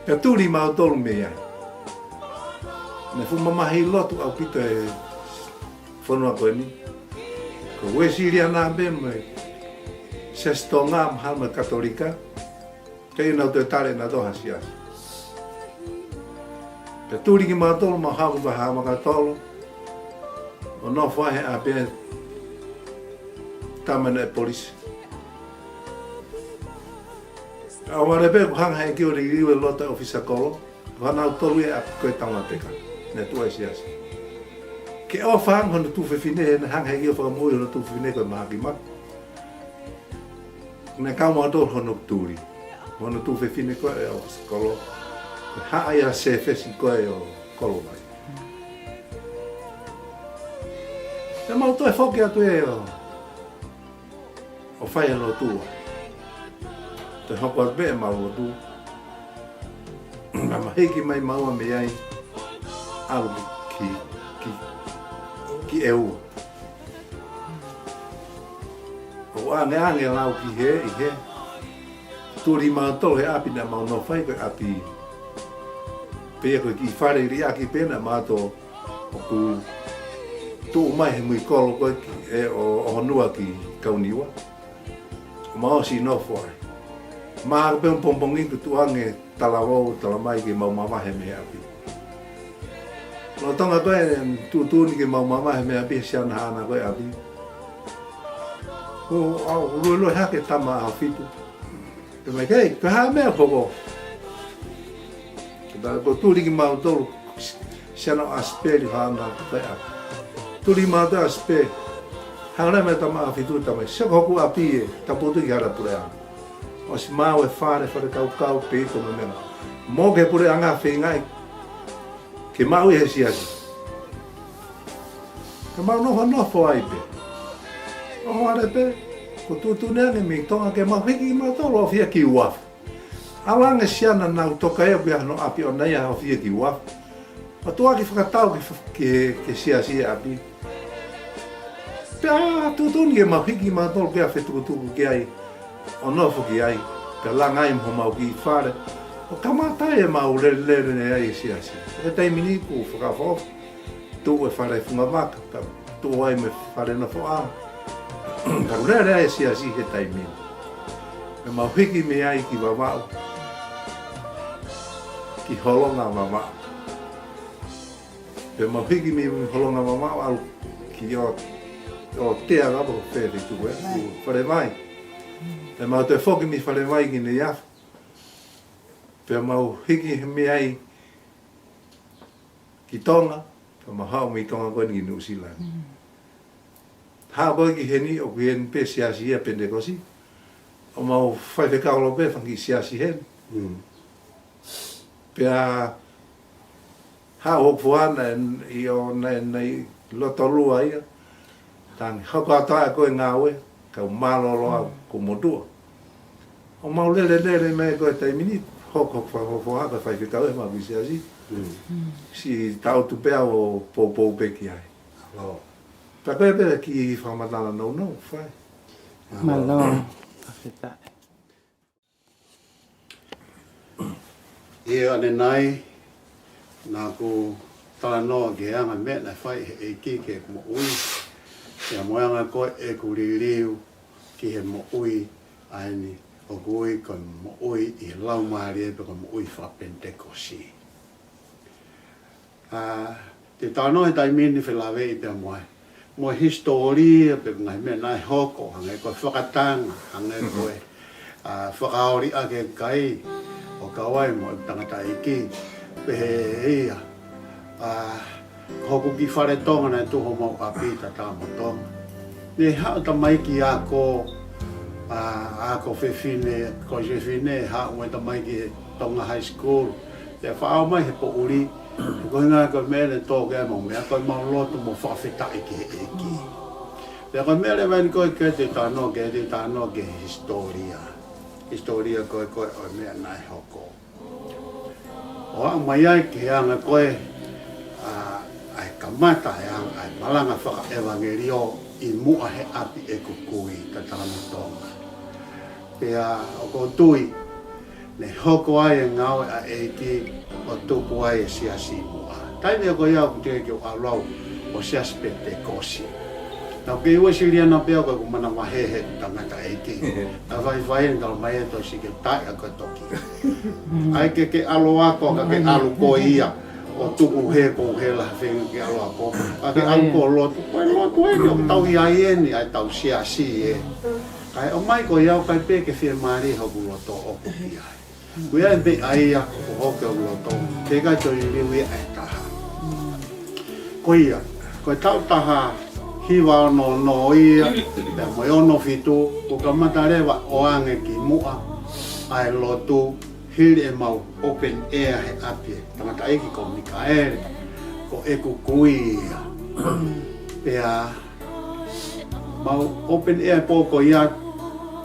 Pea tuli mautolu mei ai. Naʻe fuʻu mamahi lotu ʻaupito e fonua ko eni. Ko e Uēsiliana pē mo e Siasi Tonga mahalo mo e Katolika. Kei nau toe tali ʻe nautolu ha siasi. Pea tuli kimautolu mau haʻu ki Vahaʻamakatolo. ʻO nofo ai he ʻapi e tama naʻe polisi. ʻA vale pē kuo hanga ʻe he ʻEiki ʻo liliu e loto e ʻofisa kolo. Ko hanautolu e ʻapi ko e Taungateka. Naʻe tuʻu ai e siasi. Ke ʻofa ange hono tuofefine he naʻe hanga ʻe he ʻEiki ʻo fakamoʻui hono tuofefine ko e mahaki mafu. Naʻe kau mautolu hono tuli. Hono tuofefine ko e ʻofisa kolo. Ko e haʻa ia sēfesi ko ē ʻo Kolomai. Pea mau toe foki atu ē ʻo, ʻo fai e lotu. Toe hoko atu pē ʻemau lotu. Naʻa ma hiki mai maua mei ai. ʻAlu ki, ki, ki ʻEua. ʻO ʻangeʻange lau ki hē, ʻi hē. Tuli mautolu he ʻapi naʻa mau nofo ai ko e ʻapi. Pea ko e kiʻi fale liʻaki pē naʻa mautolu ʻoku tuʻu mai he mui kolo ko ē ki, ē, ʻo, ʻo Honua ki Kauniua. ʻO mau ʻosi nofo ai. Mahalo pē ʻo pongipongi kuo tuʻu ange talavou, talamai ke mau mavahe mei he ʻapi. Lolotonga ko ē tuʻutuʻuni ke mau mavahe mei he ʻapi he siana haʻana ko ē ʻapi. ʻO, ʻa, luelue hake tama ʻaho fitu. Pea mai kei, ko e hā e meʻa ʻoku hoko? Ke ta ko tuli kimautolu, siana ʻo ʻAsipeli haʻana ko ē ʻapi. Tuli kimautolu ʻAsipeli. Hanga mai tama ʻaho fitu tama, sio ko hoku ʻapi ē, tapu atu ki hala puleʻanga. ʻOsi maʻu e fale, fale kaukau, peito mo e meʻa. Mou ke puleʻanga feingaʻi ke maʻu ʻe he siasi. Ka mau nofonofo ai pē. ʻO vale pē, kuo tuʻutuʻuni ange mei Tonga ke mau hiki kimautolu ʻo ʻohofia ki uafu. ʻAlu ange siana naʻa nau toka ē ʻoku ʻi ai hano ʻapi ʻoʻona ia ʻo ʻohofia ki uafu. Pea tuʻuaki fakatau ki, ki, ki he siasi e ʻapi. Pea tuʻutuʻuni ke mau hiki kimautolu ke ʻa fetukutuku ki ai, ʻo nofo ki ai, pea langa ai mo homau kiʻi fale. ʻO kamata ai ʻemau lelelele ai e siasi. He taimi ni kuo fakaʻofoʻofa, tuʻu e fale funga vaka, pea tuʻu ai mo e fale nofoʻanga. Pea lele ai e siasi he taimi ni. Pea mau hiki mei ai ki Vavaʻu, ki Holonga Vavaʻu. Pea mau hiki mei Holonga Vavaʻu ʻalu ki ʻo, ʻo Tea Vavaʻu ko fē te tuku ē, Falevai. Pea mau toe foki mei Falevai ki Neiafu. Pea mau hiki mei ai ki Tonga, pea mau haʻu mei Tonga ko eni ki Nuʻusila ni. Mm. Haʻu ko ē ki heni ʻoku ʻi heni pē siasi ia Penitekosi. ʻO mau faifekau lōpē fanga kiʻi siasi heni. Mm. Pea haʻu hoku foha naʻe ʻi ʻo naʻe, naʻe ʻi Lotolua ia. Tangi, hoko atu ā ko e ngāue, kau mālōlō au, ko motuʻa. ʻO mau lele lele mai ko e taimi ni, hoko hoku foha ko e faifekau ʻemau kiʻi siasi. Mm. Siʻi tautu pē au ʻo poupou pē ki ai. Mālō. Pea ko e pē kiʻi fakamatala nounou, fai. Mālō. Fakafetaʻi. ʻI he ʻaho ni, naʻa ku talanoa ki he anga e meʻa naʻe fai ʻe he ʻEiki ki heʻeku moʻui. Pea mo e anga ko ē ʻeku liliu ki he moʻui ʻa eni ʻoku ui ko e moʻui ʻi he Laumālie pe ko e moʻui fakapenitekosi. ʻA, te u talanoa he taimi ni felāveʻi pea mo e, mo e hisitōlia pe ngaahi meʻa naʻe hoko, hangē ko e fakatanga, hangē ko e, ʻa, fakaoli ʻa e kakai, ʻo kau ai mo e tangataʻeiki, pehē ia, ʻa, hoku kiʻi fale Tonga naʻe tuʻu homau ʻapi, tatau mo Tonga. Ne haʻu tamaiki ako, ʻa, ako fefine, ko e fefine, haʻu mo e tamaiki Tonga High School. Te faʻao mai he poʻuli, ko e ngaahi ko e meʻa ne tō ke mau meʻa, ko e mau lotu mo fakafetaʻi ki he ʻEiki. Pea ko e meʻa leva eni ko ē ke te talanoa ki ai, te talanoa ki he hisitōlia. Hisitōlia ko ē, ko e ʻo e meʻa naʻe hoko. ʻO aʻu mai ai ki he anga ko ē, ʻa, ʻa e kamata e anga, ʻa e malanga fakaʻevangeliō ʻi muʻa he ʻapi ʻeku kui, tatau mo Tonga. Pea ʻoku ou tui, ne hoko ai e ngāue ʻa e ʻEiki ʻo tupu ai e siasi ʻi muʻa. Taimi ko ia ʻoku teʻeki ke u ʻalu au ʻo siasi Penitekosi. Naʻa ku kei Uēsiliana pē au ka ʻoku ou manavahē he tangataʻeiki. Naʻe faifai eni, talamai ʻe he tohi siʻi ke tai ʻa ko e toki. ʻAi ke ke ʻalu ako, ka ke ʻalu ko ia ʻo tupu he ko he la fenga ke ʻalu ako. Ka ke ʻalu ko lotu, ko e lotu eni ʻoku tau ʻi ai eni ʻa e tau siasi ē. Kae ʻomai ko ia ʻoku ʻikai pē ke fiemālie hoku loto ʻoku ʻi ai. Ko ia e meʻa ia ʻoku hoko hoku loto, teʻeki ai toe liliu ia ʻe taha. Ko ia, ko e taʻu taha hiva ono ono ia, pea mo e ono fitu, kuo kamata leva ʻo ange ki muʻa ʻa e lotu, hili ʻemau open air he ʻapi ē, tangataʻeiki ko Mikaele, ko ʻeku kui ia. Pea mau open air pō ko ia,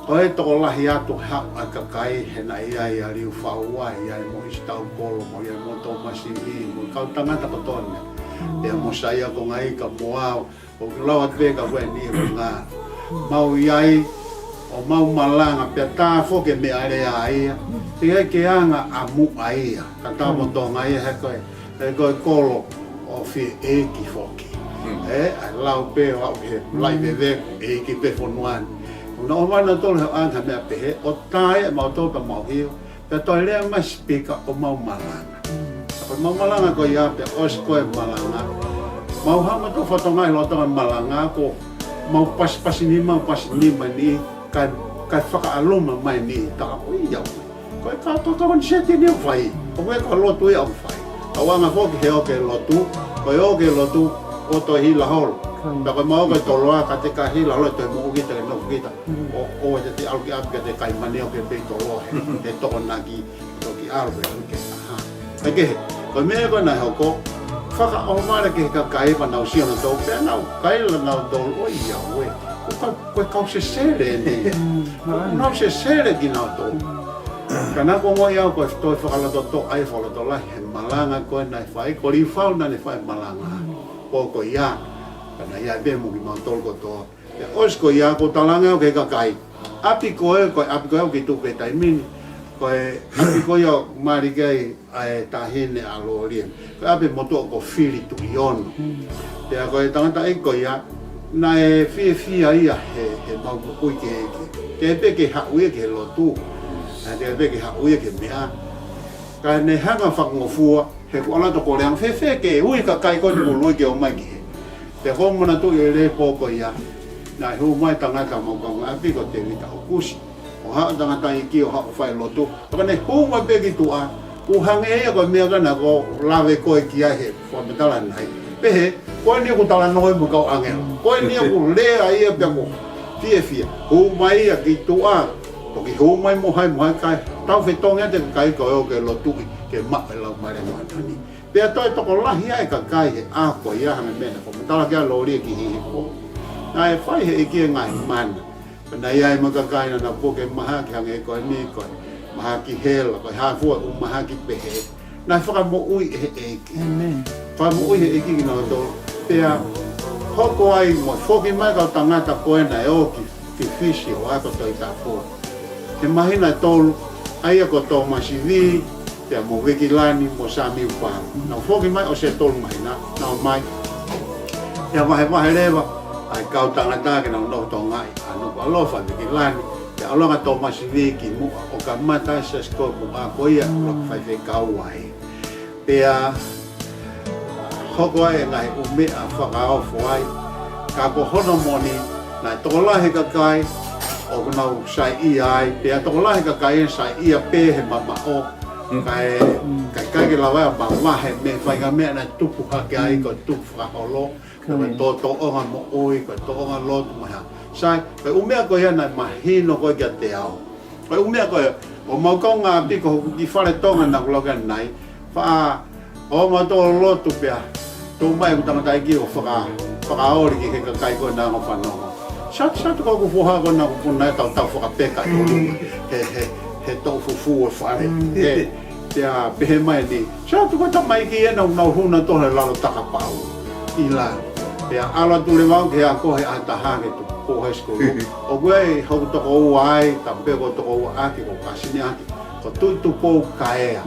ko e tokolahi atu haʻu ʻa e kakai he naʻe ʻi ai ʻa Liufaua, ʻi ai mo ʻIsi Taukolo, mo ʻi ai mo Tōmasi Vī, mo e kau tangata kotoa ni. Pea mo Saia Kongaika mo au, ʻoku lau atu pē ka ko e niʻihi ko e ngā. Mau ʻi ai, ʻo mau malanga, pea tā foki e meʻalea ia. Teʻeki ai ke anga ʻa muʻa ia, tatau mo Tonga ia he ko e, he ko e kolo ʻo fie ʻeiki foki. Mm. Ē, ʻa e lau pē ʻo aʻu he lai veve, ʻeiki pē fonua ni. Naʻa mau ō mai nautolu he anga meʻa pehē, ʻo tā ia mautolu pea mau hio, pea toe lea mai sipika ʻo mau malanga. Ko e mau malanga ko ia pea ʻosi ko e malanga. Mau haʻu mautolu fakatonga ʻi loto e malanga ko mau pasipasi nima, pasi nima ni, kae, kae fakaʻaluma mai ni, tā ko ia. Ko e ka, ka, ka, ʻoku seti ni ʻoku fai. ʻOku ʻikai ko e lotu ia ʻoku fai. Ka ʻoku anga foki he ʻoku ke lotu, ko e ʻoku ke lotu, ʻo toe hila holo. Pea ko e mau ʻoku ke toloa, ka te ka hila holo, toe moʻui kita, ke nofo kita. ʻO, ʻo te te ʻalu ki ʻapi ka te kai mani ʻoku ke pei toloa he, he Tokonaki, toki ʻalu pē ʻalu ke taha. Kae kehe, ko e meʻa ko ē naʻe hoko, fakaʻohovale ki he kakai pea nau sio nautolu, pea nau kai la nautolu, ʻo ia ue. Ko e kau, ko e kau sesele ni. Nau sesele kinautolu. Ka naʻa ku ongoʻi au ko e toe fakalototoʻa ai fakalotolahi he malanga ko ē naʻe fai, ko Liufau naʻa ne fai malanga. Ko, ko ia, ka naʻe ʻi ai pē mo kimautolu kotoa. Pea ʻosi ko ia ʻoku ou talaange au ki he kakai. ʻApi ko ē, ko e ʻapi ko ē ʻoku ke tuʻu pē taimi ni. Ko e ʻapi ko ia ʻoku mali ki ai ʻa e taʻahine ʻa Lōlie. Ko e ʻapi motuʻa ko Fili Tuʻiono. Pea ko e tangataʻeiki ko ia, naʻe fiefia ia he, he mau moʻui ki he ʻEiki. Teʻeki pē ke haʻu ia ki he lotu. Naʻe teʻeki pē ke haʻu ia ki he meʻa. Ka ne hanga fakangofua, he kuo ʻalu atu ko Leanga, fēfē ke ui kakai ko ē ʻoku ʻikai ke ō mai ki hē. Pea ko e manatuʻi e lēpō ko ia, naʻe hū mai tangata mau kaungāʻapi ko Tēvita ʻOkusi. ʻO haʻu tangataʻeiki ʻo haʻu fai lotu. Pea ka ne hū mai pē ki tuʻa, ʻoku hangē ia ko e meʻa ko ena ʻoku lave ko ē ki ai he fakamatala nai. Pehē, ko eni ʻoku talanoa mo e kau ʻāngelo. Ko eni ʻoku lea ia pea ʻoku fiefia. Hū mai ia ki tuʻa. Toki hū mai mo hai mo hai kae tau fetongi atu e kakai ko ē ʻoku lotuʻi ke maʻu e Laumālie Māʻoniʻoni. Pea toe tokolahi ai e kakai he ʻaho ko ia, hangē ko e meʻa naʻe fakamatala ki ai Loli ki Hihifo. Naʻe fai ʻe he ʻEiki e ngaahi mana. Pea naʻe ʻi ai mo e kakai naʻa nau puke mahaki hangē ko eni, ko e mahaki hela, ko e hā fua e ʻū mahaki pehē. Naʻe fakamoʻui ʻe he ʻEiki. ʻĒmeni. Fakamoʻui ʻe he ʻEiki kinautolu. Pea hoko ai mo e foki mai e kau tangata ko ē naʻe ō ki, ki Fisi ʻo ako Tohi Tapu he māhina ʻe tolu, ʻa ia ko Tōmasi Vī, pea mo Vikilani, mo Samiu Pau. Naʻa nau foki mai ʻosi e tolu māhina, naʻa nau ō mai. Pea vahevahe leva ʻa e kau tangata ke nau nofo ʻi Tonga, ʻa Nukuʻalofa, Vikilani, pea ʻalu ange ʻa Tōmasi Vī ki muʻa ʻo kamata e Siasi Kotoa ko ia, ʻo faifekau ai. Pea hoko ai e ngaahi ʻū meʻa fakaofo ai. Ka ko hono moʻoni, naʻe tokolahi e kakai ʻoku nau saiʻia ai, pea tokolahi e kakai ʻoku saiʻia pē he mamaʻo, kae, kae ʻikai ke lava ia ʻo mavahe mei he faʻahinga meʻa naʻe tupu hake ai, ko e tupu fakaholo, ko e tō, tōʻonga moʻui, ko e tōʻonga lotu mo e hā. Sai, ko e ʻū meʻa ko ia naʻe mahino ko ē kiate au. Ko e ʻū meʻa ko ē, ʻo mau kaungāʻapi ko hoku kiʻi fale Tonga naʻa ku lau ki ai ʻanenai, faʻa ō mautolu ʻo lotu pea tuʻu mai ʻeku tangataʻeiki ʻo faka-, fakaoli ki he kakai ko ē naʻa nau fanongo. Sio atu, sio atu ko hoku foha ko ē naʻa ku puna ʻe tautau fakapeka ʻi ʻolunga he, he, he toʻu fufū e fale. He, pea pehē mai eni, sio atu ko e tamaiki ē naʻa nau hū nautolu he lalo takapau ʻi lalo. Pea ʻalu atu leva au ki he ako he ʻaho ʻe taha ki Tupou High School. ʻOku ʻi ai hoku tokoua ai, tapu pē ko e tokoua ʻaki, ko e kāsini ʻaki, ko Tuʻitupou Kaea.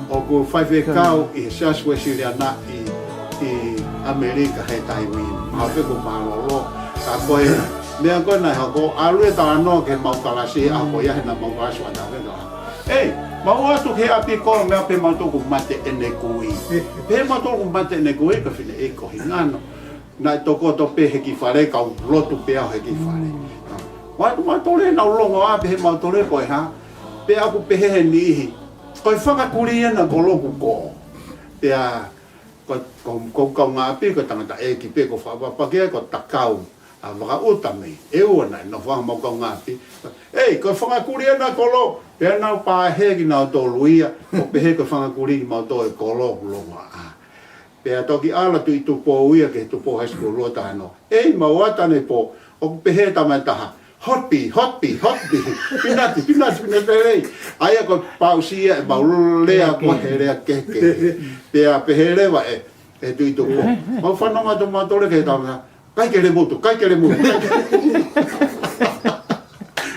ʻOku faifekau ʻi he Siasi Uēsiliana ʻi, ʻi ʻAmelika he taimi ni. Mahalo pē kuo mālōlō. Ka ko e meʻa ko ē naʻe hoko, ʻalu e talanoa ki heʻemau kalasi, ʻa ko ia heʻemau kalasi ʻo ʻatā pē ka. ʻEi, mau ō atu ki he ʻapi ko ē, meʻa pē mautolu kuo mate ʻene kui. Pehē mautolu kuo mate ʻene kui, ko e fineʻeiki ko Hingano. Naʻe tokoto pē he kiʻi fale, kau lotu pē au he kiʻi fale. Ko atu mautolu ē naʻa ku longoaʻa pē he mautolu ē ko e hā. Pea ʻoku pehē he niʻihi, ko e fanga kulī ena ko loku ko. Pea ko, ko, ko kaungāʻapi, ko e tangataʻeiki pē ko fapapaki ai ko Takau ʻa Vakaʻuta mei ʻEua naʻe nofo ange mo kaungāʻapi. ʻEi, ko e fanga kulī ena ko lo, pea nau pāhē kinautolu ia, ʻo pehē ko e fanga kulī kimautolu ē ko lo ʻoku longoaʻa. Pea toki ʻalu atu ʻi Tupou ia ki he Tupou High School ʻo talanoa. ʻEi, mau ō atu ʻanepō, ʻoku pehē tama ʻe taha, "Hot pea, hot pea, hot pea." Pinati, pinati, pinati lelei. ʻA ia ko e pausi ia ʻemau lea ko ē he lea kehekehe. Pea pehē leva ʻe, ʻe Tuʻitupou, "Mau fanongo atu mautolu ki he tama, ʻikai ke lemutu, ʻikai ke lemutu, ʻikai ke."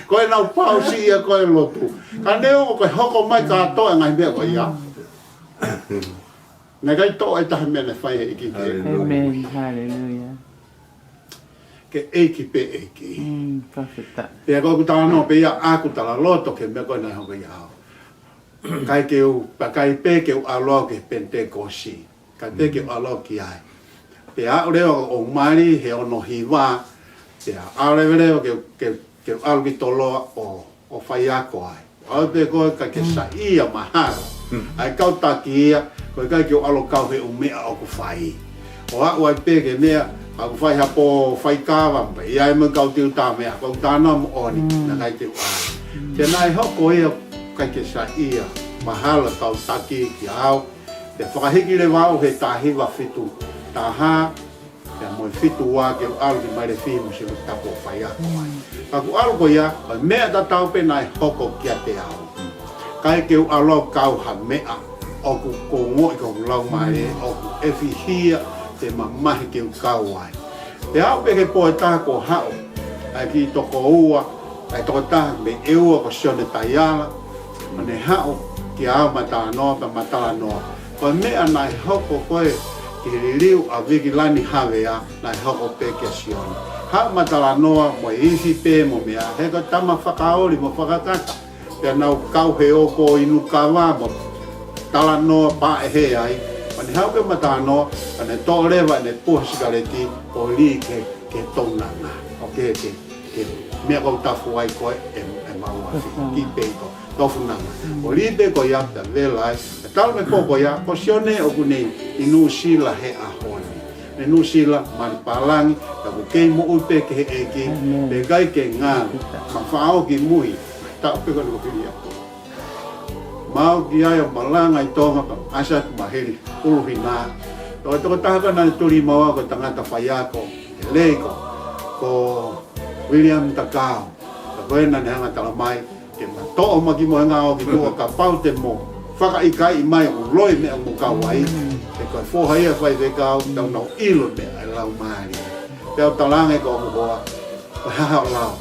Ko ʻenau pausi ia ko ē lotu. Ka neongo ko e hoko mai kātoa e ngaahi meʻa ko ia, naʻe ʻikai toʻo ʻe taha e meʻa naʻe fai ʻe he ʻEiki. Haleluia. ʻĒmeni. Haleluia. Ke ʻEiki pē ʻEiki. Mm, fakafetaʻi. Pea ko ʻeku talanoa pē ia ʻaku talaloto ki he meʻa ko ē naʻe hoko ʻia au. ʻIkai ke u, pea ʻikai pē ke u ʻalu au ki he Penitekosi. ʻIkai pē ke u ʻalu au ki ai. Pea aʻu leva ʻo mali he ono hiva. Pea ʻalu leva ke, ke, ke u ʻalu ki Toloa ʻo, ʻo faiako ai. ʻAlu pē ko ē ʻikai ke saiʻia mahalo. ʻA e kau taki ia, ko e ʻikai ke u ʻalu ʻo kau he ʻū meʻa ʻoku fai. ʻO aʻu ai pē ki he meʻa, ʻoku fai ha pō faikava, pea ʻi ai mo e kau tiuta meʻa, ʻoku talanoa moʻoni, naʻe ʻikai ke u ʻalu. Pea naʻe hoko ia ʻikai ke saiʻia mahalo e kau taki kiate au. Pea fakahiki leva au he taha hiva fitu taha, pea mo e fitu ua ke u ʻalu ki Mailefihi mo Siloʻitapa ʻo faiako ai. Ka ʻeku ʻalu ko ia, ko e meʻa tatau pē naʻe hoko kiate au. ʻIkai ke u ʻalu au ʻo kau ha meʻa ʻoku ou ongoʻi ko hoku laumālie ʻoku ʻefihia pe mamahi ke u kau ai. Pea aʻu pē ki he pō ʻe taha kuo haʻu ʻa e kiʻi tokoua, ʻa e tokotaha mei ʻEua ko Sione Taiala, ʻo ne haʻu kia au ʻo ma talanoa, pea ma talanoa. Ko e meʻa naʻe hoko ko ē ki he liliu ʻa Vikilani Havea, naʻe hoko pē kia Sione. Haʻu ʻo ma talanoa mo e ifi pē mo e meʻa, he ko e tama fakaoli mo fakakata. Pea nau kau he oko inu kava mo talanoa pē ʻe he ai. Pea ne haʻu pē ʻo ma talanoa, pea ne toʻo leva ʻene puha sikaleti ʻo lī ki he, ki he tounanga. ʻO ki he, ki he, ki he meʻa ʻoku tafu ai ko ē ʻe, ʻemau afi. Tofu. Ki he pē ko, tofunanga. ʻO lī pē ko ia pea vela ai. Pea talu mei he pō ko ia, ko Sione ʻoku ne ʻi Nuʻusila he ʻaho ni. mei Nuʻusila, mali pālangi, ka ʻoku kei moʻui pē ki he ʻEiki, pea ʻikai ke ngalo, ma faʻo ki mui, taʻu pē ko eni ko fili aku. Mau ki ai ʻo malanga ʻi Tonga, ka ʻasi atu ma hili ʻUluhina. Ko e tokotaha ko ē naʻe tuli maua ko e tangata faiako, ʻe lei ko, ko William Takao. Ka ko ena ne hanga talamai, ke ma toʻo ma kimohenga ʻo ki tuʻa kapau te mo fakaʻikaiʻi mai ʻoku loi meʻa mo kau ai. He ko e foha ia faifekau, tau nau ʻilo meʻa ʻa e laumālie. Pea u talaange ki hoku hoa, ko e hā haʻo lau?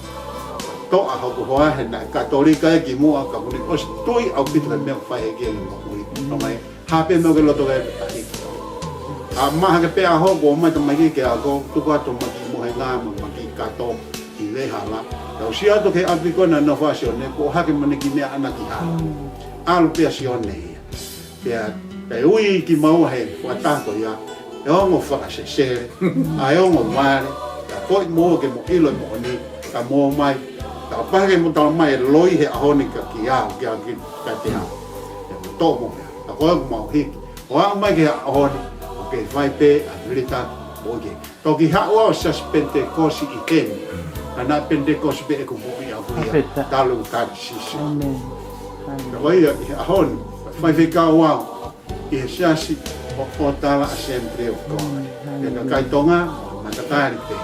Toʻa hoku hoa he naʻe Katolika ia kimuʻa ka kuo ne ʻosi tui ʻaupito he meʻa ʻoku fai he ʻEiki ʻi heʻene moʻui. Talamai, hā pē meʻa ʻoku ke loto ke ai pē tahi. ʻA maha ke pea hoko mai tamaiki ke ako, tuku atu ma kimohenga mo ma kiʻi kato ʻi Vehala. Tau sio atu ki he ʻapi ko ē naʻe nofo ai ʻa Sione, kuo ʻohake mo ʻene kiʻi meʻa ʻaʻana ki hā. ʻAlu pē ʻa Sione ia. Pea, pea ui kimaua he fakataha ko ia, ʻe ongo fakasesele, ʻa e ongo vale, ka ko e moʻoni ke mo ʻilo e moʻoni, ka mo mai, ka pehē ke mo talamai e loi he ʻaho ni ka ki au, ki au ki, ka te au. Pea mo toʻo mo pea, ka ko e mau hiki. ʻO aʻu mai ki he ʻaho ni, ʻoku kei fai pē ʻa e vilitaki moʻui ki he. Toki haʻu au ʻo Siasi Penitekosi ʻi heni. Ka naʻe Penitekosi pē ʻeku moʻui ʻaʻaku ia. Fakafetaʻi. Talu ʻeku kātesisi. ʻĒmeni. Ka ko ia, ʻi he ʻaho ni, faifekau au ʻi he Siasi ʻo, ʻo Tala Assembly of God. ʻĒmeni. Pea ka kai Tonga, matakali pē.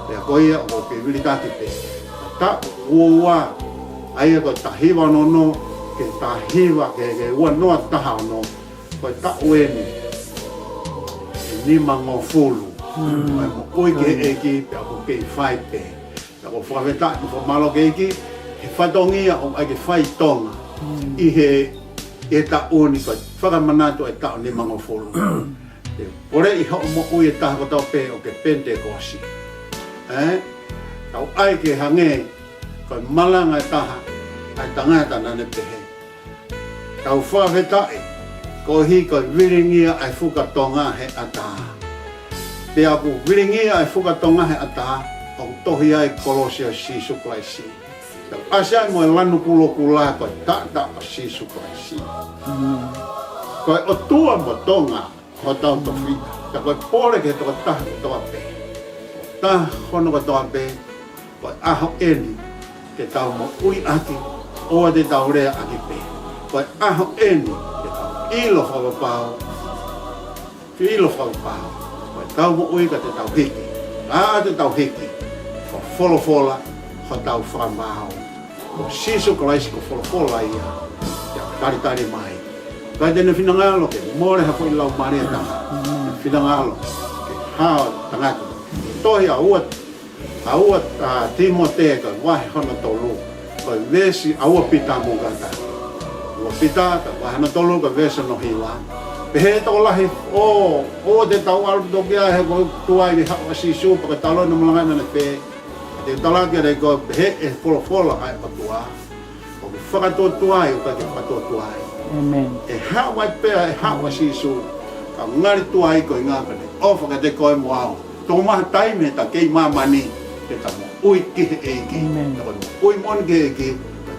Pea ko ia, ʻoku kei vilitaki pē. Taʻu ua ua, ʻa ia ko e taha hiva ono ono, ki he taha hiva, ki he, ki he ua noa taha ono. Ko e taʻu eni ʻe nimangofulu. ʻA e moʻui ki he ʻEiki pea ʻoku kei fai pē. Pea ʻoku fakafetaʻi mo fakamālō ki he ʻEiki, he fatongia ʻoku ʻai ke fai ʻi Tonga. ʻI he, ʻi he taʻu ni ko e fakamanatu e taʻu nimangofulu. Ke poleʻi hoʻo moʻui e taha kotoa pē ʻoku ke Penitekosi. Ē? Tau ʻai ke hangē, ko e malanga e taha, ʻa e tangata naʻa ne pehē. Tau fakafetaʻi, koeʻuhi ko e vilingia ʻa e fuka Tonga he ʻatā. Pea ʻoku vilingia ʻa e fuka Tonga he ʻatā, ʻoku tohi ai e kolosi ʻo Sīsū Kalaisi. Tau ʻasi ai mo e lanu kulokula ko e taʻataʻa ʻo Sīsū Kalaisi. Ko e ʻOtua mo Tonga, hotau tofiʻa. Ka ko e pole ki he tokotaha kotoa pē. Taha hono kotoa pē, ko e ʻaho eni, ke tau moʻui ʻaki, ʻoua te tau lea ʻaki pē. Ko e ʻaho eni, ke tau ʻilo fakapapau. Ke ʻilo fakapapau. Ko e tau moʻui ka te tau hiki. ʻA te tau hiki. Ko e folofola, ko hotau fakamaau. Ko Sīsū Kalaisi ko e folofola ia, ʻoku talitali mai. Ka te ne finangalo ke mole ha foʻi laumālie ʻe taha. Finangalo ke hao tangata. Tohi ʻa ua, ʻa ua, ʻa Tīmote ka vahe hono tolu. Ko e veesi ʻa ua Pita mo kata. Ua Pita ka vahe hono tolu ka veesi hono hiva. Pehē tokolahi ʻo, ʻoua te tau ʻalu toki ai he ko e tuai ke haʻu ʻa Sīsū pea ka talo na malanga na ne pē. Te u talaki ʻa e ko e pehē ʻe he folofola ʻa e ʻOtua. ʻOku fakatuotuai, ʻoku ʻikai ke fakatuotuai. ʻĒmeni. ʻE haʻu ai pē, ʻe haʻu ʻa Sīsū. Ka ngali tuai ko e ngaahi pene. ʻOfa kiate koe mo au. Toʻo mai ha taimi he ta kei māmani. Ke ta moʻui ki he ʻEiki. ʻĒmeni. Ka ko e moʻui moʻoni ki he ʻEiki.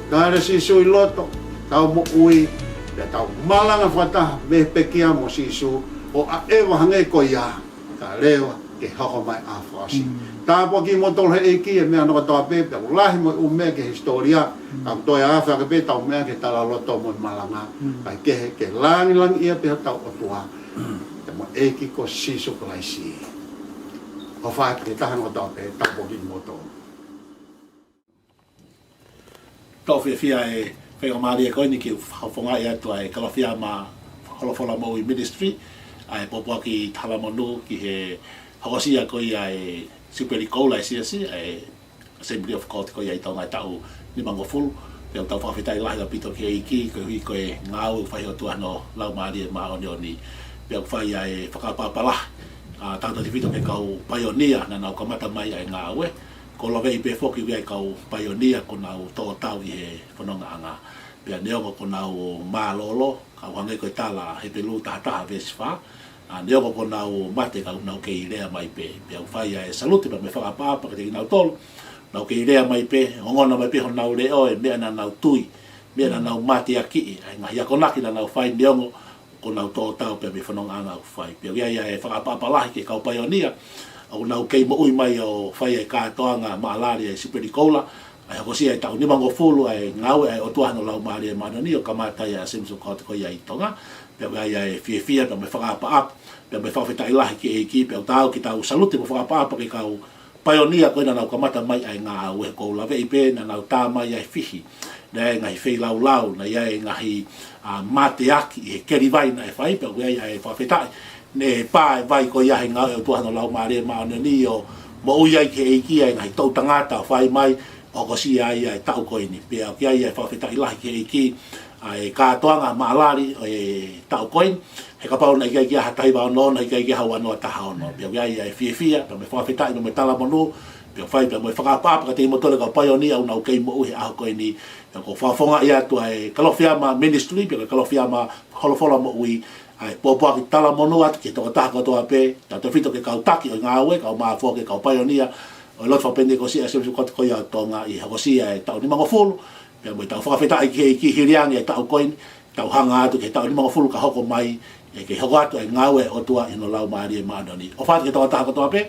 Tala Sīsū ʻi loto. Tau moʻui. Pea tau malanga fakataha mei he pekia mo Sīsū. ʻO ʻaʻeva hangē ko ia. Ka leva ke hoko mai ʻa e fakaʻosi. Tāpuakiʻi kimoutolu ʻe he ʻEiki he meʻa hono kotoa pē, pea ʻoku lahi mo e ʻū meʻa ki he hisitōlia, ka ʻoku toe ʻafe ake pē ʻetau meʻa ki he talaloto mo e malanga, kae kehe ke langilangiʻia pē hotau ʻOtua. Pea mo e ʻEiki ko Sīsū Kalaisi. ʻOfa atu ki he taha hono kotoa pē, tāpuakiʻi kimoutolu. Tau fiefia e faingamālie ko eni ke u fakafofongaʻi atu ʻa e Kalofiama Folofola Moʻui Ministry, ʻa e pōpoaki talamonū ki he hokosia ko ia e Siupeli Koula e Siasi, ʻa e Assembly of God ko ia ʻi Tonga ʻi he taʻu nimangofulu. Pea ʻoku tau fakafetaʻi lahi ʻaupito ki he ʻEiki, koeʻuhi ko e ngāue ʻoku fai ʻe he ʻOtua hono Laumālie Māʻoniʻoni. Pea ʻoku fai ʻa e fakaʻapaʻapa lahi, ʻa, tautautefito ki he kau paionia naʻa nau kamata mai ʻa e ngāue. Ko e laveʻi pē foki ʻa e kau paionia kuo nau toʻo tau ʻi he fonongaʻanga. Pea neongo kuo nau mālōlō, ka ʻoku hangē ko e tala Hepelū taha taha veesi fā. ʻA, neongo kuo nau mate ka ʻoku nau kei lea mai pē. Pea ʻoku fai ʻa e salute pea mo e fakaʻapaʻapa kiate kinautolu. Nau kei lea mai pē, ongona mai pē honau leʻo e meʻa naʻa nau tui, meʻa naʻa nau mateakiʻi, ʻa e ngaahi akonaki naʻa nau fai neongo ʻoku nau toʻo tau pea mei he fonongaʻanga ʻoku fai. Pea ʻoku ʻi ai ʻa e fakaʻapaʻapa lahi ki he kau paionia ʻoku nau kei moʻui mai ʻo fai ʻa e kātoanga maʻalali ʻa e Sipeli Koula, ʻa ia ʻoku hoko ʻi he taʻu nimangofulu ʻa e ngāue ʻa e ʻOtua hono Laumālie Māʻoniʻoni ʻo kamata ʻi he Assumption Court ko ia ʻi Tonga. Pea ʻoku ʻi ai ʻa e fiefia pea mo e fakaʻapaʻapa pea mo e fakafetaʻi lahi ki he ʻEiki, pea ʻoku tau ki tau salute mo fakaʻapaʻapa ki he kau paionia ko ē naʻa nau kamata mai ʻa e ngāue. ʻOku ou laveʻi pē naʻa nau tā mai ʻa e fihi, naʻe ʻi ai e ngaahi feilaulau, naʻe ʻi ai e ngaahi, ʻa, mateaki ʻi he keli vai naʻe fai, pea ʻoku ʻi ai ʻa e fakafetaʻi naʻe pā e vai ko ia he ngāue ʻa e ʻOtua hono Laumālie Māʻoniʻoni ʻo moʻui ai ki he ʻEiki ʻa e ngaahi toʻu tangata ʻo fai mai ʻo hokosia ai ʻa e taʻu ko eni. Pea ʻoku ʻi ai ʻa e fakafetaʻi lahi ki he ʻEiki ʻa e kātoanga maʻalali ʻo e taʻu ko eni, he kapau naʻe ʻikai ke ʻi ai ha taha hiva ono ono, ʻikai ke ʻi ai ha ua noa taha ono. Pea ʻoku ʻi ai ʻa e fiefia pea mo e fakafetaʻi pea mo e talamonū, pea fai pea mo e fakaʻapaʻapa kiate kimoutolu kau paionia ʻoku nau kei moʻui he ʻaho ko eni. Pea ʻoku ou fakafofongaʻi atu ʻa e Kalofiama Ministry pea mo e Kalofiama Holofola Moʻui ʻa e pōpoaki talamonū atu ki he tokotaha kotoa pē, tautautefito ki he kau taki ʻo e ngāue, kau māfoa, ki he kau paionia ʻo e lotu fakapenitekosi ʻa e Assumption Court ko ia ʻo Tonga ʻi he hokosia ʻa e taʻu nimangofulu, pea mo e tau fakafetaʻi ki he ʻEiki hili ange ʻa e taʻu ko eni, tau hanga atu ki he taʻu nimangofulu ka hoko mai, ʻe kei hoko atu ʻa e ngāue ʻa e ʻOtua ʻi hono Laumālie Māʻoniʻoni. ʻOfa atu ki he tokotaha kotoa pē,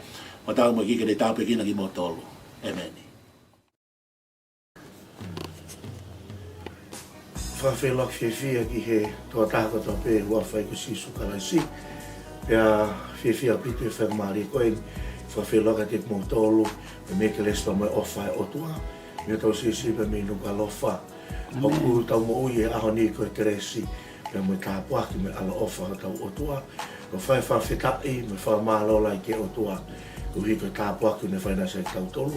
ʻofa atu mo e ʻEiki ke ne tāpuekina kimoutolu. ʻEmeni. Fakafeʻiloaki fiefia ki he tokotaha kotoa pē ʻi he huafa ʻo Sīsū Kalaisi. Pea fiefia ʻaupito he faingamālie ko eni, fakafeʻiloaki kiate kimoutolu, mei he kelesi pea mo e ʻofa ʻa e ʻOtua, mei hotau siʻisiʻi pea mei Nukuʻalofa. ʻOku tau moʻui he ʻaho ni ko e kelesi pea mo e tāpuaki mo e ʻaloʻofa ʻa hotau ʻOtua. ʻOku fai e fakafetaʻi mo e fakamālō lahi ki he ʻOtua koeʻuhi ko e tāpuaki ʻoku ne fai naʻa sai tautolu.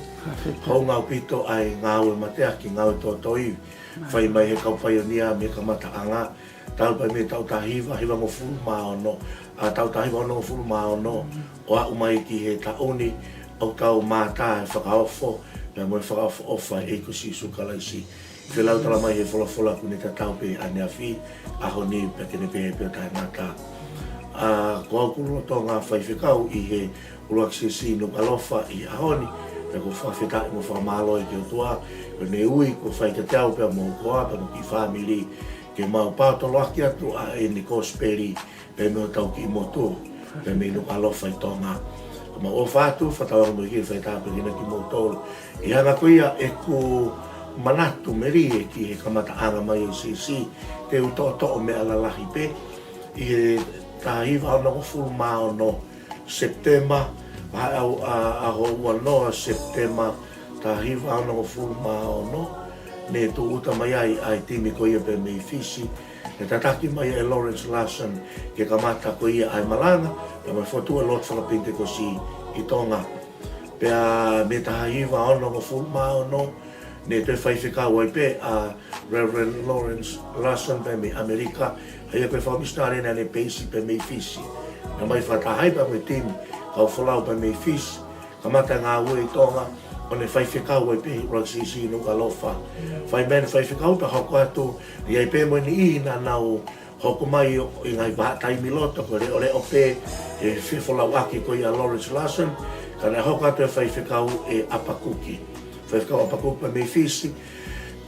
Hounga ʻaupito ʻa e ngāue mateaki, ngāue toʻotoʻo fai mai he kau paionia mei he kamataʻanga, talu pē mei he taʻu taha hiva hivangofulu mā ono, ʻa, taʻu taha hiva onongofulu mā ono, ʻo aʻu mai ki he taʻu ni, ʻoku tau mātā e fakaofo pea mo e fakaʻofoʻofa ʻa e ʻEiki ko Sīsū Kalaisi. Ke lau tala mai he folofola ʻoku ne tatau pē ʻaneafi, ʻaho ni pea ke ne pehē pē ʻo taʻengata. ʻA, ko au ʻoku lolotonga faifekau ʻi he ʻUluaki Siasi Nukuʻalofa ʻi he ʻaho ni, pea ʻoku ou fakafetaʻi mo fakamālō ki he ʻOtua, ko ʻene ui kuo fai kiate au pea mo hoku hoa, pea mo e kiʻi fāmili, ke mau paotoloaki atu ʻa ʻene kosipeli, pea mei hotau kiʻi motu, pea mei Nukuʻalofa ʻi Tonga. Ka mau ʻofa atu, fakatauange mo e ʻEiki ke fai e tāpuekina kimoutolu. ʻI he anga ko ia ʻeku manatu melie ki he kamataʻanga mai ʻo e siasi, te u toʻotoʻo meʻa lalahi pē, ʻi he taha hiva onongofulu mā ono Sepitema, ʻa, ʻa, ʻa, ʻaho ua noa Sepitema, taha hiva onongofulu mā ono, ne tūʻuta mai ai ʻa e timi ko ia pea mei Fisi, ne tataki mai ʻe Lawrence Larsen ke kamata ko ia ʻa e malanga, pea mo e fokotuʻu e lotu fakapenitekosi ʻi Tonga. Pea mei he taha hiva onongofulu mā ono, ne toe faifekau ai pē ʻa Reverend Lawrence Larsen pea mei ʻAmelika, ʻa ia ko e fakamisinale naʻa ne peisi pea mei Fisi. Naʻe ʻomai fakataha ai pea mo e timi kau folau pea mei Fisi, kamata ngāue ʻi Tonga, ʻo ne faifekau ai pē he ʻUluaki Siasi Nukuʻalofa. Fai mei ai ʻene faifekau pea hoko atu, ʻi ai pē mo e niʻihi naʻa nau hoko mai ʻi he ngaahi vahaʻa taimi loto, ko e leʻoleʻo pē he fefolauʻaki ko ia ʻa Lawrence Larsen, ka naʻe hoko atu e faifekau ʻe ʻApakuki. Faifekau ʻApakuki pea mei Fisi,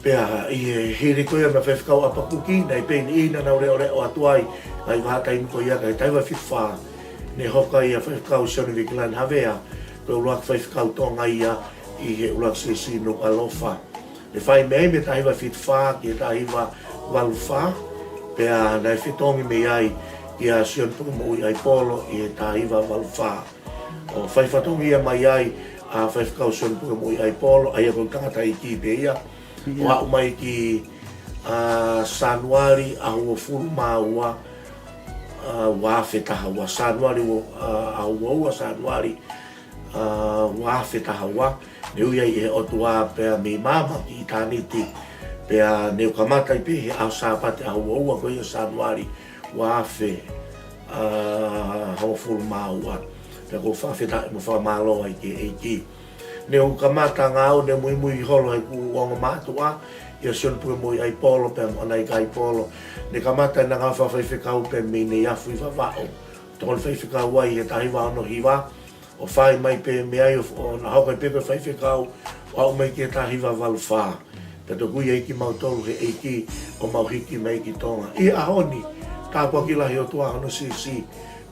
pea ʻi he hili ko ia mei he faifekau ʻApakuki, naʻe ʻi ai pē niʻihi naʻa nau leʻoleʻo atu ai, ngaahi vahaʻa taimi ko ia ka ʻi he taha hiva fitu fā, ne hoko ai ʻa e faifekau Sione Vikilani Havea, ko e ʻuluaki faifekau Tonga ia ʻi he ʻUluaki Siasi Nukuʻalofa. Ne fai mei ai mei he taha hiva fitu fā ki he taha hiva valu fā, pea naʻe fetongi mei ai kia Sione Pukemoʻui ʻAipolo ʻi he taha hiva valu fā. ʻO fai fatongia mai ai ʻa Faifekau Sione Pukemoʻui ʻAipolo, ʻa ia ko e tangataʻeiki pē ia. ʻO aʻu mai ki, ʻa, Sānuali ʻaho uofulu mā ua, ʻa, ua afe taha ua, Sānuali ua, ʻa, ʻaho ua ua Sānuali, ʻa, ua afe taha ua, ne ui ai ʻe he ʻOtua pea mei maama ki ʻitāniti, pea ne u kamata ai pē he ʻaho Sāpate ʻaho ua ua ko ia Sānuali ua afe, ʻa, hongofulu mā ua. Pea ʻoku ou fakafetaʻi mo fakamālō ai ki he ʻEiki. Ne u kamata ngāue, ne u muimui holo heʻeku ongo mātuʻa, ʻia Sione Pukemoʻui ʻAipolo pea mo ʻAnaika ʻAipolo. Ne kamata ʻena ngāue fakafaifekau pea mei Neiafu ʻi Vavaʻu. Tokoni faifekau ai he taha hiva ono hiva, ʻo fai mai pē mei ai ʻo, ʻo na hoko ai pē ko e faifekau, ʻo aʻu mai ki he taha hiva valu fā. Pea toki ui ai kimautolu he ʻEiki ʻo mau hiki mai ki Tonga. ʻI he ʻaho ni, Tāpuaki lahi ʻOtua hono siʻisiʻi,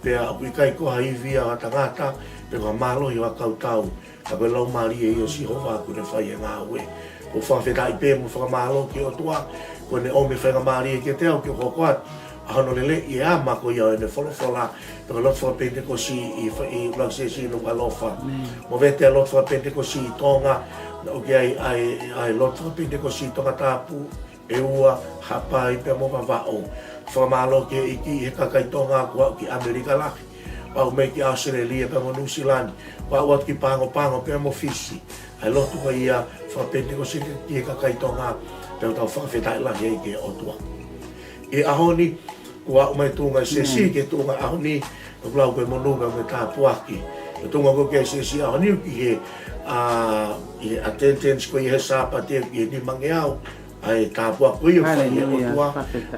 pea ʻoku ʻikai ko ha ivi ʻa ha tangata, pe ko ha mālohi ʻa ha kautau, ka ko e Laumālie ia ʻo Sihova ʻoku ne fai e ngāue. ʻOku ou fakafetaʻi pē mo fakamālō ki he ʻOtua, kuo ne ʻomi e faingamālie kiate au ke u hoko atu ʻa hono lele ʻi he ʻama ko ia ʻo ʻene folofola, pe ko e lotu fakapenitekosi ʻi fa-, ʻi ʻUluaki Siasi Nukuʻalofa. Mo vete ʻa e lotu fakapenitekosi ʻi Tonga, naʻa ʻoku ʻi ai ʻa e, ʻa e lotu fakapenitekosi ʻi Tongatapu, ʻEua, Haʻapai pea mo Vavaʻu. Fakamālō ki he ʻEiki ʻi he kakai Tonga kuo aʻu ki ʻAmelika lahi, kuo aʻu mai ki ʻAositelēlia pea mo Nuʻusila ni, kuo aʻu atu ki Pago Pago pea mo Fisi. ʻA e lotu ko ia fakapenitekosi ki he kakai Tonga, pea ʻoku tau fakafetaʻi lahi ai ki he ʻOtua. ʻI he ʻaho ni, kuo aʻu mai e tuʻunga ʻa e siasi ki he tuʻunga ʻaho ni, ʻoku lau ko e monū pea mo e tāpuaki. Ko e tuʻunga ko ē ki he siasi ʻaho ni ʻoku ʻi he, ʻa, ʻi he attendance ko ia he Sāpate ʻoku ʻi he nimangeau, ʻa e tāpuaki ko ia ʻoku fai ʻe he ʻOtua.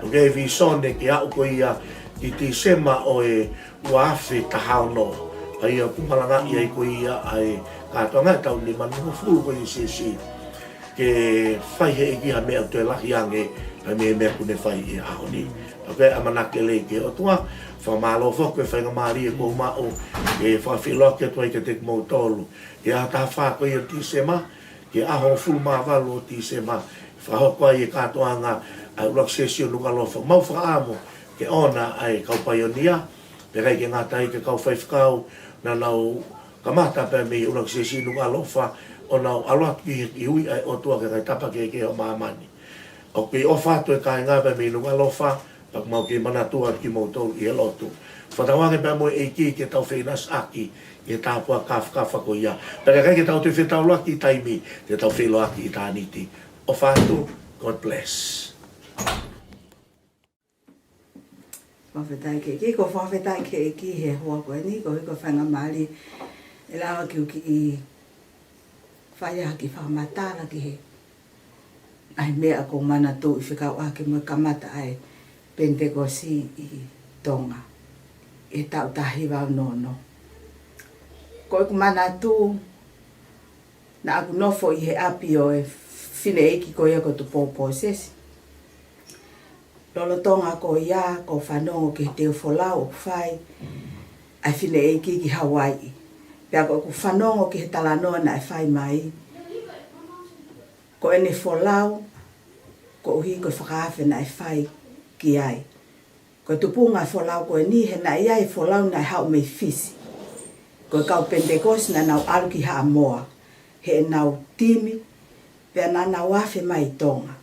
ʻOku ʻi ai e visone ke aʻu ko ia ki Tīsema ʻo e ua afe taha ono. ʻA ia ʻoku malangaʻi ai ko ia ʻa e kātoanga ʻo e taʻu nimanongofulu ko ia ʻa e siasi. Ke fai ʻe he ʻEiki ha meʻa ʻoku toe lahi ange, ʻa e meʻa, meʻa kuo ne fai ʻi he ʻaho ni. ʻOku ʻamanaki lelei ki he ʻOtua, fakamālō foki ko e faingamālie kuo u maʻu, ke fakafeʻiloaki atu ai kiate kimoutolu. Ki he ʻaho taha fā ko ia ʻo Tīsema, ki he ʻaho hongofulu mā valu ʻo Tīsema, fakahoko ai e kātoanga ʻa e ʻUluaki Siasi ʻo Nukuʻalofa. Mau fakaʻamu ke ʻoange ʻa e kau paionia, pea ʻikai ke ngata ai ki he kau faifekau, naʻa nau kamata pē mei he ʻUluaki Siasi Nukuʻalofa, ʻo nau ʻalu atu ki he, ki he ui ʻa e ʻOtua ki he ngaahi tapa kehekehe ʻo māmani. ʻOku ou ʻofa atu ki he kāinga pē mei Nukuʻalofa, pea ʻoku mau kei manatua kimoutolu ʻi he lotu. Fakatauange pē mo e ʻEiki ke tau feʻinasiʻaki ʻi he tāpuaki kāfakafa ko ia. Pea ka ʻikai ke tau toe fetaulaki ʻi taimi, te tau feʻiloaki ʻi ʻitāniti. ʻOfa atu, God bless. Fakafetaʻi ki he ʻEiki, ʻoku ou fakafetaʻi ki he ʻEiki he houa ko eni, koeʻuhi ko e faingamālie ʻe lava ke u kiʻi fai ha kiʻi fakamatala ki he ngaahi meʻa ʻoku ou manatuʻi fekauʻaki mo e kamata ʻa e Penitekosi ʻi Tonga ʻi he taʻu taha hiva ono ono. Ko ʻeku manatu, naʻa ku nofo ʻi he ʻapi ʻo e fineʻeiki ko ia ko Tupou Pōsesi. Lolotonga ko ia, ʻoku ou fanongo ki he teu folau ʻoku fai ʻe he fineʻeiki ki Hauaiʻi. Pea ʻoku ou fanongo ki he talanoa naʻe fai mai, ko ʻene folau, koeʻuhi ko e fakaafe naʻe fai ki ai. Ko e tupuʻanga folau ko eni, he naʻe ʻi ai e folau naʻe haʻu mei Fisi. Ko e kau Penitekosi naʻa nau ʻalu ki Haʻamoa, heʻenau timi, pea naʻa nau afe mai ʻi Tonga.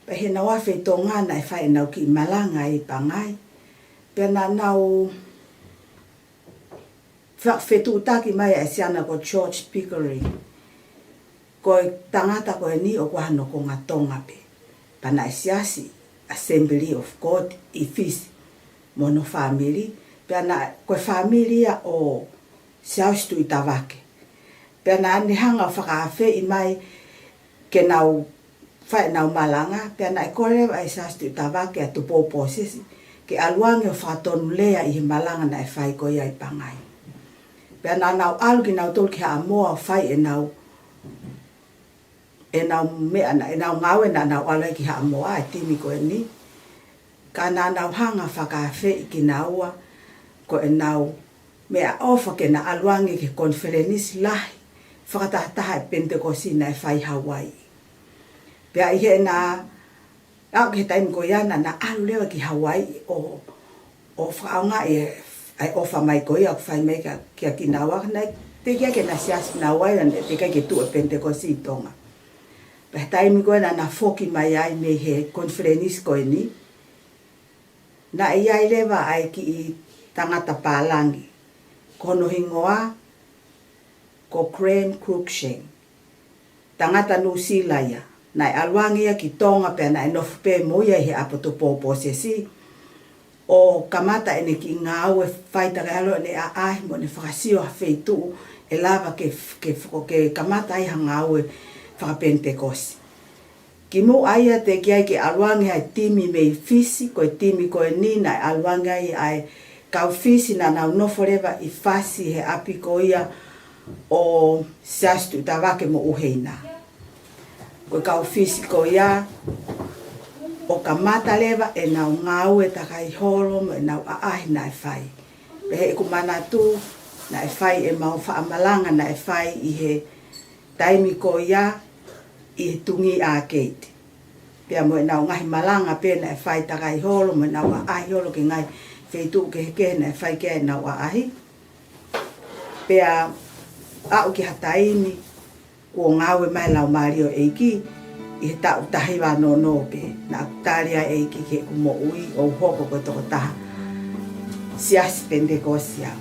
Pea heʻenau afe ʻi Tonga naʻe fai ʻenau kiʻi malanga ʻi Pangai. Pea naʻa nau fa-, fetuʻutaki mai ʻa e siana ko George Pickering. Ko e tangata ko eni ʻoku ʻi ai hano konga Tonga pē. Pea naʻe siasi Assembly of God ʻi Fisi mo hono fāmili. Pea naʻe, ko e fāmili ia ʻo Siaosi Tuʻitavake. Pea naʻa ne hanga ʻo fakaafeʻi mai ke nau fai ʻenau malanga, pea naʻe kole leva ʻe Siaosi Tuʻitavake ʻa Tupou Pōsesi ke ʻalu ange ʻo fakatonulea ʻi he malanga naʻe fai ko ia ʻi Pangai. Pea naʻa nau ʻalu kinautolu ki Haʻamoa ʻo fai ʻenau, ʻenau meʻa na, ʻenau ngāue naʻa nau ʻalu ai ki Haʻamoa, ʻa e timi ko eni. Ka naʻa nau hanga ʻo fakaafeʻi kinaua ko ʻenau meʻaʻofa ke na ʻalu ange ki he konifelenisi lahi fakatahataha ʻo e Penitekosi naʻe fai ʻi Hauaiʻi. Pea ʻi heʻena aʻu ki he taimi ko ia naʻa na ʻalu leva ki Hauaiʻi ʻo, ʻo fakaʻaongaʻi e, ʻa e ʻofa mai ko ia ʻoku fai mai kia, kia kinaua, naʻe teʻeki ai ke na siasi kinaua ia, naʻe teʻeki ai ke tuʻu e Penitekosi ʻi Tonga. Pea he taimi ko ē naʻa na foki mai ai mei he konifelenisi ko eni, naʻe ʻi ai leva ʻa e kiʻi tangata pālangi, ko hono hingoa ko Graham Cruikshank. Tangata Nuʻusila ia. Naʻe ʻalu ange ia ki Tonga pea naʻe nofo pē mo ia ʻi he ʻapi ʻo Tupou Pōsesi ʻo kamata ʻene kiʻi ngāue, fai takai ʻalu ʻene ʻaʻahi mo ʻene fakasio ha feituʻu ʻe lava ke, ke, ke kamata ai ha ngāue fakapenitekosi. Kimuʻa ia teʻeki ai ke ʻalu ange ʻa e timi mei Fisi, ko e timi ko eni naʻe ʻalu ange ai ʻa e kau Fisi naʻa nau nofo leva ʻi Fasi he ʻapi ko ia ʻo Siaosi Tuʻitavake mo ʻUheinā. Ko e kau Fisi ko ia, ʻo kamata leva ʻenau ngāue takai holo mo ʻenau ʻaʻahi naʻe fai. Pea ʻi heʻeku manatu, naʻe fai ʻemau fakamalanga naʻe fai ʻi he taimi ko ia ʻi he Tungi Arcade. Pea mo ʻenau ngaahi malanga pē naʻe fai takai holo mo ʻenau ʻaʻahi holo ki he ngaahi feituʻu kehekehe naʻe fai ki ai ʻenau ʻaʻahi. Pea aʻu ki ha taimi kuo ngāue mai e Laumālie ʻo e ʻEiki ʻi he taʻu taha hiva noa noa pē, naʻa ku tali ai e ʻEiki ki heʻeku moʻui ʻo u hoko ko e tokotaha siasi Penitekosi au.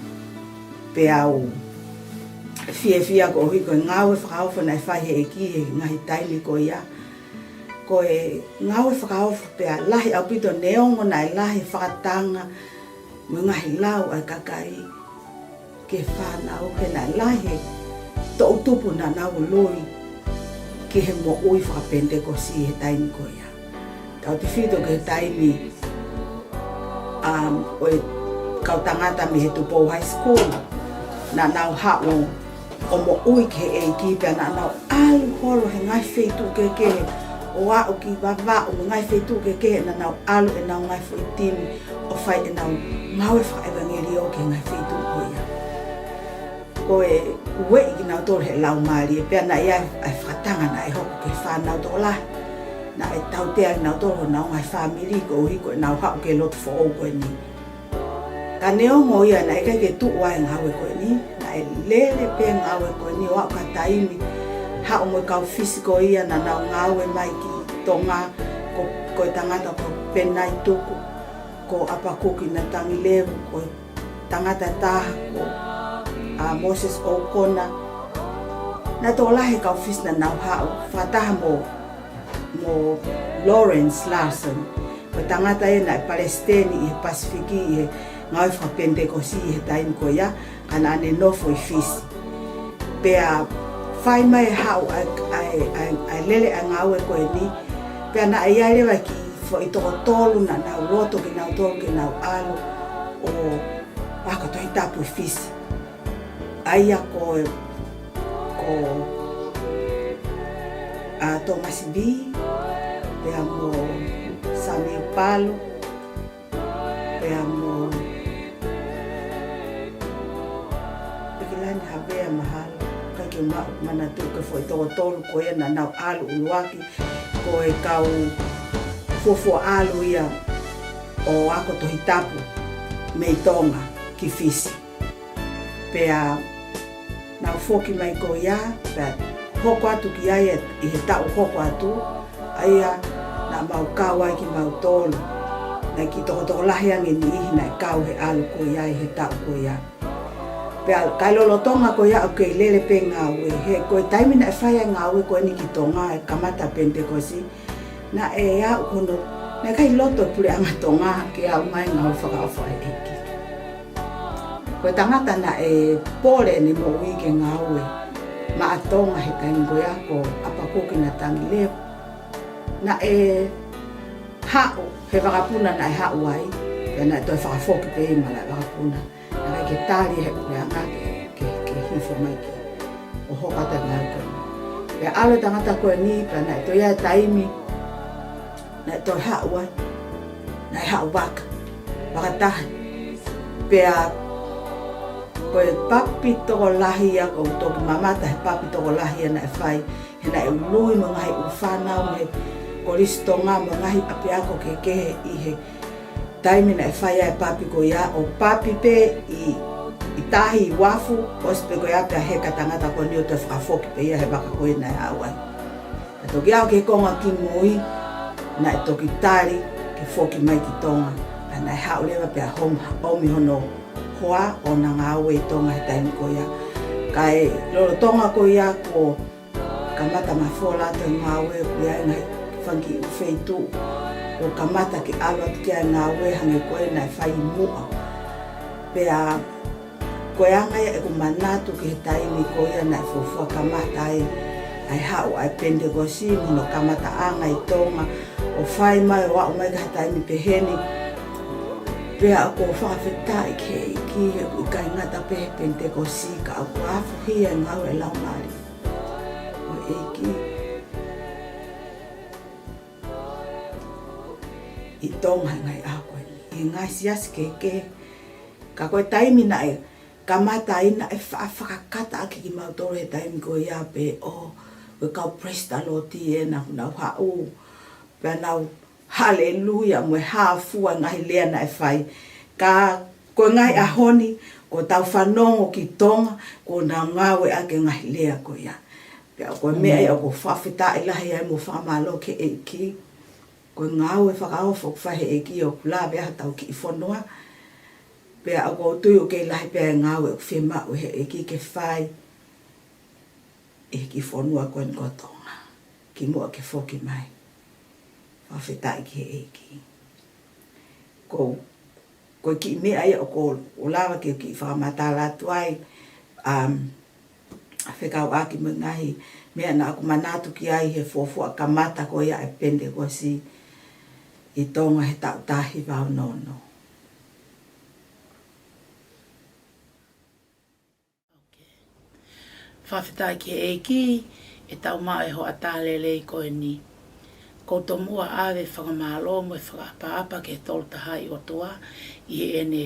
Pea u fiefia koeʻuhi ko e ngāue fakaofo naʻe fai he ʻEiki he ngaahi taimi ko ia. Ko e ngāue fakaofo pea lahi ʻaupito, neongo naʻe lahi e fakatanga mo e ngaahi lau ʻa e kakai ki he fānau, he naʻe lahi e toʻutupu naʻa nau loi ki he moʻui fakapenitekosi he taimi ko ia. Tautefito ki he taimi, um, ʻo e kau tangata mei he Tupou High School, naʻa nau haʻu ʻo moʻui ki he ʻEiki, pea naʻa nau ʻalu holo he ngaahi feituʻu kehekehe, ʻo aʻu ki Vavaʻu mo e ngaahi feituʻu kehekehe, naʻa nau ʻalu ʻenau ngaahi foʻi timi ʻo fai ʻenau ngāue fakaʻevangeliō ki he ngaahi feituʻu ko ia. Ko e ueʻi kinautolu ʻe he Laumālie, pea naʻe ʻi ai e fakatanga naʻe hoko ki he fānau tokolahi. Naʻe tautea kinautolu honau ngaahi fāmili koeʻuhi ko ʻenau haʻu ki he lotu foʻou ko eni. Ka neongo ia, naʻe ʻikai ke tuʻu ai e ngāue ko eni, naʻe lele pē e ngāue ko eni ʻo aʻu ki ha taimi, haʻu mo e kau Fisi ko ia naʻa nau ngāue mai ki Tonga, ko, ko e tangata ko Penai Tuku, ko ʻApakuki Natangilevu, ko e tangata ʻe taha ko, a, Moses O'Connor. Naʻe tokolahi e kau Fisi naʻa nau haʻu, fakataha mo, mo Lawrence Larsen, ko e tangata ia naʻe palesiteni ʻi he Pasifiki ʻi he ngāue fakapenitekosi ʻi he taimi ko ia, ka naʻa ne nofo ʻi Fisi. Pea fai mai e haʻu ʻa e, ʻa e, ʻa e, ʻa e lele ʻa e ngāue ko eni, pea naʻe ʻi ai leva e kiʻi foʻi toko tolu naʻa nau loto kinautolu ke nau ʻalu ʻo ako Tohi Tapu ʻi Fisi. ʻA ia ko, ko, a, Thomas Vee, pea mo Samuel Palu, pea mo Pekilani Havea mahalo, ʻikai ke u manatu ki he foʻi toko tolu ko ia naʻa nau ʻalu ʻuluaki, ko e kau fuofua ʻalu ia ʻo ako Tohi Tapu mei Tonga ki Fisi. Pea nau foki mai ko ia, pea hoko atu ki ai ʻi he taʻu hoko atu, ʻa ia naʻa mau kau ai kimautolu. Naʻe kiʻi tokotokolahi ange e niʻihi naʻe kau he ʻalu ko ia ʻi he taʻu ko ia. Pea ka ʻi he lolotonga ko ia ʻoku kei lele pē e ngāue, he ko e taimi naʻe fai ai e ngāue ko eni ki Tonga, e kamata Penitekosi, naʻe aʻu hono, naʻe ʻikai loto e puleʻanga Tonga ke aʻu mai e ngāue fakaofo ʻa e ʻEiki. Ko e tangata naʻe pole ʻene moʻui ke ngāue maʻa Tonga he taimi ko ia ko ʻApakuki Natangilevu. Naʻe haʻu he vakapuna naʻe haʻu ai, pea naʻe toe fakafoki pē ʻi he malaʻe vakapuna. Naʻe ʻikai ke tali ʻe he puleʻanga ke, ke, ke hifo mai ke, ʻo hoko atu e ngāue ko eni. Pea ʻalu e tangata ko eni, pea naʻe toe ʻi ai e taimi naʻe toe haʻu ai, naʻe haʻu vaka, vaka tahi. Pea ko e papi tokolahi ia, ʻoku ou toki mamata he papi tokolahi ia naʻe fai, he naʻe ului mo e ngaahi ʻulu fānau mei he Kolisi Tonga mo e ngaahi ʻapiako kehekehe ʻi he taimi naʻe fai ai e papi ko ia, ʻo papi pē ʻi, ʻi tahi, ʻi uafu, ʻosi pē ko ia pea heka e tangata ko eni ʻo toe fakafoki pē ia he vaka ko ia naʻe haʻu ai. Pea toki aʻu ki he konga kimui, naʻe toki tali ke foki mai ki Tonga. Pea naʻe haʻu leva pea hom-, ʻomi hono hoa ʻo na ngāue ʻi Tonga he taimi ko ia. Ka ʻi he lolotonga ko ia kuo kamata mafola atu e ngāue, ʻoku ʻi ai e ngaahi fanga kiʻi feituʻu kuo kamata ke ʻalu atu ki ai e ngāue hangē ko ē naʻe fai ʻi muʻa. Pea ko e anga ia ʻeku manatu ki he taimi ko ia naʻe fuofua kamata ai ʻa e haʻu ʻa e Penitekosi mo hono kamataʻanga ʻi Tonga, ʻo fai mai ʻo aʻu mai ki ha taimi peheni. Pea ʻoku ou fakafetaʻi ki he ʻEiki he ʻoku ʻikai ngata pē he Penitekosi ka ʻoku afuhia e ngāue ʻa e Laumālie ʻo e ʻEiki. ʻi Tonga he ngaahi ʻaho ko eni, ʻi he ngaahi siasi kehekehe. Ka ko e taimi naʻe kamata ai naʻe fa-, fakakataʻaki kimautolu he taimi ko ia pē ʻo, ko e kau Praise the Lord ē naʻa nau haʻu, pea nau haleluia mo e hāfua ngaahi lea naʻe fai. Ka ko e ngaahi ʻaho ni, ko ʻetau fanongo ki Tonga, ko ʻenau ngāueʻaki e ngaahi lea ko ia. Pea ko e meʻa ia ʻoku ou fakafetaʻi lahi ai mo fakamālō ki he ʻEiki. Ko e ngāue fakaofo ʻoku fai he ʻEiki ʻoku lave ai hotau kiʻi fonua. Pea ʻoku ou tui ʻoku kei lahi pē ʻa e ngāue ʻoku fiemaʻu he ʻEiki ke fai ʻi he kiʻi fonua ko eni ko Tonga, kimuʻa ke foki mai. Fakafetaʻi ki he ʻEiki. Ko, ko e kiʻi meʻa ia ʻoku ou lava ke kiʻi fakamatala atu ai, um, fekauʻaki mo e ngaahi meʻa naʻa ku manatu ki ai he fuofua kamata ko ia e Penitekosi ʻi Tonga he taʻu taha hiva ono ono. Fakafetaʻi ki he ʻEiki, ʻetau maʻu e hoʻatā lelei ko eni. ʻOku ou tomuʻa ʻave e fakamālō mo e fakaʻapaʻapa ki he Tolu Tahaʻi ʻOtua ʻi heʻene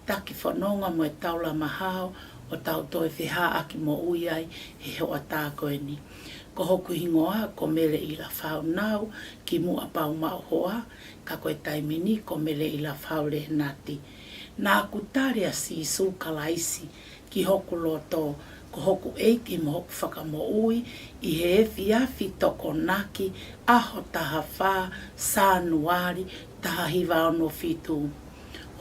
taki fononga mo e taulama hao ʻo tau toe fehāʻaki moʻui ai he hoʻatā ko eni. Ko hoku hingoa ko Mele ʻIla Faunau, kimuʻa pau maʻu hoa, ka ko e taimi ni ko Mele ʻIla Fau Lēnati. Naʻa ku tali ʻa Sīsū Kalaisi ki hoku loto ko hoku ʻEiki mo hoku Fakamoʻui ʻi he efiafi Tokonaki ʻaho taha fā Sānuali taha hiva ono fitu.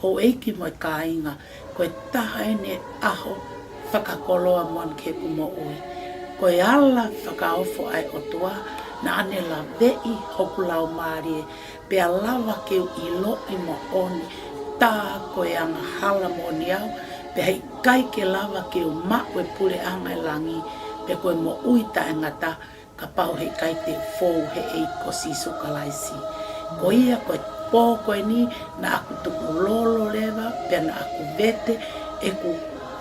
Houʻeiki mo e kāinga, ko e taha eni e ʻaho fakakoloa moʻoni ki heʻeku moʻui. Ko e ala fakaofo ʻa e ʻOtua naʻa ne laveʻi hoku laumālie pea lava ke u ʻiloʻi moʻoni tā ko e angahala moʻoni au, pea heʻikai ke lava ke u maʻu e puleʻanga ʻo e langi, pe ko e moʻui taʻengata, kapau heʻikai te u fou he ʻEiki ko Sīsū Kalaisi. Ko ia ko e pō ko eni naʻa ku tukulolo leva, pea naʻa ku vete ʻeku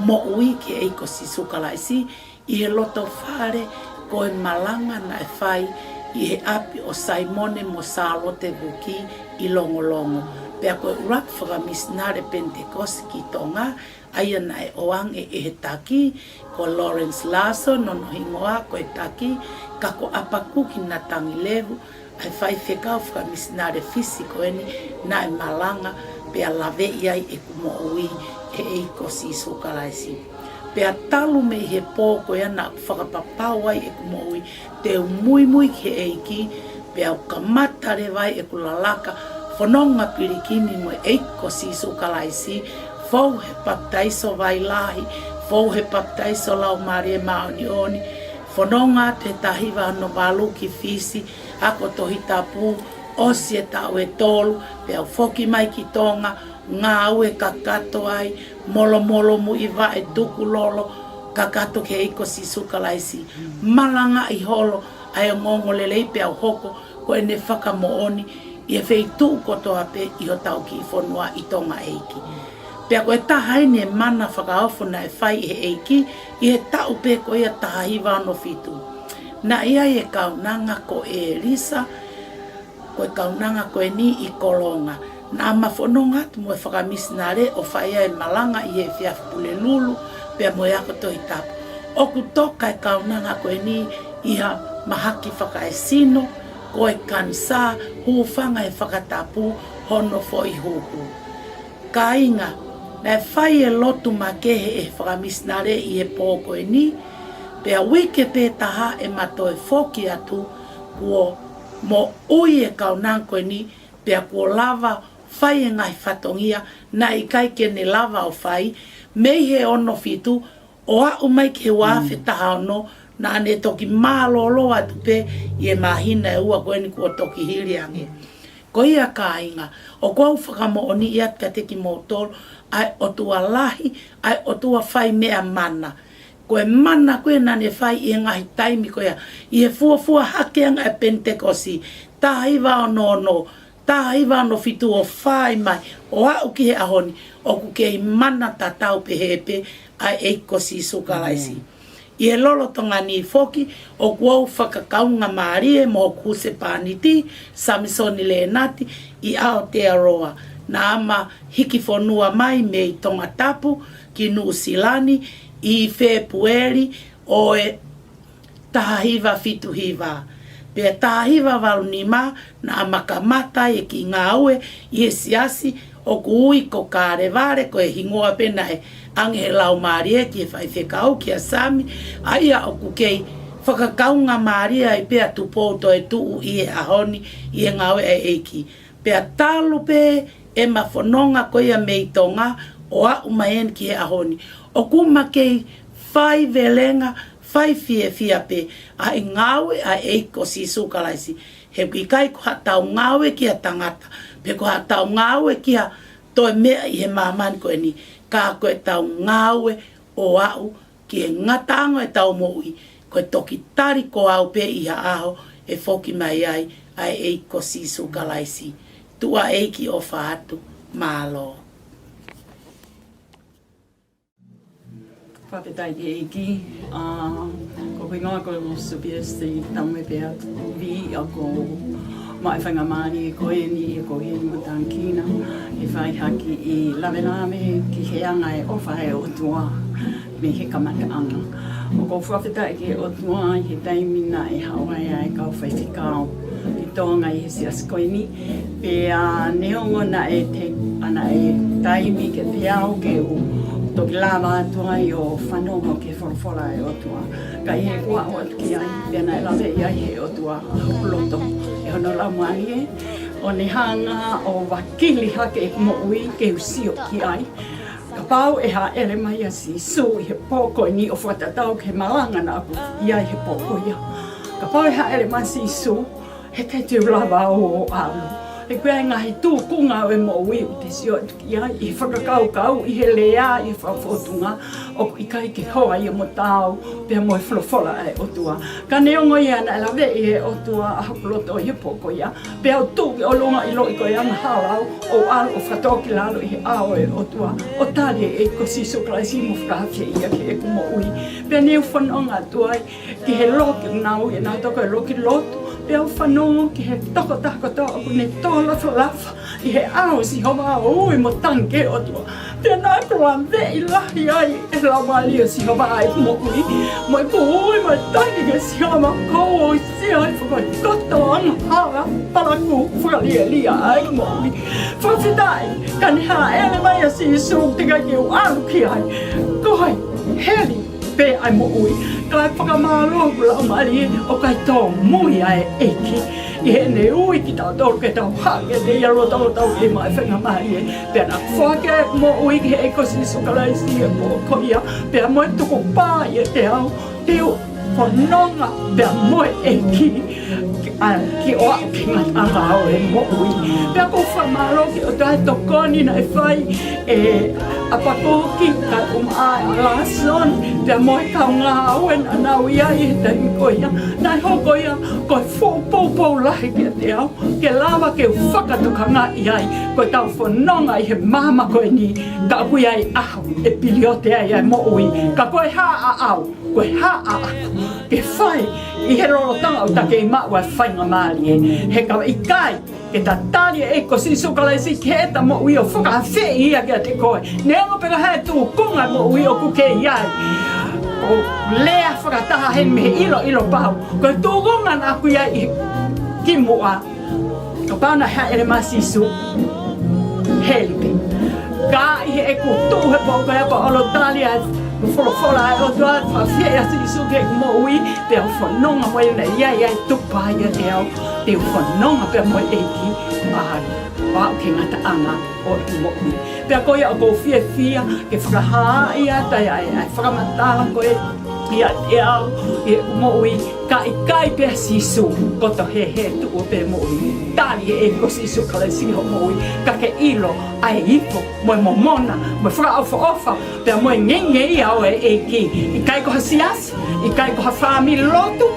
moʻui ki he ʻEiki ko Sīsū Kalaisi, ʻi he loto fale ko e malanga naʻe fai ʻi he ʻapi ʻo Saimone mo Sālote Vuki ʻi Longolongo. Pea ko e ʻuluaki fakamisinale Penitekosi ki Tonga, ʻa ia naʻe ʻoange ʻe he taki, ko Lawrence Larson, hono hingoa ko e taki, ka ko ʻApakuki Natangilevu, ʻa e faifekau fakamisinale Fisi ko eni naʻe malanga pea laveʻi ai ʻeku moʻui he ʻEiki ko Sīsū Kalaisi. Pea talu mei he pō ko ia naʻa ku fakapapau ai ʻeku moʻui te u muimui ki he ʻEiki, pea u kamata leva ai ʻeku lalaka fononga pilikimi mo e ʻEiki ko Sīsū Kalaisi, fou he papitaiso vai lahi, fou he papitaiso Laumālie Māʻoniʻoni, fononga atu he taha hiva ono valu ki Fisi, ako Tohi Tapu, ʻosi e taʻu ʻe tolu, pea u foki mai ki Tonga, ngāue kakato ai, molomolo muʻi vaʻe, tukulolo kakato ki he ʻEiki ko Sīsū Kalaisi. Malangaʻi holo ʻa e ongoongolelei pea u hoko ko ʻene fakamoʻoni ʻi he feituʻu kotoa pē ʻi hotau kiʻi fonua ʻi Tonga ʻeiki. Pea ko e taha eni e mana fakaofo naʻe fai ʻe he ʻEiki ʻi he taʻu pē ko ia taha hiva ono fitu. Naʻe ʻi ai e kaunanga ko ʻElisa, ko e kaunanga ko eni ʻi Kolonga. Naʻa ma fononga atu mo e fakamisinale ʻo fai ai e malanga ʻi he efiafi Pulelulu, pea mo e ako Tohi Tapu. ʻOku toka e kaunanga ko eni ʻi ha mahaki fakaesino, ko e kanisā, hūfanga he fakatapu hono foʻi huhu. Kāinga, naʻe fai e lotu makehe ʻe he fakamisinale ʻi he pō ko eni, pea uike pē taha ʻe ma toe foki atu, kuo moʻui e kaunanga ko eni, pea kuo lava fai e ngaahi fatongia naʻe ʻikai ke ne lava ʻo fai, mei he ono fitu ʻo aʻu mai ki he ua afe taha ono, naʻa ne toki mālōlō atu pē ʻi he māhina ʻe ua ko eni kuo toki hili ange. Ko ia kāinga, ʻoku ou fakamoʻoniʻi atu kiate kimoutolu, ʻa e ʻOtua lahi, ʻa e ʻOtua fai meʻa mana. Ko e mana ko ē naʻa ne fai ʻi he ngaahi taimi ko ia, ʻi he fuofua hake ange e Penitekosi, taha hiva ono ono, taha hiva ono fitu ʻo fai mai, ʻo aʻu ki he ʻaho ni, ʻoku kei mana tatau pehē pē ʻa e ʻEiki ko Sīsū Kalaisi. ʻI he lolotonga ni foki, ʻoku ou fakakaungāmālie mo hoku husepāniti, Samisoni Lēnati, ʻi Aotearoa. Naʻá ma hiki fonua mai mei Tongatapu ki Nuʻusila ni ʻi Fēpueli ʻo e taha hiva fitu hiva. Pea taha hiva valu nima, naʻá ma kamata e kiʻi ngāue ʻi he siasi ʻoku ui ko Kalevale, ko e hingoa pē naʻe ʻange ʻe he Laumālie ki he faifekau kia Sami, ʻa ia ʻoku kei fakakaungāmālie ai pea Tupou Toetuʻu ʻi he ʻaho ni ʻi he ngāue ʻa e ʻEiki. Pea talu pē ʻema fononga ko ia mei Tonga ʻo aʻu mai eni ki he ʻaho ni, ʻoku ma kei faivelenga, faifiefia pē ʻa e ngāue ʻa e ʻEiki ko Sīsū Kalaisi. He ʻoku ʻikai ko haʻatau ngāue ki ha tangata, pe ko haʻatau ngāue ki ha toe meʻa ʻi he māmani ko eni, ka ko ʻetau ngāue ʻo aʻu ki he ngataʻanga ʻetau moʻui, ko e toki tali ko au pē ʻi ha ʻaho ʻe foki mai ai ʻa e ʻEiki ko Sīsū Kalaisi. Tuʻa ʻEiki, ʻofa atu, mālō. Fakafetaʻi ki he ʻEiki. ʻA, ko hoku hingoa ko Supiesi Taumepea Vī, ʻa ko e maʻu faingamālie ko eni ʻe ko eni mo Tangikina, ʻe fai hake ʻi Lavelave ki he anga e ʻofa ʻa e ʻOtua mei he kamataʻanga. ʻOku ou fakafetaʻi ki he ʻOtua ʻi he taimi naʻe haʻu ai ʻa e kau faifekau ki Tonga ʻi he siasi ko eni. Pea neongo naʻe te-, ʻa naʻe taimi ke te au ke u toki lava atu ai ʻo fanongo ki he folofola ʻa e ʻOtua. Ka ʻi heʻeku aʻu atu ki ai, pea naʻe laveʻi ai ʻe he ʻOtua ʻa hoku loto ʻe hono Laumālie, ʻo ne hanga ʻo vakili hake ʻeku moʻui ke u sio ki ai. Kapau ʻe hāʻele mai ʻa Sīsū ʻi he pō ko eni ʻo fakatatau ki he malanga naʻá ku ʻi ai he pō ko ia. Kapau ʻe hāʻele mai ʻa Sīsū, he ʻikai te u lava ʻo ʻalu. He ko e ngaahi tūkunga ʻo e moʻui ʻoku te sio atu ki ai, ʻi he fakakaukau, ʻi he lea, ʻi he fakafōtunga, ʻoku ʻikai ke hoa ia mo taau pea mo e folofola ʻa e ʻOtua. Ka neongo ia, naʻe laveʻi ʻe he ʻOtua ʻa hoku loto ʻi he pō ko ia. Pea u tuʻu ki ʻolunga ʻiloʻi ko e angahala au, ʻo ʻalu ʻo fakatōkilalo ʻi he ʻao ʻo e ʻOtua, ʻo tali e ʻEiki ko Sīsū Kalaisi mo fakaafeʻi ia ki heʻeku moʻui. Pea ne u fononga atu ai ki he loki, naʻa nau ui ʻenautolu ko e loki lotu. Pea u fanongo ki he tokotaha kotoa ʻoku ne tō lafalafa ʻi he ʻao ʻo Sihova ʻo ui mo tangi ki he ʻOtua. Pea naʻá ku laveʻi lahi ai ʻe he Laumālie ʻo Sihova ʻa ʻeku moʻui, mo ʻeku ui mo e tangi kia Sihova, kuo u aʻusia ai e fakakotoa ʻo e angahala, palakū, fakalielia ʻa ʻeku moʻui. Fakafetaʻi, ka ne hāʻele mai ʻa Sīsū, teʻeki ai ke u ʻalu ki ai. Ko e heli pē ʻa e moʻui. Kae fakamālō ʻeku laumālie ʻoku ʻikai tōmui ʻa e ʻEiki ʻi heʻene ui kitautolu ke tau haʻu kiate ia lolotonga ʻetau kei maʻu faingamālie. Pea naʻá ku foaki ʻeku moʻui ki he ʻEiki ko Sīsū Kalaisi he pō ko ia, pea mo e tukupā ʻiate au ke u fononga pea mo e ʻEiki, ʻa, ke u aʻu ki he ngataʻanga ʻo e moʻui. Pea ʻoku ou fakamālō ki he ʻOtua he tokoni naʻe fai ʻe ʻApakuki kae ʻumaʻā ʻa Lāsoni, pea mo e kau ngāue naʻa nau ʻi ai he taimi ko ia. Naʻe hoko ia ko e fuʻu poupou lahi kiate au, ke lava ke u fakatokangaʻi ai ko ʻetau fononga ʻi he māmani ko eni, ka ʻoku ʻi ai e ʻaho ʻe piliote ai ʻa e moʻui. Ka ko e hā ʻaʻau, ko e hā ʻaʻaku ke fai ʻi he lolotonga ʻoku ta kei maʻu ʻa e faingamālie? He ka ʻikai ke ta tali e ʻEiki ko Sīsū Kalaisi ki heʻeta moʻui ʻo fakaafeʻi ia kiate koe, neongo pe ko e hā e tūkunga moʻui ʻoku ke ʻi ai. ʻOku lea fakataha heni mei he ʻiloʻilo pau, ko e tūkunga naʻá ku ʻi ai ʻi he kimuʻa, kapau naʻe hāʻele mai ʻa Sīsū, heli pē. Ka ʻi heʻeku tuʻu he pō ko ia pea u ʻalu ʻo tali ʻa e folofola ʻa e ʻOtua, fakaafeʻi ʻa Sīsū ki heʻeku moʻui, pea u fononga mo ia, naʻe ʻi ai ʻa e tukupā ʻiate au ke u fononga pea mo e ʻEiki, ʻa, ʻo aʻu ki he ngataʻanga ʻo ʻeku moʻui. Pea ko ia ʻoku ou fiefia ke fakahā atu ai ʻa e, ʻa e fakamatala ko ē ʻiate au ʻi heʻeku moʻui, ka ʻikai pē ʻa Sīsū, koto hē hē, tuʻu pē moʻui. Tali e ʻEiki ko Sīsū Kalaisi ki hoʻo moʻui, ka ke ʻilo ʻa e ifo mo e momona, mo e fakaʻofoʻofa, pea mo e ngeia ʻo e ʻEiki. ʻIkai ko ha siasi, ʻikai ko ha fāmili lotu,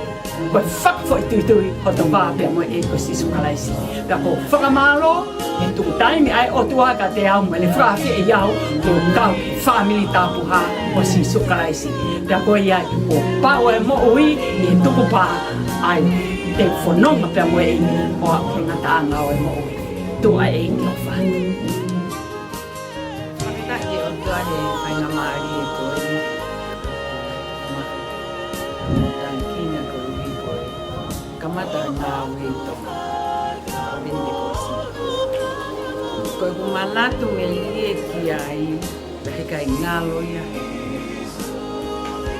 Ko e fakafoʻituitui ʻo e ʻOtua pea mo e ʻEiki ko Sīsū Kalaisi. Pea ʻoku ou fakamālō he tuku taimi ʻa e ʻOtua kiate au mo ʻene fakaafeʻi au ke u kau ki he fāmili tapuhā ʻo Sīsū Kalaisi. Pea ko ia ʻoku pau ʻa e moʻui ʻi he tukupā ʻa e fononga pea mo e ʻEiki ʻo aʻu ki he ngataʻanga ʻo e moʻui. Tuʻa e ʻEiki ʻofa. Fakafetaʻi ki he ʻOtua he faingamālie ko eni. Tangi kina koeʻuhi ko e kamata ngāue ʻi Tonga ʻo Penitekosi. Ko ʻeku manatu melie ki ai, he ʻikai ngalo ia he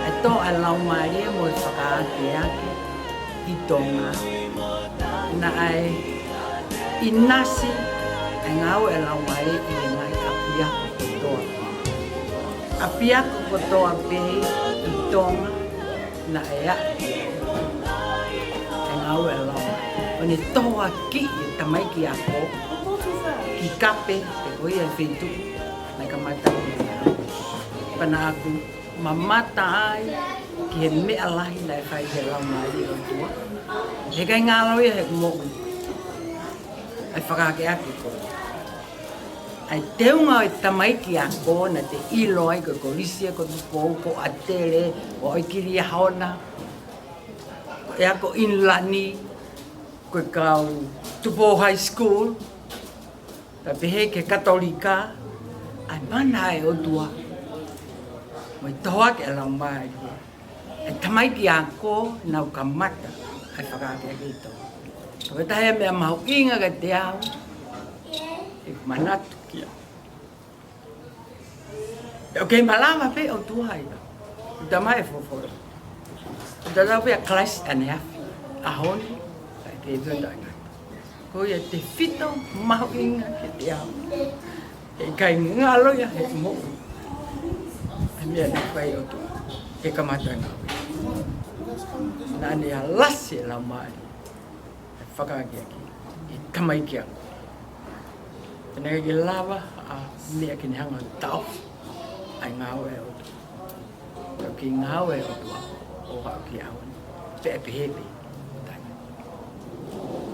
ʻa e tō ʻa e Laumālie mo e fakaakeake ʻi Tonga, naʻe ʻinasi e ngāue ʻa e Laumālie ʻi he ngaahi ʻapiako kotoa. ʻApiako kotoa pē ʻi Tonga naʻe aʻu e ngāue ʻa e Laumālie. ʻO ne tohoakiʻi e tamaiki ako ki kape, pe ko ia e feituʻu naʻe kamata ai. Pea naʻá ku mamata ai ki he meʻa lahi naʻe fai ʻe he Laumālie ʻo e ʻOtua. He ʻikai ngalo ia he moʻui ʻa e fakaakeake ko ē. ʻA e teunga ʻo e tamaiki ako naʻá te ʻilo ai ko e Kolisi ko Tupou, ko ʻAtele, ʻo ʻIkiliahona, ko e ako ʻInilani, ko e kau Tupou High School, pea pehē ki he Katolika, ʻa e mana ʻa e ʻOtua mo e tohoaki ʻa e Laumālie. ʻA e tamaiki ako naʻa nau kamata ʻa e fakaakeake ʻi Tonga. Ko e taha e meʻa mahuʻinga kiate au, ʻeku manatu ki ai. ʻOku kei malava pē ʻOtua ia. ʻOku talamai ʻe he folofola, ʻoku tatau pē ʻa Kalaisi ʻaneafi, ʻaho ni, kae kei toe taʻengata. Ko ia e tefito mahuʻinga kiate au. He ʻikai ngalo ia he moʻui ʻa e meʻa naʻe fai ʻe he ʻOtua he kamata ngāue. Naʻá ne alasi e Laumālie ʻa e fakaakeake ʻi he tamaiki ako. Pea naʻe ʻikai ke lava ha meʻa ke ne hanga ʻo taʻofi ʻa e ngāue ʻa e ʻOtua. Ka ʻoku kei ngāue ʻa e ʻOtua ʻo aʻu ki he ʻaho ni. Pea pehē pē.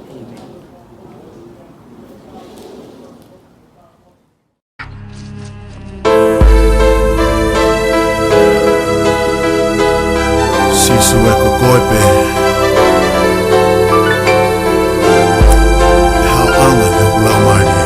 ʻĒmeni. Sīsū ē, ko koe pē ʻe haʻu ʻo ʻoange hoku laumālie.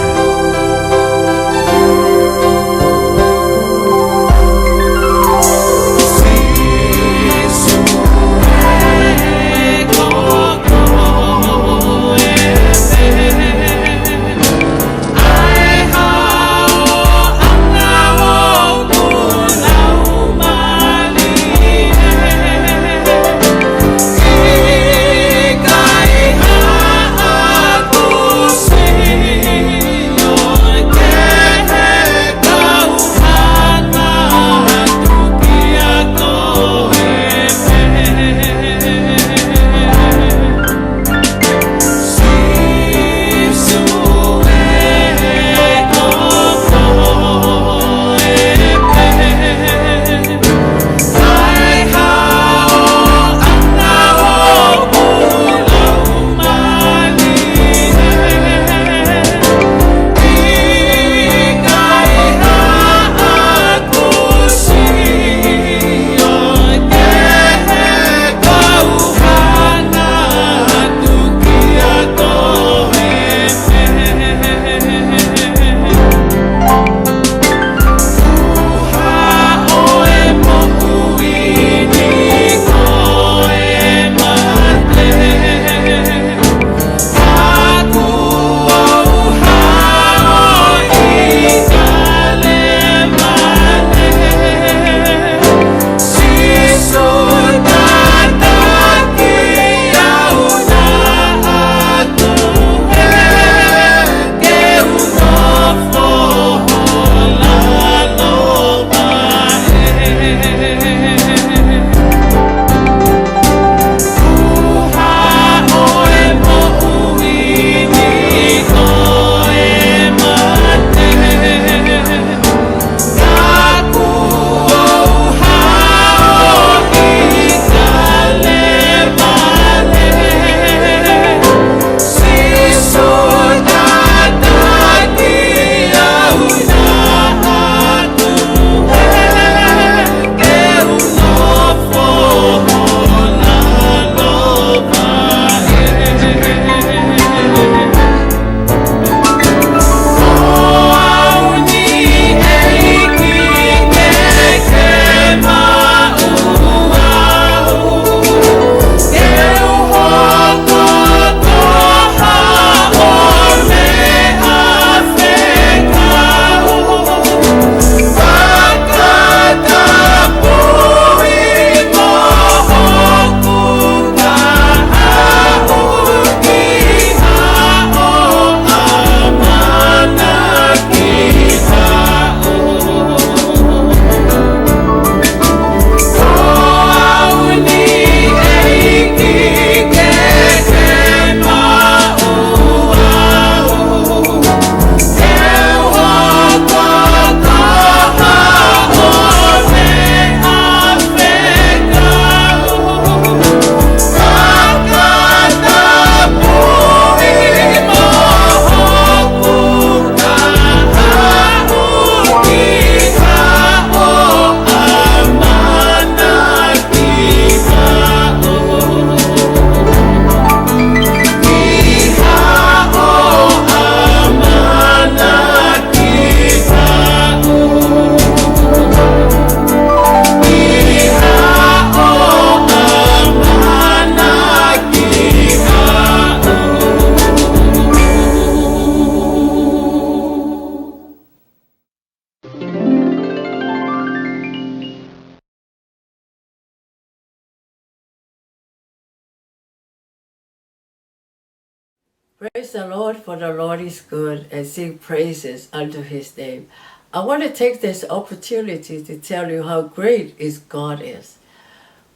Praise the Lord, for the Lord is good, and sing praises unto his name. I want to take this opportunity to tell you how great is God is.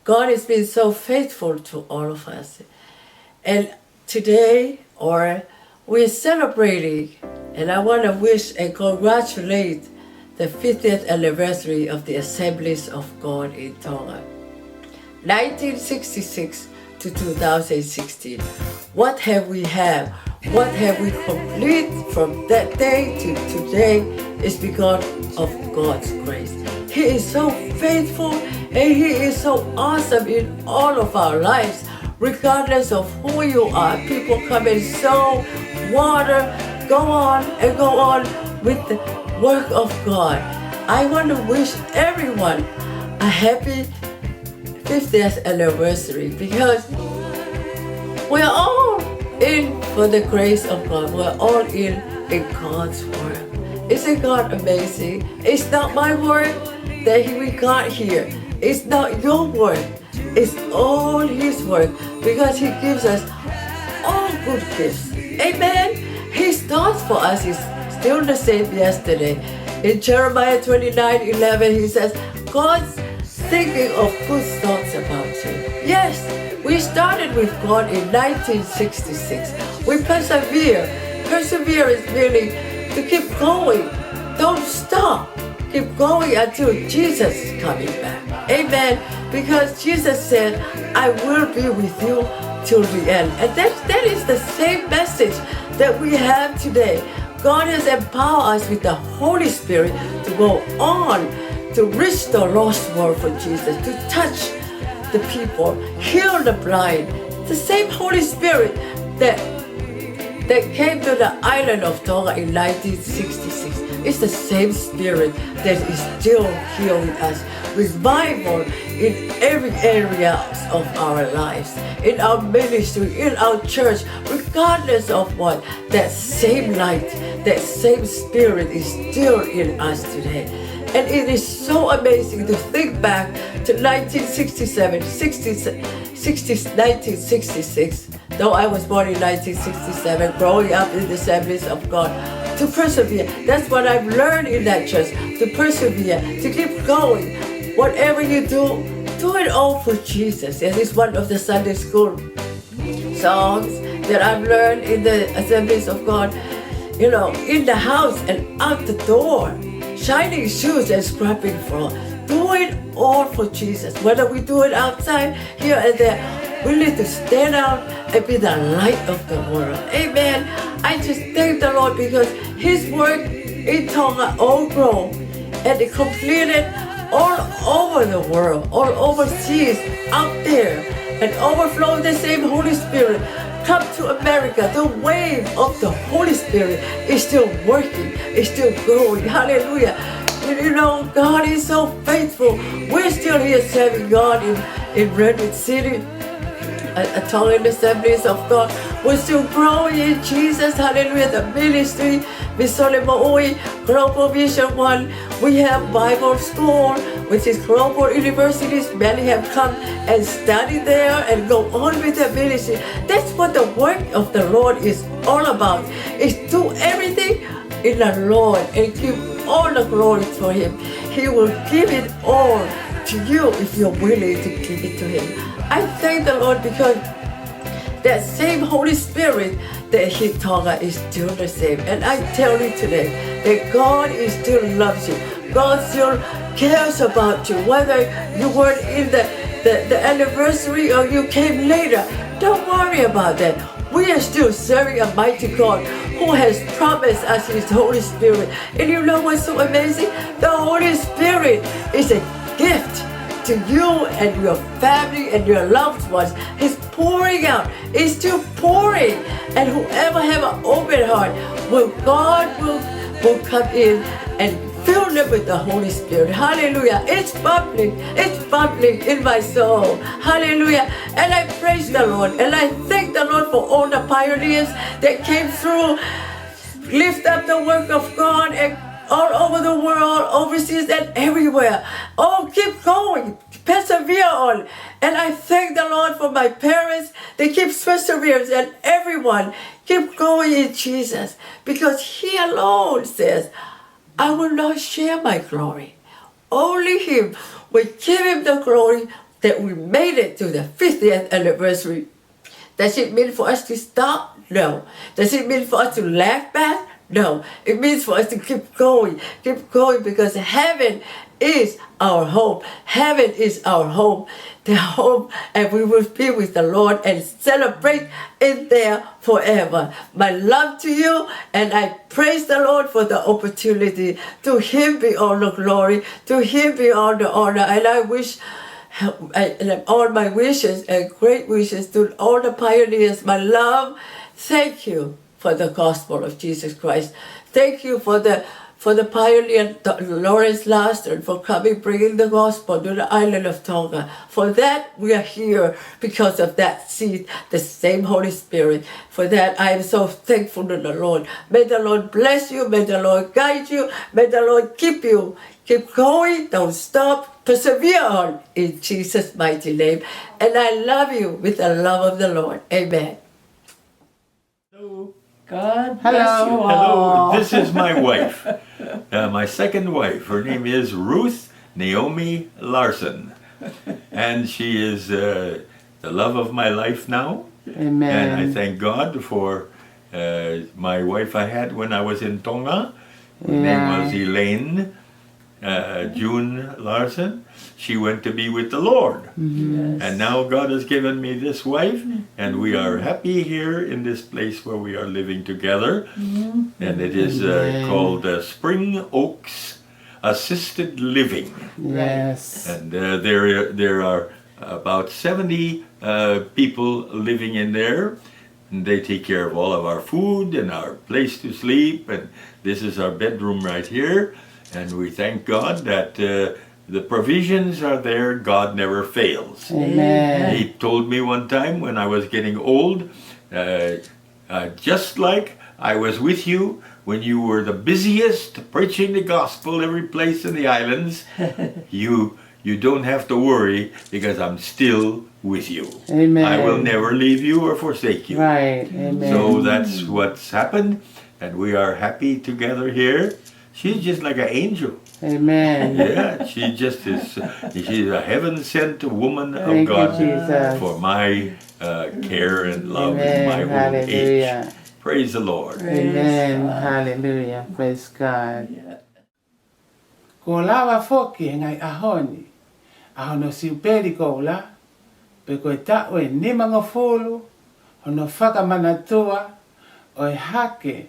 God has been so faithful to all of us. And today, or we're celebrating, and I want to wish and congratulate the fiftieth anniversary of the Assemblies of God in Tonga. Nineteen sixty-six to two thousand sixteen. What have we have? What have we complete from that day to today is because of God's grace. He is so faithful and he is so awesome in all of our lives. Regardless of who you are, people come and sow, water, go on and go on with the work of God. I want to wish everyone a happy fiftieth anniversary because we're all in for the grace of God. We're all in in God's work. Isn't God amazing? It's not my work that he, we got here. It's not your work. It's all his work because he gives us all good gifts. Amen. His thoughts for us is still the same yesterday. In Jeremiah twenty-nine eleven, he says, God's thinking of good thoughts about you. Yes, we started with God in nineteen sixty-six. We persevere. Persevere is meaning to keep going. Don't stop. Keep going until Jesus is coming back. Amen. Because Jesus said, I will be with you till the end. And that, that is the same message that we have today. God has empowered us with the Holy Spirit to go on to reach the lost world for Jesus, to touch the people, heal the blind. The same Holy Spirit that that came to the island of Tonga in nineteen sixty-six. It's the same spirit that is still healing us. Revival in every area of our lives, in our ministry, in our church, regardless of what, that same light, that same spirit is still in us today. And it is so amazing to think back to nineteen sixty-seven, sixty, sixty, nineteen sixty-six, though I was born in nineteen sixty-seven, growing up in the Assemblies of God, to persevere. That's what I've learned in that church, to persevere, to keep going. Whatever you do, do it all for Jesus. That is one of the Sunday school songs that I've learned in the Assemblies of God. You know, in the house and out the door, shining shoes and scrubbing floor. Do it all for Jesus. Whether we do it outside, here and there, we need to stand out and be the light of the world. Amen. I just thank the Lord because his work in Tonga all grow and it completed all over the world, all overseas, out there, and overflow the same Holy Spirit. Come to America, the wave of the Holy Spirit is still working, is still growing. Hallelujah. And you know, God is so faithful. We're still here serving God in, in Redwood City, a, a Tongan Assemblies of God. We're still growing in Jesus. Hallelujah. The ministry, Misiona Moʻui, Global Vision One. We have Bible School, which is global universities. Many have come and study there and go on with their ministry. That's what the work of the Lord is all about. Is do everything in the Lord and give all the glory to him. He will give it all to you if you're willing to give it to him. I thank the Lord because that same Holy Spirit that hit Tonga is still the same. And I tell you today that God is still loves you. God still cares about you. Whether you weren't in the, the, the anniversary or you came later, don't worry about that. We are still serving a mighty God who has promised us his Holy Spirit. And you know what's so amazing? The Holy Spirit is a gift to you and your family and your loved ones. He's pouring out. He's still pouring. And whoever have an open heart, will God will, will come in and fill them with the Holy Spirit. Hallelujah. It's bubbling. It's bubbling in my soul. Hallelujah. And I praise the Lord. And I thank the Lord for all the pioneers that came through, lift up the work of God and all over the world, overseas and everywhere. Oh, keep going. Persevere on. And I thank the Lord for my parents. They keep perseverance, and everyone keep going in Jesus, because He alone says, "I will not share my glory." Only Him. We give Him the glory that we made it to the fiftieth anniversary. Does it mean for us to stop? No. Does it mean for us to laugh back? No. It means for us to keep going, keep going, because heaven is our home. Heaven is our home. The home, and we will be with the Lord and celebrate in there forever. My love to you, and I praise the Lord for the opportunity. To Him be all the glory. To Him be all the honor. And I wish, and all my wishes and great wishes to all the pioneers. My love, thank you for the gospel of Jesus Christ. Thank you for the, for the pioneer, Do-, Lawrence Larsen, for coming, bringing the gospel to the island of Tonga. For that, we are here because of that seed, the same Holy Spirit. For that, I am so thankful to the Lord. May the Lord bless you. May the Lord guide you. May the Lord keep you. Keep going. Don't stop. Persevere on in Jesus' mighty name. And I love you with the love of the Lord. Amen. Hello. God bless you all. Hello, this is my wife, uh, my second wife. Her name is Ruth Naomi Larsen. And she is, uh, the love of my life now. Amen. And I thank God for, uh, my wife I had when I was in Tonga. Her name was Elaine uh, June Larsen. She went to be with the Lord. Yes. And now God has given me this wife, and we are happy here in this place where we are living together. And it is, uh, called, uh, Spring Oaks Assisted Living. Yes. And, uh, there, there are about seventy, uh, people living in there. And they take care of all of our food and our place to sleep. And this is our bedroom right here. And we thank God that, uh, the provisions are there. God never fails. Amen. He told me one time when I was getting old, uh, uh, "Just like I was with you when you were the busiest preaching the gospel every place in the islands, you you don't have to worry because I'm still with you. Amen. I will never leave you or forsake you." Right. Amen. So that's what's happened, and we are happy together here. She's just like an angel. Amen. Yeah, she just is. She's a heaven-sent woman of God for my, uh, care and love in my old age. Hallelujah. Praise the Lord. Amen. Hallelujah. Praise God. Kuo lava foki he ngaahi ʻaho ni ʻa hono siupeli koula, pe ko e taʻu ʻe nimangofulu hono fakamanatua ʻo e hake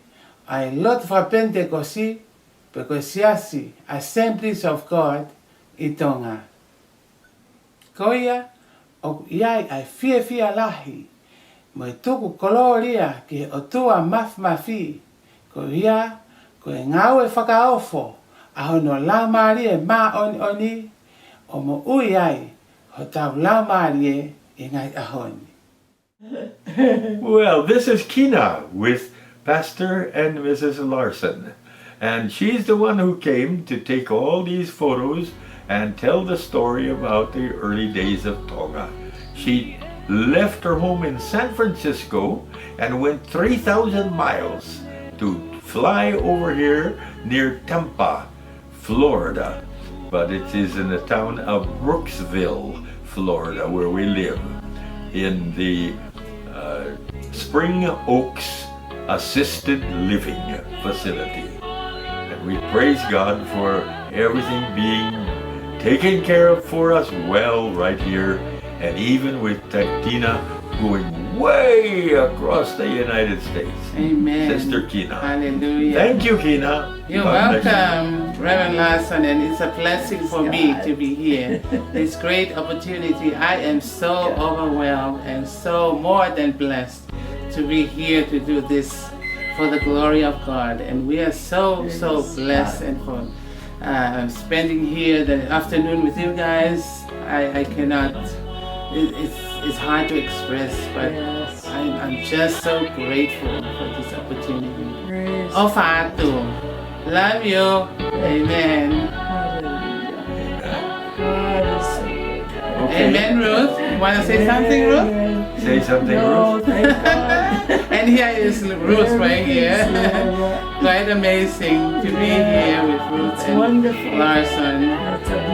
ʻa e lotu fakapenitekosi, pe ko e siasi Assemblies of God ʻi Tonga. Ko ia, ʻoku ʻi ai ʻa e fiefia lahi mo e tuku kolōlia ki he ʻOtua Mafimafi, ko ia ko e ngāue fakaofo ʻa hono Laumālie Māʻoniʻoni ʻo moʻui ai hotau laumālie ʻi he ngaahi ʻaho ni. Well, this is Kina with Pastor and Missus Larsen. And she's the one who came to take all these photos and tell the story about the early days of Tonga. She left her home in San Francisco and went three thousand miles to fly over here near Tampa, Florida, but it is in the town of Brooksville, Florida, where we live, in the, uh, Spring Oaks Assisted Living Facility. And we praise God for everything being taken care of for us well right here, and even with Tina going way across the United States. Amen. Sister Kina. Hallelujah. Thank you, Kina. You're welcome, Reverend Larsen, and it's a blessing for me to be here. This great opportunity. I am so overwhelmed and so more than blessed to be here to do this for the glory of God. And we are so, so blessed and for uh, spending here the afternoon with you guys. I, I cannot, it, it's, it's hard to express, but I'm, I'm just so grateful for this opportunity. ʻOfa atu. Love you. Amen. Hallelujah. God is so good. Okay. Amen, Ruth. Wanna say something, Ruth? Say something, Ruth. And here is Ruth right here. Quite amazing to be here with Ruth and Larson.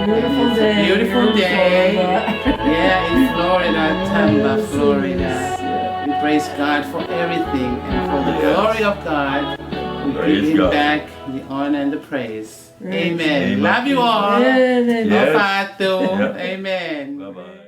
It's a beautiful day. Yeah, in Florida, Tampa, Florida. We praise God for everything and for the glory of God. We give Him back the honor and the praise. Amen. Love you all. ʻOfa atu. Amen. Bye-bye.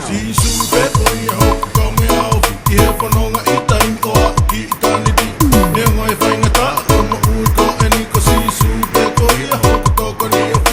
Sīsū pē ko ia hoku kaumeʻa ofi ʻi he fononga ʻi taimi ʻo aʻu ki ʻitāniti. Neongo e faingataʻa ʻo e moʻui ko eni, ko Sīsū pē ko ia hoku tokoni ofi.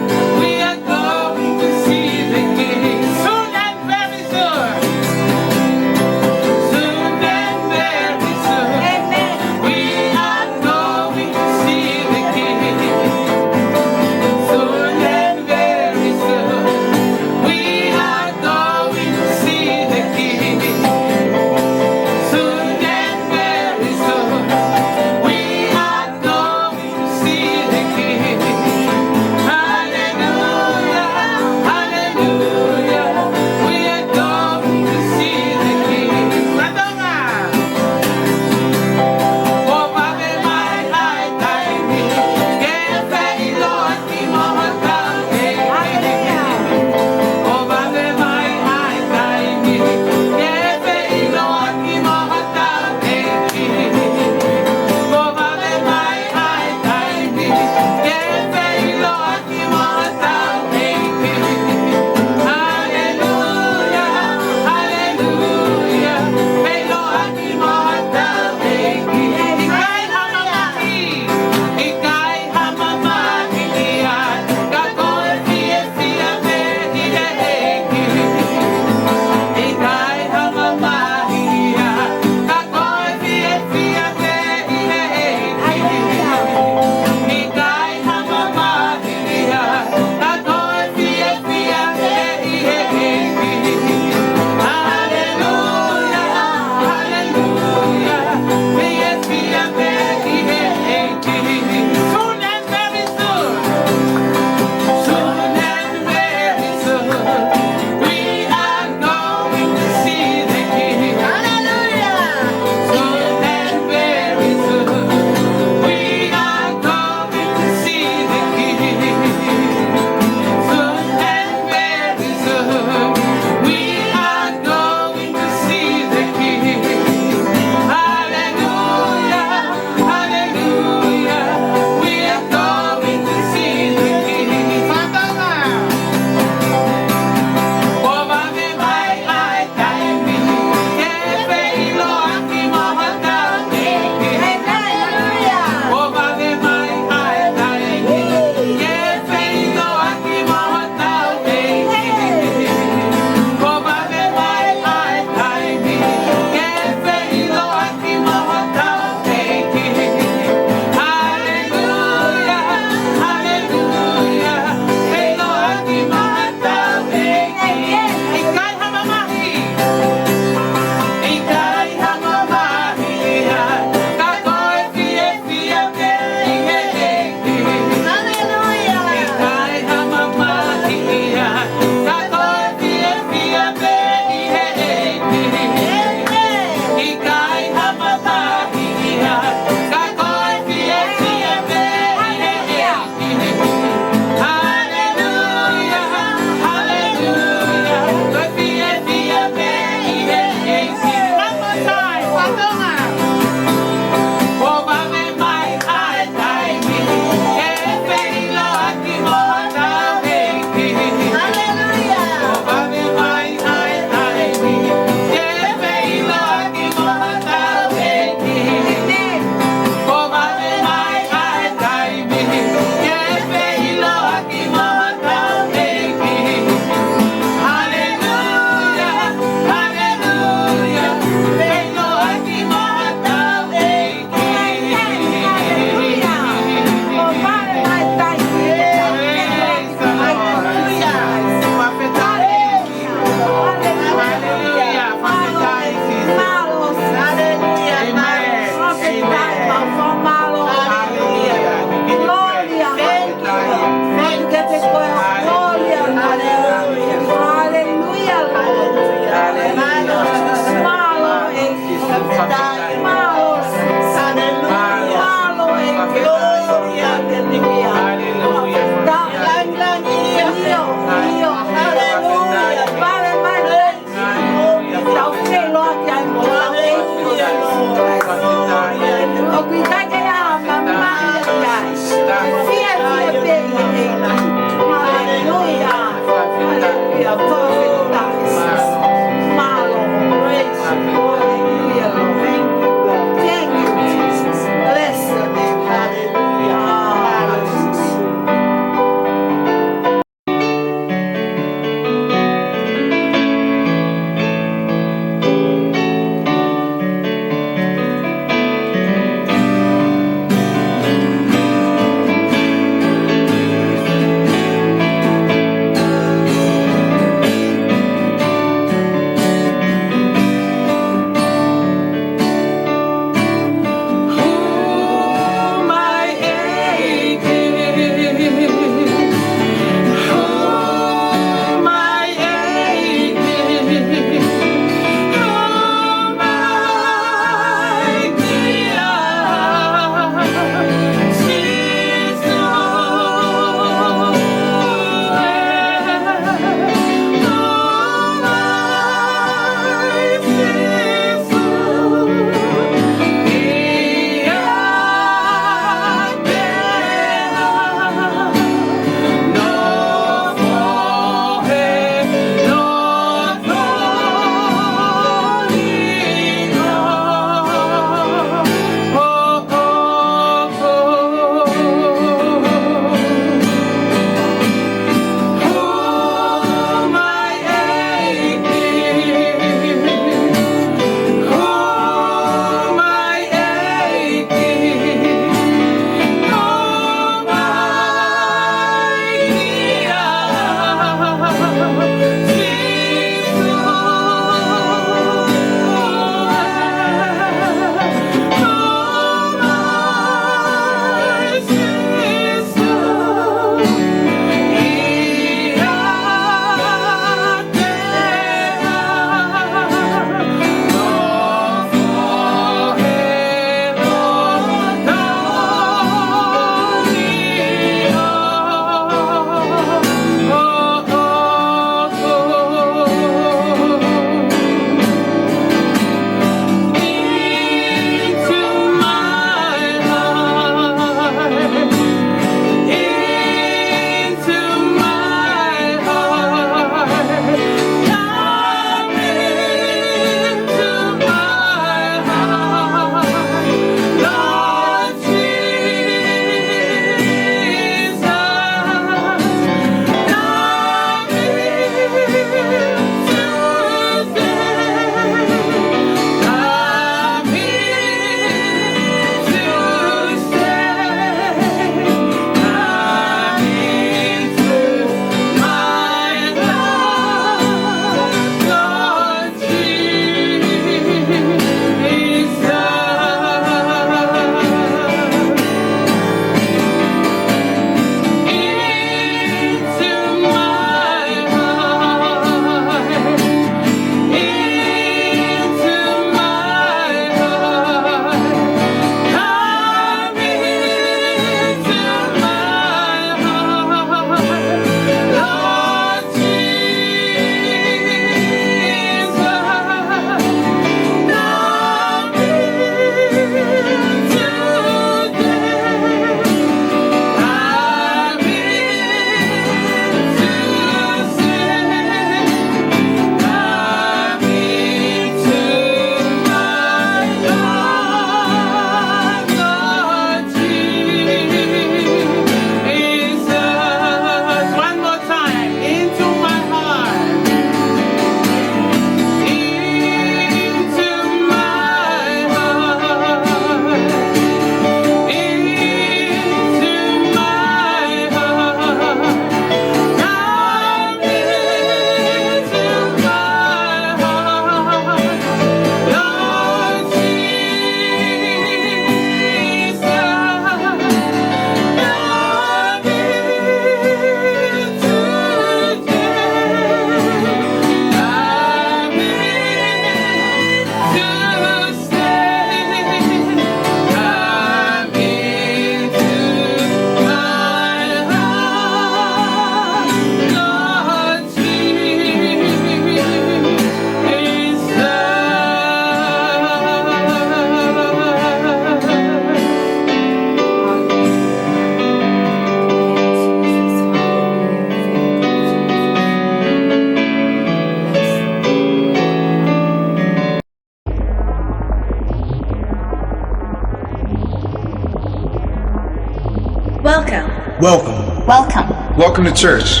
Welcome. Welcome. Welcome to church.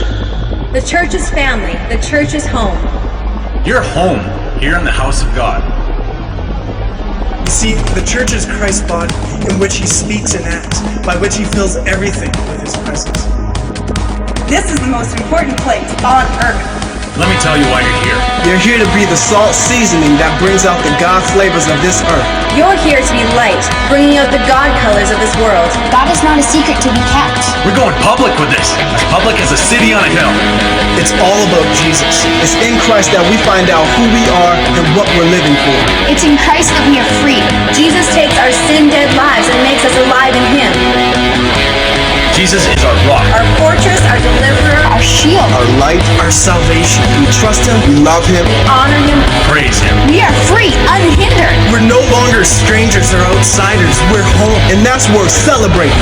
The church is family. The church is home. You're home here in the house of God. You see, the church is Christ's body, in which he speaks and acts, by which he fills everything with his presence. This is the most important place on earth. Let me tell you why you're here. You're here to be the salt seasoning that brings out the God flavors of this earth. You're here to be light, bringing out the God colors of this world. God is not a secret to be kept. We're going public with this, as public as a city on a hill. It's all about Jesus. It's in Christ that we find out who we are and what we're living for. It's in Christ that we are free. Jesus takes our sin-dead lives and makes us alive in him. Jesus is our rock. Our fortress, our deliverer, our shield, our light, our salvation. We trust him, we love him, honor him, praise him. We are free, unhindered. We're no longer strangers or outsiders. We're home, and that's worth celebrating.